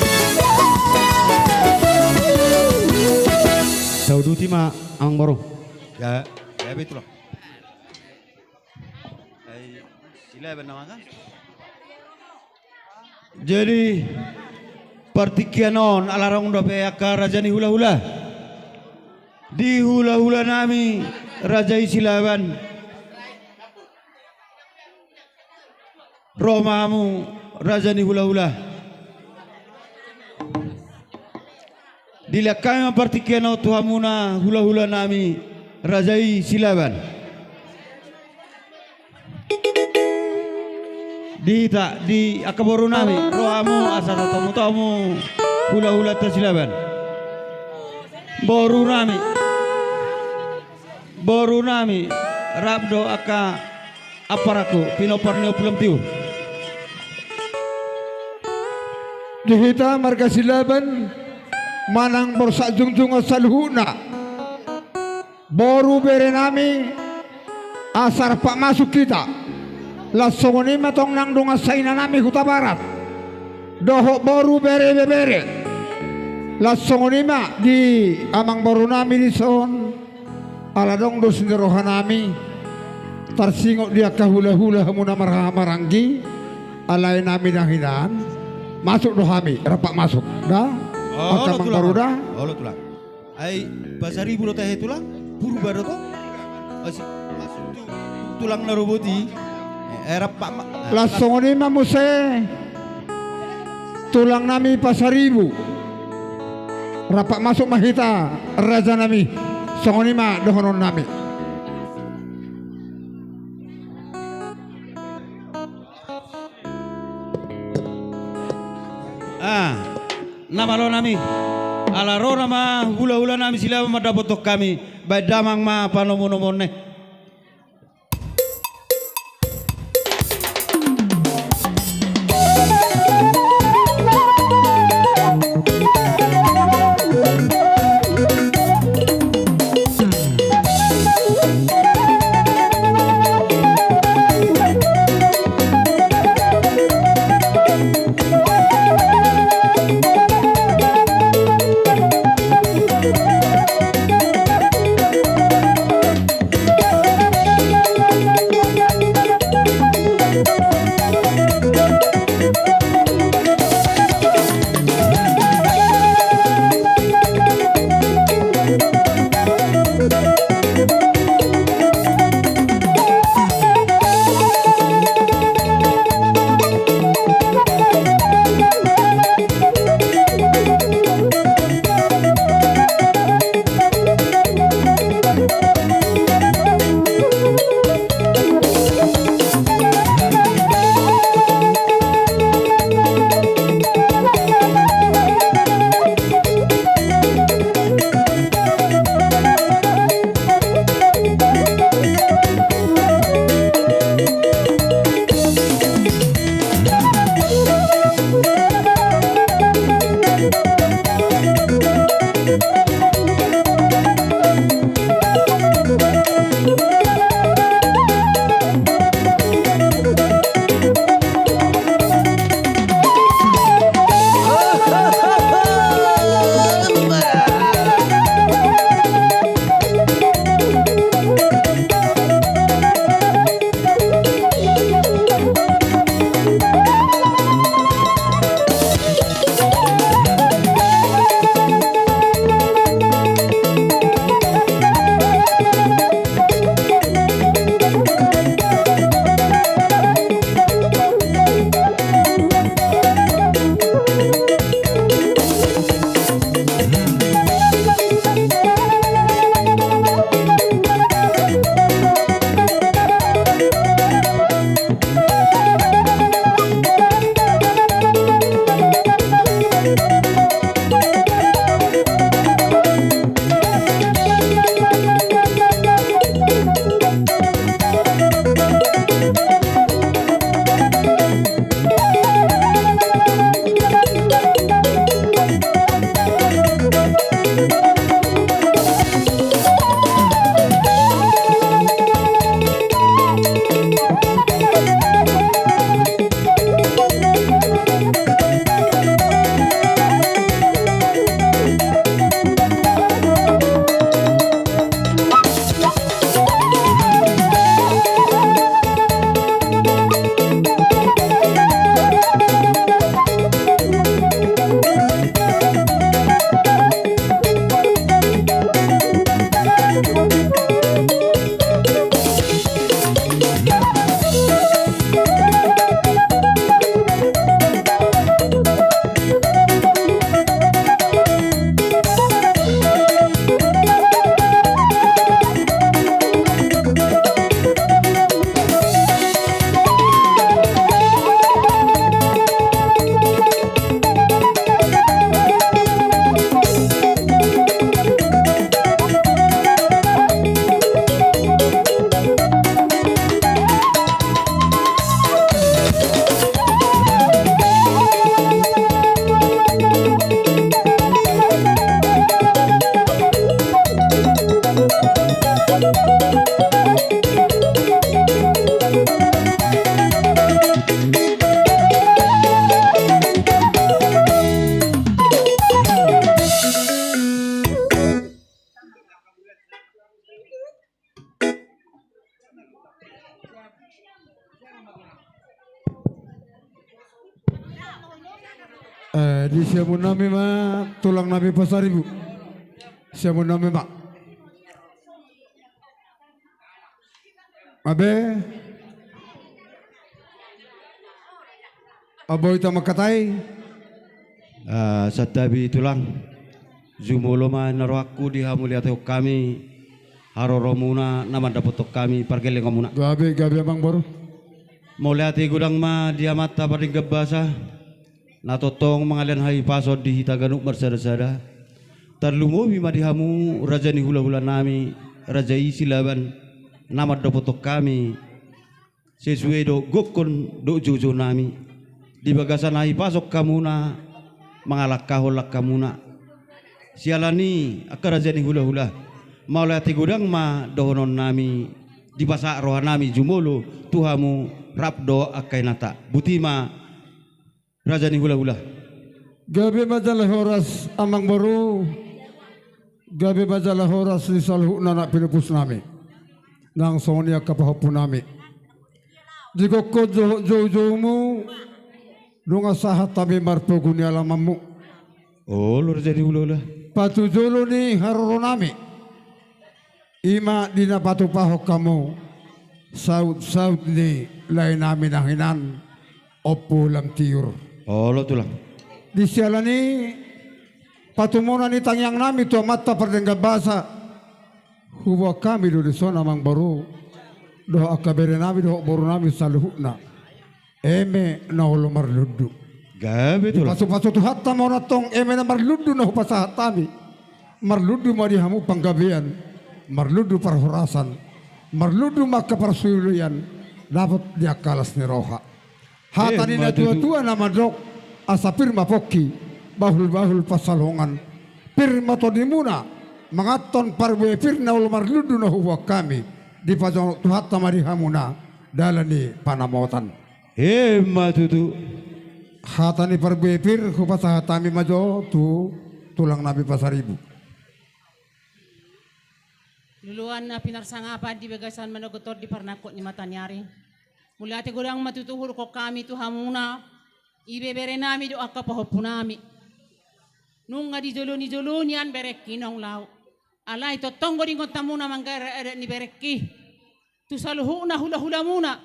Tauduti ma amang boru. Ya, ya betul. Ai, Silaban nama kan? Jadi, partingkian on ala adong dope angka raja ni hulahula. Di hulahula nami raja i Silaban. Ro ma hamu raja ni hulahula. Dilehon hami ma partingkian on tu hamuna hulahula nami raja i Silaban. Di hita, di angka boru nami, ro hamu asa tatomu-tomu hulahulanta Silaban. Boru nami. Boru nami, rap do angka amparangku, pinompar ni Ompu Lamtiu. Di hita marga Silaban, manang borsak jungjungan saluhutna. Boru bere nami, asa rap masuk hita. Laos songon i ma tong nang dongan sainanami Hutabarat. Dohot boru bere ibebere. Laos songon i ma di amang boru nami dison. Ala adong dos ni roha nami tarsingot di angka hulahula hamu na marhahamaranggi, alai nami dahinan masuk do hami, rap masuk da. Olo, angka amang tulang, boru da. Olo tulang. Ai Pasaribu do tahe tulang? Purba do to? Asi, masuk tu tulang na robot i. Eh, rap ma. Laos songon i ma muse. Tulang nami Pasaribu. Rap masuk ma hita raja nami. Songon i ma dohonon nami. Ah, na malo nami. Ala ro nama hulahula nami Silaban mandapothon hami. Baen damang ma panomunomuon i. Eh, di siamun nami ma tulang nami Pasaribu. Siamun nami ma. Abe. Abo ita makatai. Ah, santabi tulang. Jumolo ma na rohangku di hamu liatehon hami haroromuna na mandapothon hami pargellengonmuna. Gabe, gabe amang boru. Mauliate godang ma di Amanta pardenggan basa. Na tongtong mangalean hahipason di hita ganup marsada-sada. Tarlumobi ma di hamu raja ni hula-hula nami, raja i Silaban, na mandapothon hami sesuai dohot gokhon dohot joujou nami. Di bagasan hahipason hamuna mangalangkahon langkamuna. Siala ni i angka raja ni hula-hula, mauliate godang ma dohonon nami, dipasahat roha nami jumolo tu hamu rap dohot angka inanta. Boti ma raja ni hula-hula. Gabe ma jala horas amang boru. Gabe ma jala horas di saluhutna anak pinupus nami. Nang songon i angka pahompu nami. Di gokhon dohot joujoumu nunga sahat hami marpogu ni alamanmu. Olo raja ni hula-hula. Patujolo ni haroro nami. I ma di na patupahon hamu saut-saut ni lae nami nangkinan Ompu Lamtiur. Olo tulang. Di siala ni i patumona ni tangiang nami tu Amanta pardenggan basa. Huboan hami do dison amang boru dohot angka bere nami dohot boru nami saluhutna. Eme na olo marlundu. Gabe tulang. Pasu-pasu Tuhanta ma on antong eme na marlundu na hupasahat hami. Marlundu ma di hamu panggabean, marlundu parhorasan, marlundu ma angka parsulian, dapot di angka las ni roha. Hata ni na tua-tua na mandok, asa pir ma pongki, bahul-bahul pansalongan. Pir ma tondimuna manganhon parbue pir na olo marlundu na huboan hami. Dipajonok Tuhanta ma di hamuna dalan ni panamotan. Emma tutu. Hata ni parbue pir hupasahat hami ma jo tu tulang nami Pasaribu. Luluan na pinarsangapan di bagasan manogot on di parnangkok ni mataniari. Mauliate godang ma tutu hudokhon hami tu hamuna, ibebere nami dohot angka pahompu nami. Nunga di jolo ni jolo nian berengki naung laho. Alai tongtong godinghon hamuna manggarar adat ni berengki. Tu saluhutna hula-hulamuna,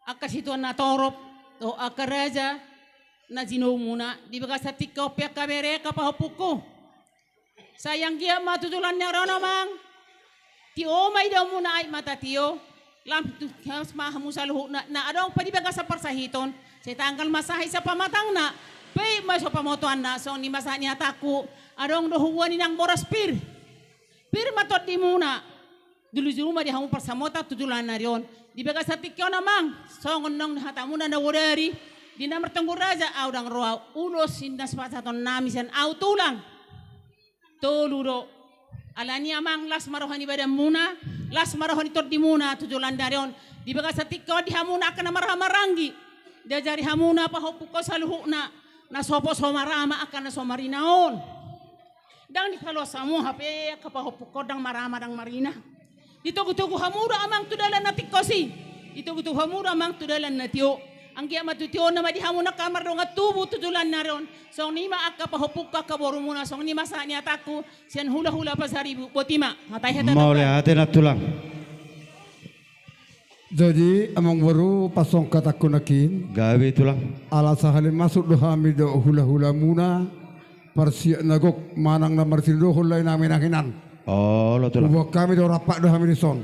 angka situan na torop dohot angka raja na jinoumuna, di bagasan tingki on pe angka bere, angka pahompungku. Sai anggiat ma tu joloan ni ari on amang, tio ma idaonmuna aek mata tio, lam tu hias ma hamu saluhutna, na adong pe di bagasan parsahiton, sai tanggal ma sahit sapamatangna, pait ma so pamotoanna, songon i ma sahat ni hatangku, adong do huboan inang boras pir. Pir ma tondimuna. Jolo-jolo ma di hamu pansamotan tu joloan ni ari on. Di bagasan tingki on amang, songon naung hatamuna na bodari, di na martonggo raja, ahu ndang ro ahu, ulos ni na sipasahaton nami sian ahu tulang. Tolu do. Alani i amang, las ma roha ni badanmuna, las ma roha ni tondimuna tu joloan ni ari on. Di bagasan tingki on di hamuna angka na marhaha maranggi. Diajari hamuna pahompungku saluhutna, na sopo so marama angka na so marina on. Ndang dihaloas hamu hape angka pahompungku on ndang marama ndang marina. Ditogu-togu hamu do amang tu dalan na tingkos i. Ditogu-togu hamu do amang tu dalan na tio. Anggiat ma tu tiona ma di hamu angka mardongan tubu tu joloan ni ari on. Songon i ma angka pahompungku angka borumuna, songon i ma sahat ni hatangku sian hula-hula Pasaribu. Boti ma. Hatai hata. Mauliate nang tulang. Jadi amang boru, pasongkatangku nangkin. Gabe tulang. Ala sahali masuk do hami dohot hula-hulamuna, parsiat na gok manang na marsidohon lae nami nangkinan. Olo tulang. Huboan hami do, rap do hami dison.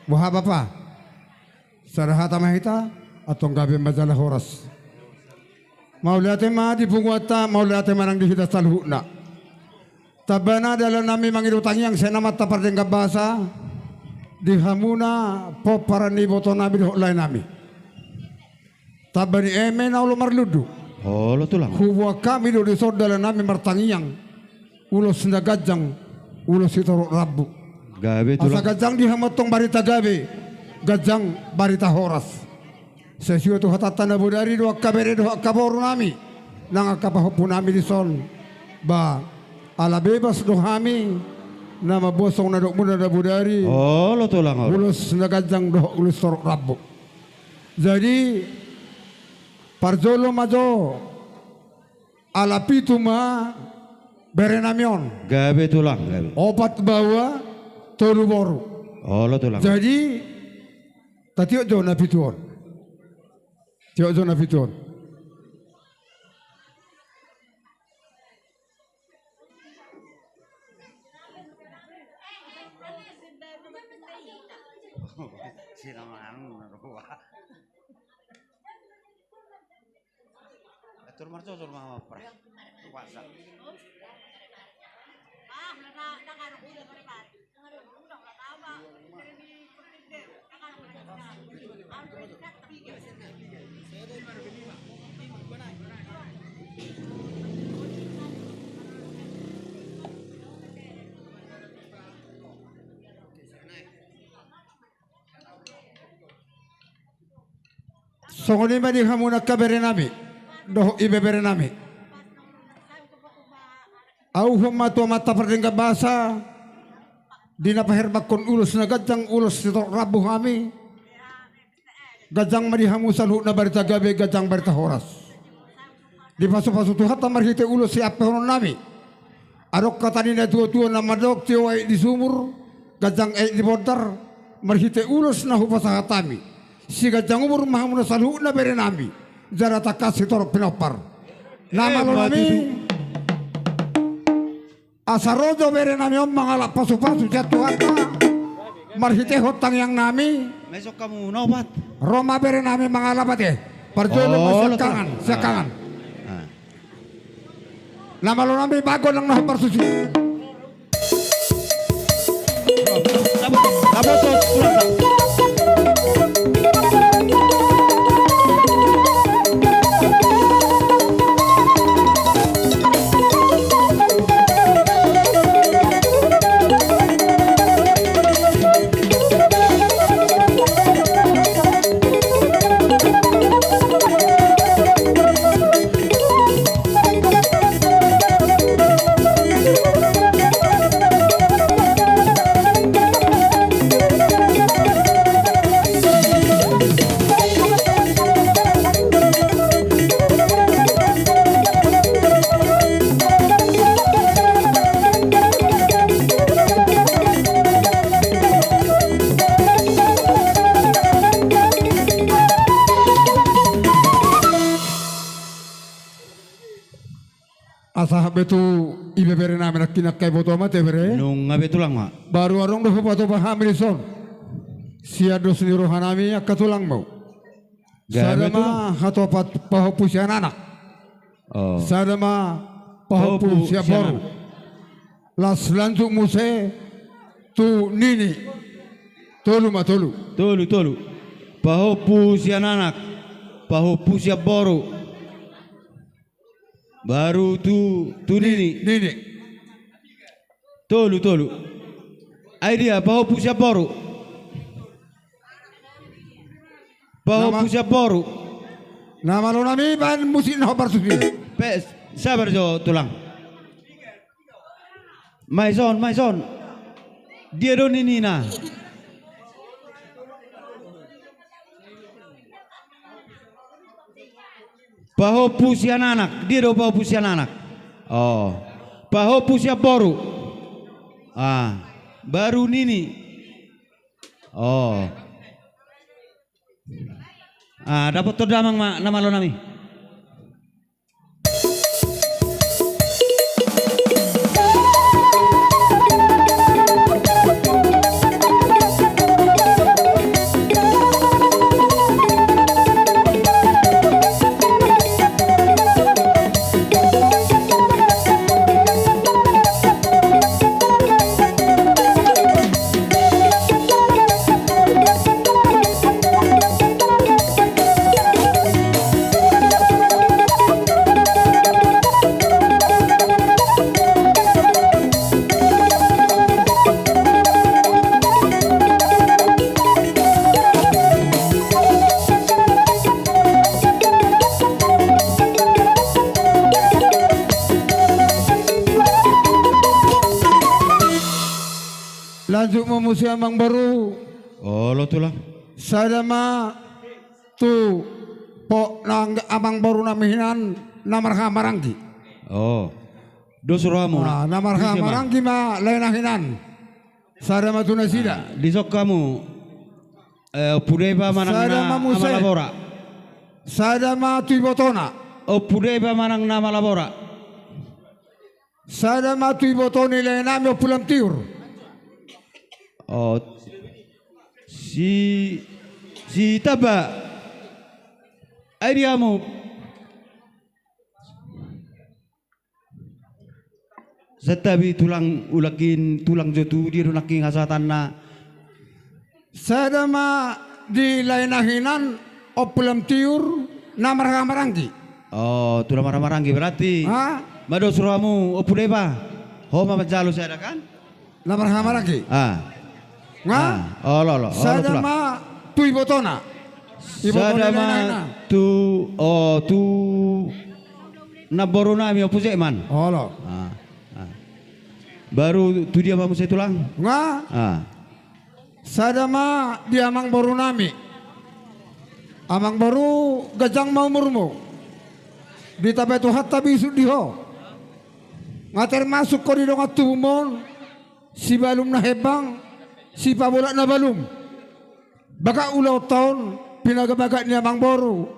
Boha bapa? Sada hata ma hita, antong gabe ma jala horas. Mauliate ma di punguanta, mauliate ma nang di hita saluhutna. Tambana dalan nami mangido tangiang sian Amanta pardenggan basa di hamuna pomparan ni iboto nami dohot lae nami. Tamba ni eme na olo marlundu. Olo tulang. Huboan hami do dison dalan nami martangiang, ulos na ganjang, ulos sitorop rambu. Gabe tulang. Asa ganjang di hamu antong barita gabe, ganjang barita horas. Sesuai tu hatanta na bodari do angka bere dohot angka boru nami, nang angka pahompu nami dison. Ba, ala bebas do hami na mamboan songon na dok muna na bodari. Olo tulang, olo. Ulos na ganjang dohot ulos torop rambu. Jadi, parjolo ma jo, ala pitu ma bere nami on. Gabe tulang, gabe. Opat baoa, tolu boru. Olo tulang. Jadi, tatiop jo na pitu on. Tiop jo na pitu on. Atur marjolo ma, ma, pra. Puasa. Songon i ma di hamu angka bere nami dohot ibebere nami. Ahu huhut ma tu amanta pardenggan basa, di na paherbanghon ulos na ganjang, ulos sitorop rambu hami. Ganjang ma di hamu saluhutna barita gabe, ganjang barita horas. Dipasupasu Tuhanta marhite ulos siampehonon nami. Adong hata ni na tuatua na mandok, tio aek di sumur, ganjang aek di bondar. Marhite ulos na hupasahat hami, siganjang umur ma hamu na saluhutna bere nami, jala tangkas sitorop pinompar. Na malo nami. Asa ro jo bere nami on mangalap pasupasu sian Tuhanta marhitehon tangiang nami. Ro ma bere nami mangalap ate. Parjolo ma siangkangan, siangkangan. Na malo nami, bago nang na parsusi. Asa sahat be tu ibebere nami nangkin, angka iboto ma ate bere. Nunga be tulang ma. Baru adong do hupatupa hami dison sian dos ni roha nami angka tulangmu. Sada ma hatopan pahompu sian anak. Sada ma pahompu sian boru. Las lanjut muse tu nini. Tolu ma, tolu. Tolu, tolu. Pahompu sian anak, pahompu sian boru. Baru tu, tu nini. Nini. Tolu, tolu. Ai dia pahompu sian boru. Pahompu sian boru. Na malo nami, baen musik na hombar susi. Pe, sabar jo tulang. Mai son, mai son. Dia do ninina. Pahompu sian anak, dia do pahompu sian anak. Oh. Pahompu sian boru. Ah, baru nini. Oh. Ah, dapothon damang ma na malo nami. Lanjut ma muse amang boru. Olo tulang. Sada ma tu po nang amang boru nami hinan na marhaha maranggi. Oh. Dos rohamu. Ah, na marhaha maranggi ma lae na hinan. Sada ma tu nasida. Ah, dison hamu. Eh, Ompu Deba manang na Ama Labora. Sada ma tu ibotona. Ompu Deba manang na Ama Labora. Sada ma tu iboto ni lae nami Ompu Lamtiur. Oh, si, si Taba. Ai di hamu. Santabi tulang, ulangkin tulang jo tu dia do nangkin hasahatanna. Sada ma di lae na hinan Ompu Lamtiur na marhaha maranggi. Oh, tu na marhaha maranggi berarti. Ha? Ma dos rohamu Ompu Deba. Ho ma manjalo sada kan? Na marhaha maranggi. Ah. Nga? Ah, olo, olo, olo, sada tulang. Ma tu ibotona. Ibotona sada ma lae na hinan. Tu, oh, tu namboru nami Ompu Jekman. Olo. Ah, ah. Baru tu dia ma muse tulang? Nga? Ah. Sada ma di amang boru nami. Amang boru, ganjang ma umurmu. Ditabe Tuhanta bisuk di ho. Nga termasuk ho di dongan tubumon, sibalum na hembang, sipabolak na balum. Bagak ulaonta on, pinaga bagak ni amang boru.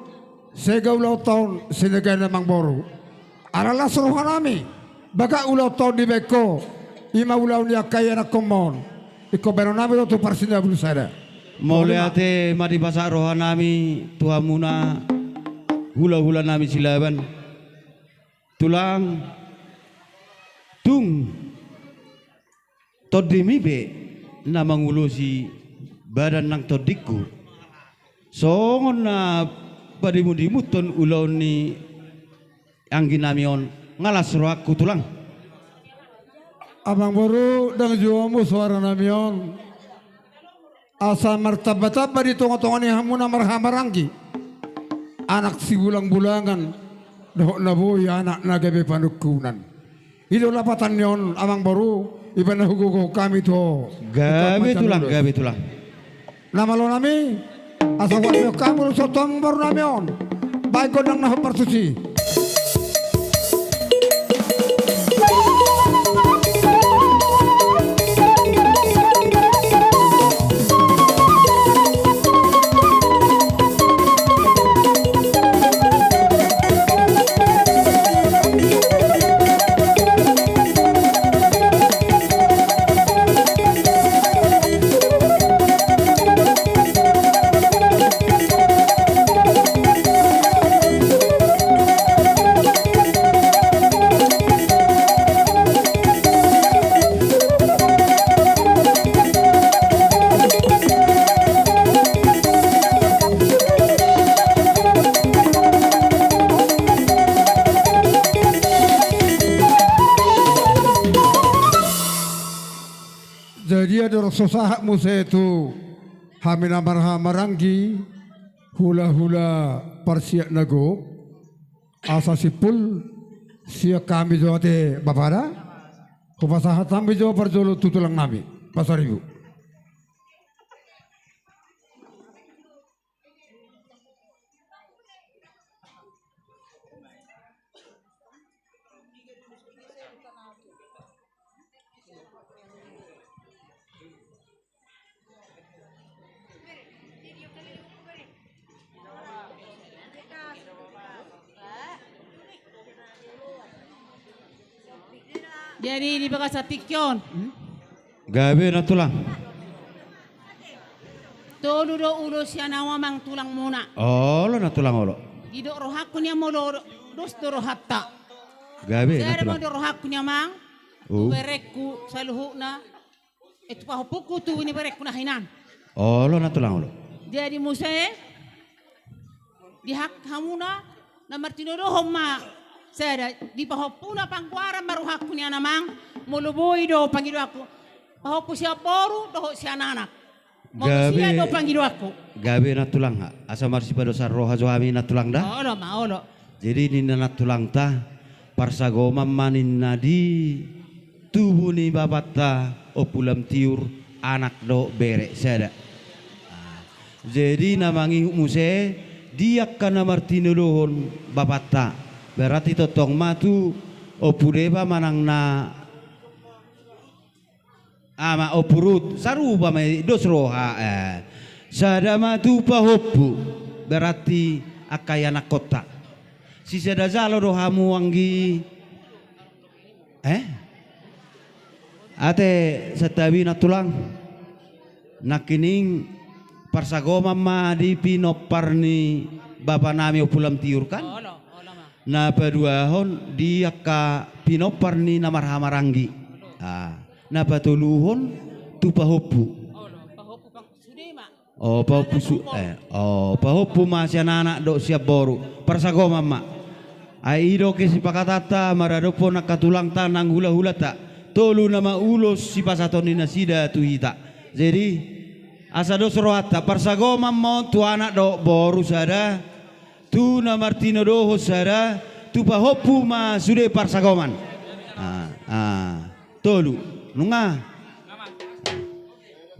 Sega ulaonta on, sinega ni amang boru. Ala las roha nami, bagak ulaonta on dibaen ho, i ma ulaon ni angka ianakhonmon. Ingkon baenon nami do tu parsinabul sada. Mauliate ma dipasahat roha nami tu hamuna, hula-hula nami Silaban. Tulang, tung tondimi pe na mangulosi badan nang tondingku. Songon na padimu-dimuthon ulaon ni anggi nami on, nga las rohangku tulang. Amang boru, ndang juo hamu soara nami on. Asa martamba-tamba di tonga-tonga ni hamu na marhamaranggi. Anak sibulang-bulangan, dohot na boi anak na gabe panungkunan. I do lapatan ni on, amang boru, i ma na hugogohon hami tu ho. Gabe tulang, gabe tulang. Na malo nami, asa huadopi hami ulos on tu amang boru nami on. Baen gondang na hombar tusi. Jadi adong so sahat muse tu hami na marhamaranggi, hula-hula parsiat na gok, asa simpul sian hami jo ate bapa da, hupasahat hami jo parjolo tu tulang nami Pasaribu. Jadi di bagasan tingki on. Gabe na tulang. Tolu do ulos sian ahu amang tulang muna. Olo na tulang olo. Didok rohangku ni amang molo dos do rohanta. Gabe na tulang. Sada ma do rohangku ni amang. Uh. Tu berengku saluhutna. Eh, tu pahompungku tu ni berengku na hinan. Olo na tulang olo. Jadi muse di hak hamuna na martinodohon ma sada di pahompuna panggoaran ma rohangku nian amang, molo boi do pangidoanku. Pahompu sian boru dohot sian anak. Molo sian do pangidoanku. Gabe na tulang ha. Asa marsipadosan roha jo hami na tulang da. Olo ma olo. Jadi ninna na tulangta, parsagoman ma ninna di tubu ni bapanta Ompu Lamtiur anak dohot bere sada. Jadi na mangihut muse di angka na martinodohon bapanta, berarti tongtong ma tu Ompu Deba manang na Ama Ompu Rut, sarupa ma i, dos roha, eh. Sada ma tu pahompu, berarti angka ianakhonta. Sisada jalo do hamu anggi, eh? Ate santabi na tulang. Nangkining parsagoman ma di pinompar ni bapa nami Ompu Lam Tiur kan? Olo, olo ma. Na paduahon di angka pinompar ni na marhahamaranggi. Ah. Na patoluhon tu pahompu. Olo, pahompu pang sude ma. Oh, pahompu su-, eh, oh, pahompu ma sian anak dohot sian boru. Parsagoman ma. Ai i do kesepakatanta maradophon angka tulangta nang hulahulanta. Tolu nama ulos sipasahaton ni nasida tu hita. Jadi, asa dos rohanta, parsagoman ma on tu anak dohot boru sada, tu na martinodohon sada, tu pahompu ma sude parsagoman. Ah, ah. Tolu. Nunga.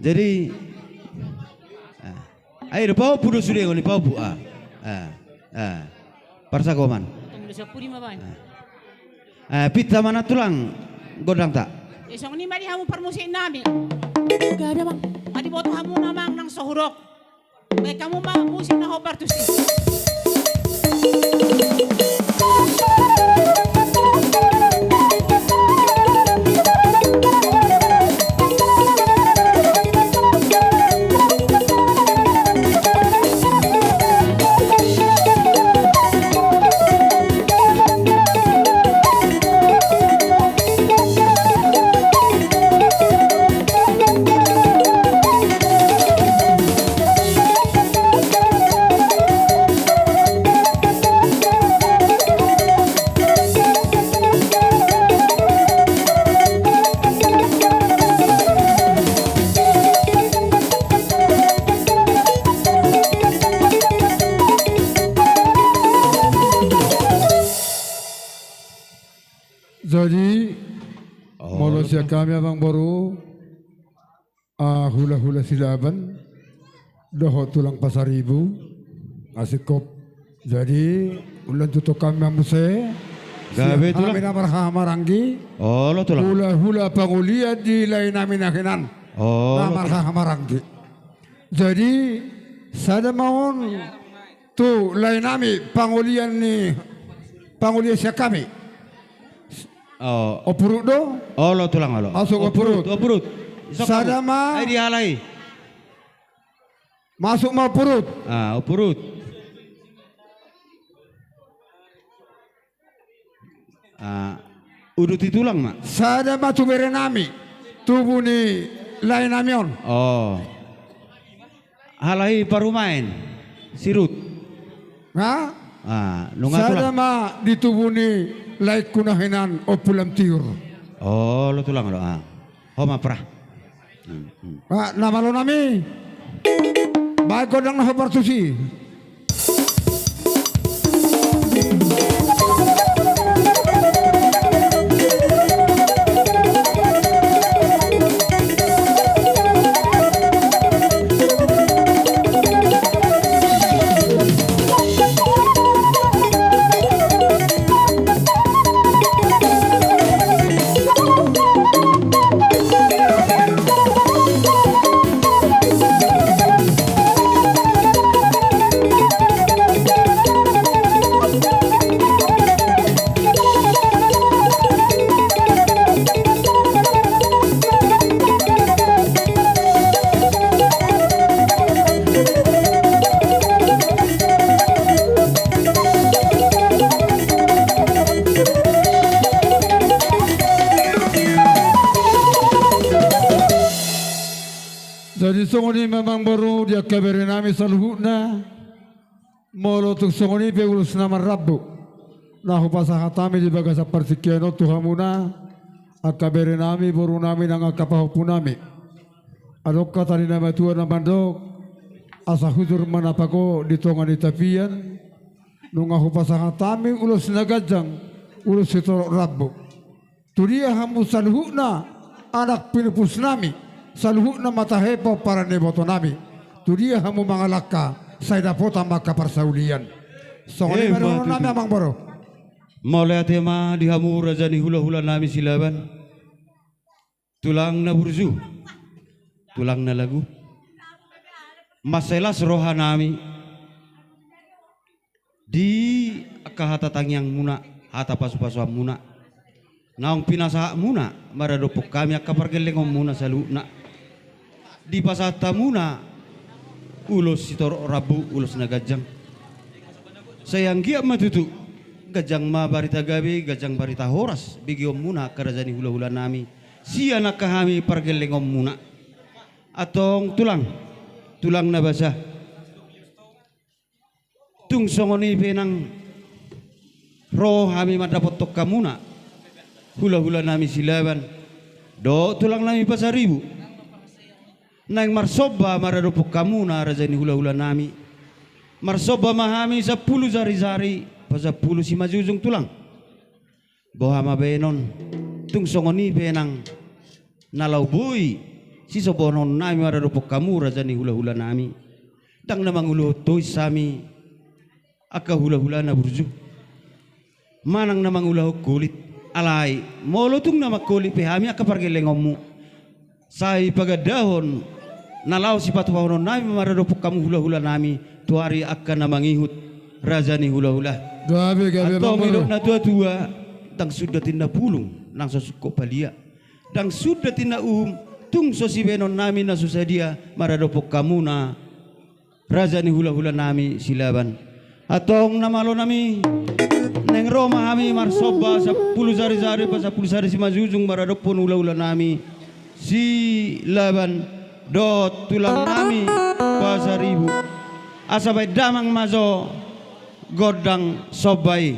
Jadi, ah. Ai do pahompu do sude ngoni pahompu. Ah. Ah. Ah. Parsagoman. Tong do sapudi ma baen. Ah. Ah, pinta ma na tulang gondangta. Eh, songon i ma di hamu parmusik nami. Gabe, Amang. Adi boto hamu na, Amang, nang so hudok. Baen hamu ma musik na hombar tusi. Jadi, oh, molo sian hami, Amang Boru, ah, hulahula Silaban dohot tulang Pasaribu, asik kop. Jadi, ulaon tutu hami ma muse. Gabe, sian tulang. Hami na marhahamaranggi. Olo, tulang. Hulahula pangolian di lae nami na hinan. Olo, tulang. Na marhahamaranggi. Jadi, sada ma on tu lae nami pangolian ni, pangolian sian hami. Oh. Ompu Rut do? Olo, tulang, olo. Masuk Ompu Rut. Ompu Rut, Ompu Rut. Isok hamu. Sada ma. Ai dihalai. Masuk ma Ompu Rut. Ah, Ompu Rut. Ah, uduti tulang ma. Sada ma tu bere nami, tubu ni lae nami on. Oh. Halai parumaen, si Rut. Ha? Ah, nunga tulang. Sada ma di tubu ni laengku na hinan Ompu Lam Tiur. Olo, tulang, olo, ah. Ho ma, prah. Hmm, hmm. Ah, na malo nami. Baen gondang na hombar tusi. Jadi songon i ma, Amang Boru, di angka bere nami saluhutna. Molo tung songon i pe ulos na marrambu na hupasahat hami di bagasan partingkian on tu hamuna, angka bere nami, boru nami, nang angka pahompu nami. Adong hata ni na matua na mandok, asa hujur ma na pago di tonga ni tapian. Nunga hupasahat hami ulos na ganjang, ulos sitorop rambu. Tu dia hamu saluhutna anak pinupus nami, Saluhutna ma tahe pomparan ni ibotonami. Tu dia hamu mangalangka, sai dapotan ma angka parsaulian. Songon i ma dohononnami, amang boru. Mauliate ma di hamu raja ni hulahulanami Silaban. Tulang na burju, tulang na lagu. Mansai las rohanami di angka hata tangiangmuna, hata pasupasuanmuna, naung pinasahatmuna maradophon hami angka pargellengonmuna saluhutna. Dipasahat hamuna ulos sitorop rambu, ulos na ganjang. Sai anggiat ma tutu ganjang ma barita gabe, ganjang barita horas begeonmuna angka raja ni hulahulanami sian angka hami pargellengonmuna. Antong tulang, tulang na basa. Tung songon i pe nang ro hami mandapothon hamuna hulahulanami Silaban dohot tulangnami Pasaribu. Naeng marsomba maradophon hamuna raja ni hulahulanami. Marsomba ma hami sampulu jarijari pasampulu simanjujung, tulang. Boha ma baenon, tung songon i pe nang na laho boi sisombaonnami maradophon hamu raja ni hulahulanami. Ndang na mangulahon tois hami angka hulahula na burju manang na mangulahon holit. Alai molo tung na mangholit pe hami angka pargellengonmu, sai pagandahon na laho sipatupaononnami maradophon hamu hulahulanami tu ari angka na mangihut raja ni hulahula. Gabe, gabe. Antong, amang boru, didok natuatua, ndang sundat ninna pulung nang so sungkot palia, ndang sundat ninna uhum tung so sibaenonnami na so sadia maradophon hamuna raja ni hulahulanami Silaban. Antong na malonami, naeng ro ma hami marsomba sampulu jarijari pasampulu sada simanjujung maradophon hulahulanami Silaban dohot tulangnami Pasaribu. Asa baen damang ma jo gondang somba i.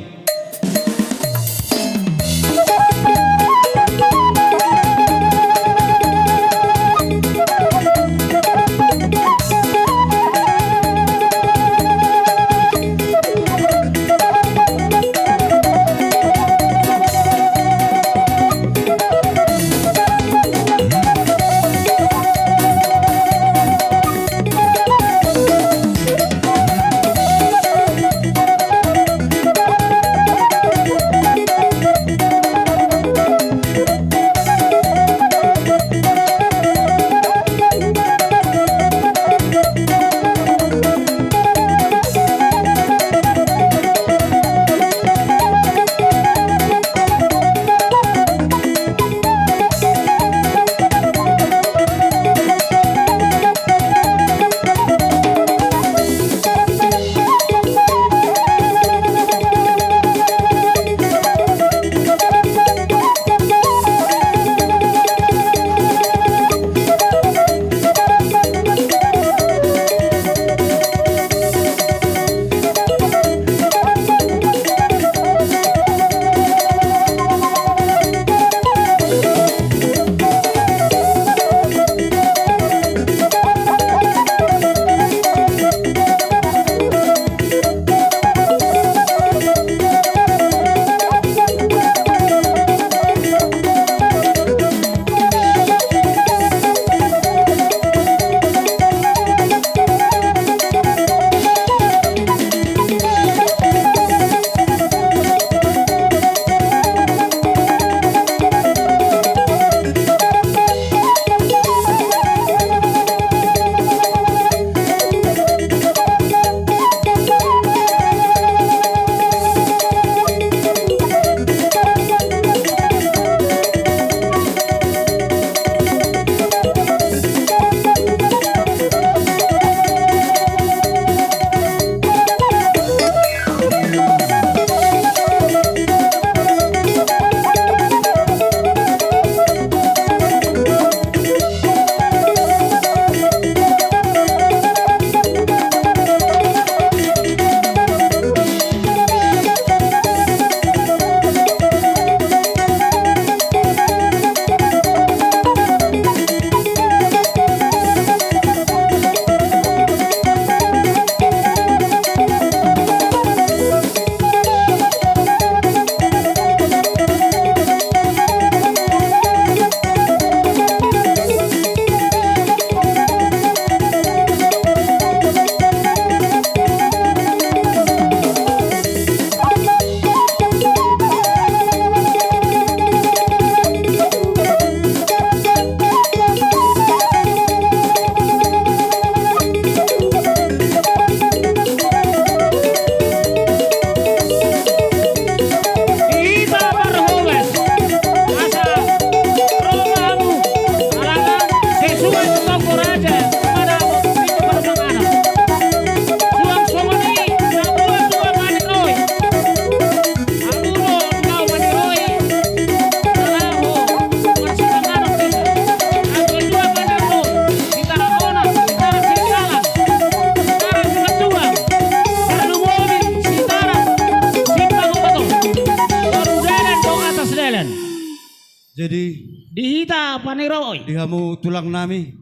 Di hamu tulang nami.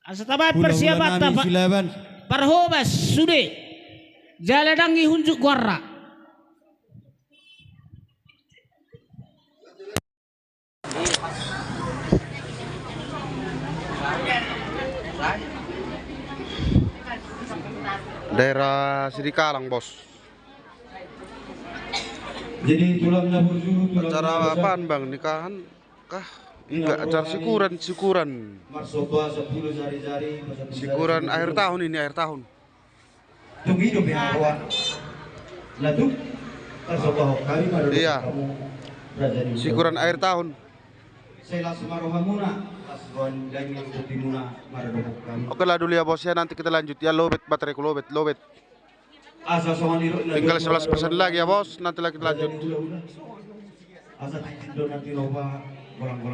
Asa tabaen parsiapan nami Silaban. Parhobas sude. Jala dang ihunjuk goarna. Daerah Sidikalang, Bos. Jadi tulang na burju, tulang na burju. Acara apaan, Bang? Nikahan kah? Enggak, acara syukuran, syukuran. Syukuran akhir tahun ini, akhir tahun. Tung i do pe haroan. Nah, tung tarsomba hami maradophon hamu, raja ni. Syukuran akhir tahun. Sai las ma rohamuna, las roha ni daging dohot tondi muna maradophon hami. Oke lah dulu ya, Bos, ya, nanti kita lanjut ya. Lobet, bateraiku lobet, lobet. Tinggal sebelas persen lagi ya, Bos, nanti lagi kita lanjut. Asa tinggal nanti lupa bolang-bolang.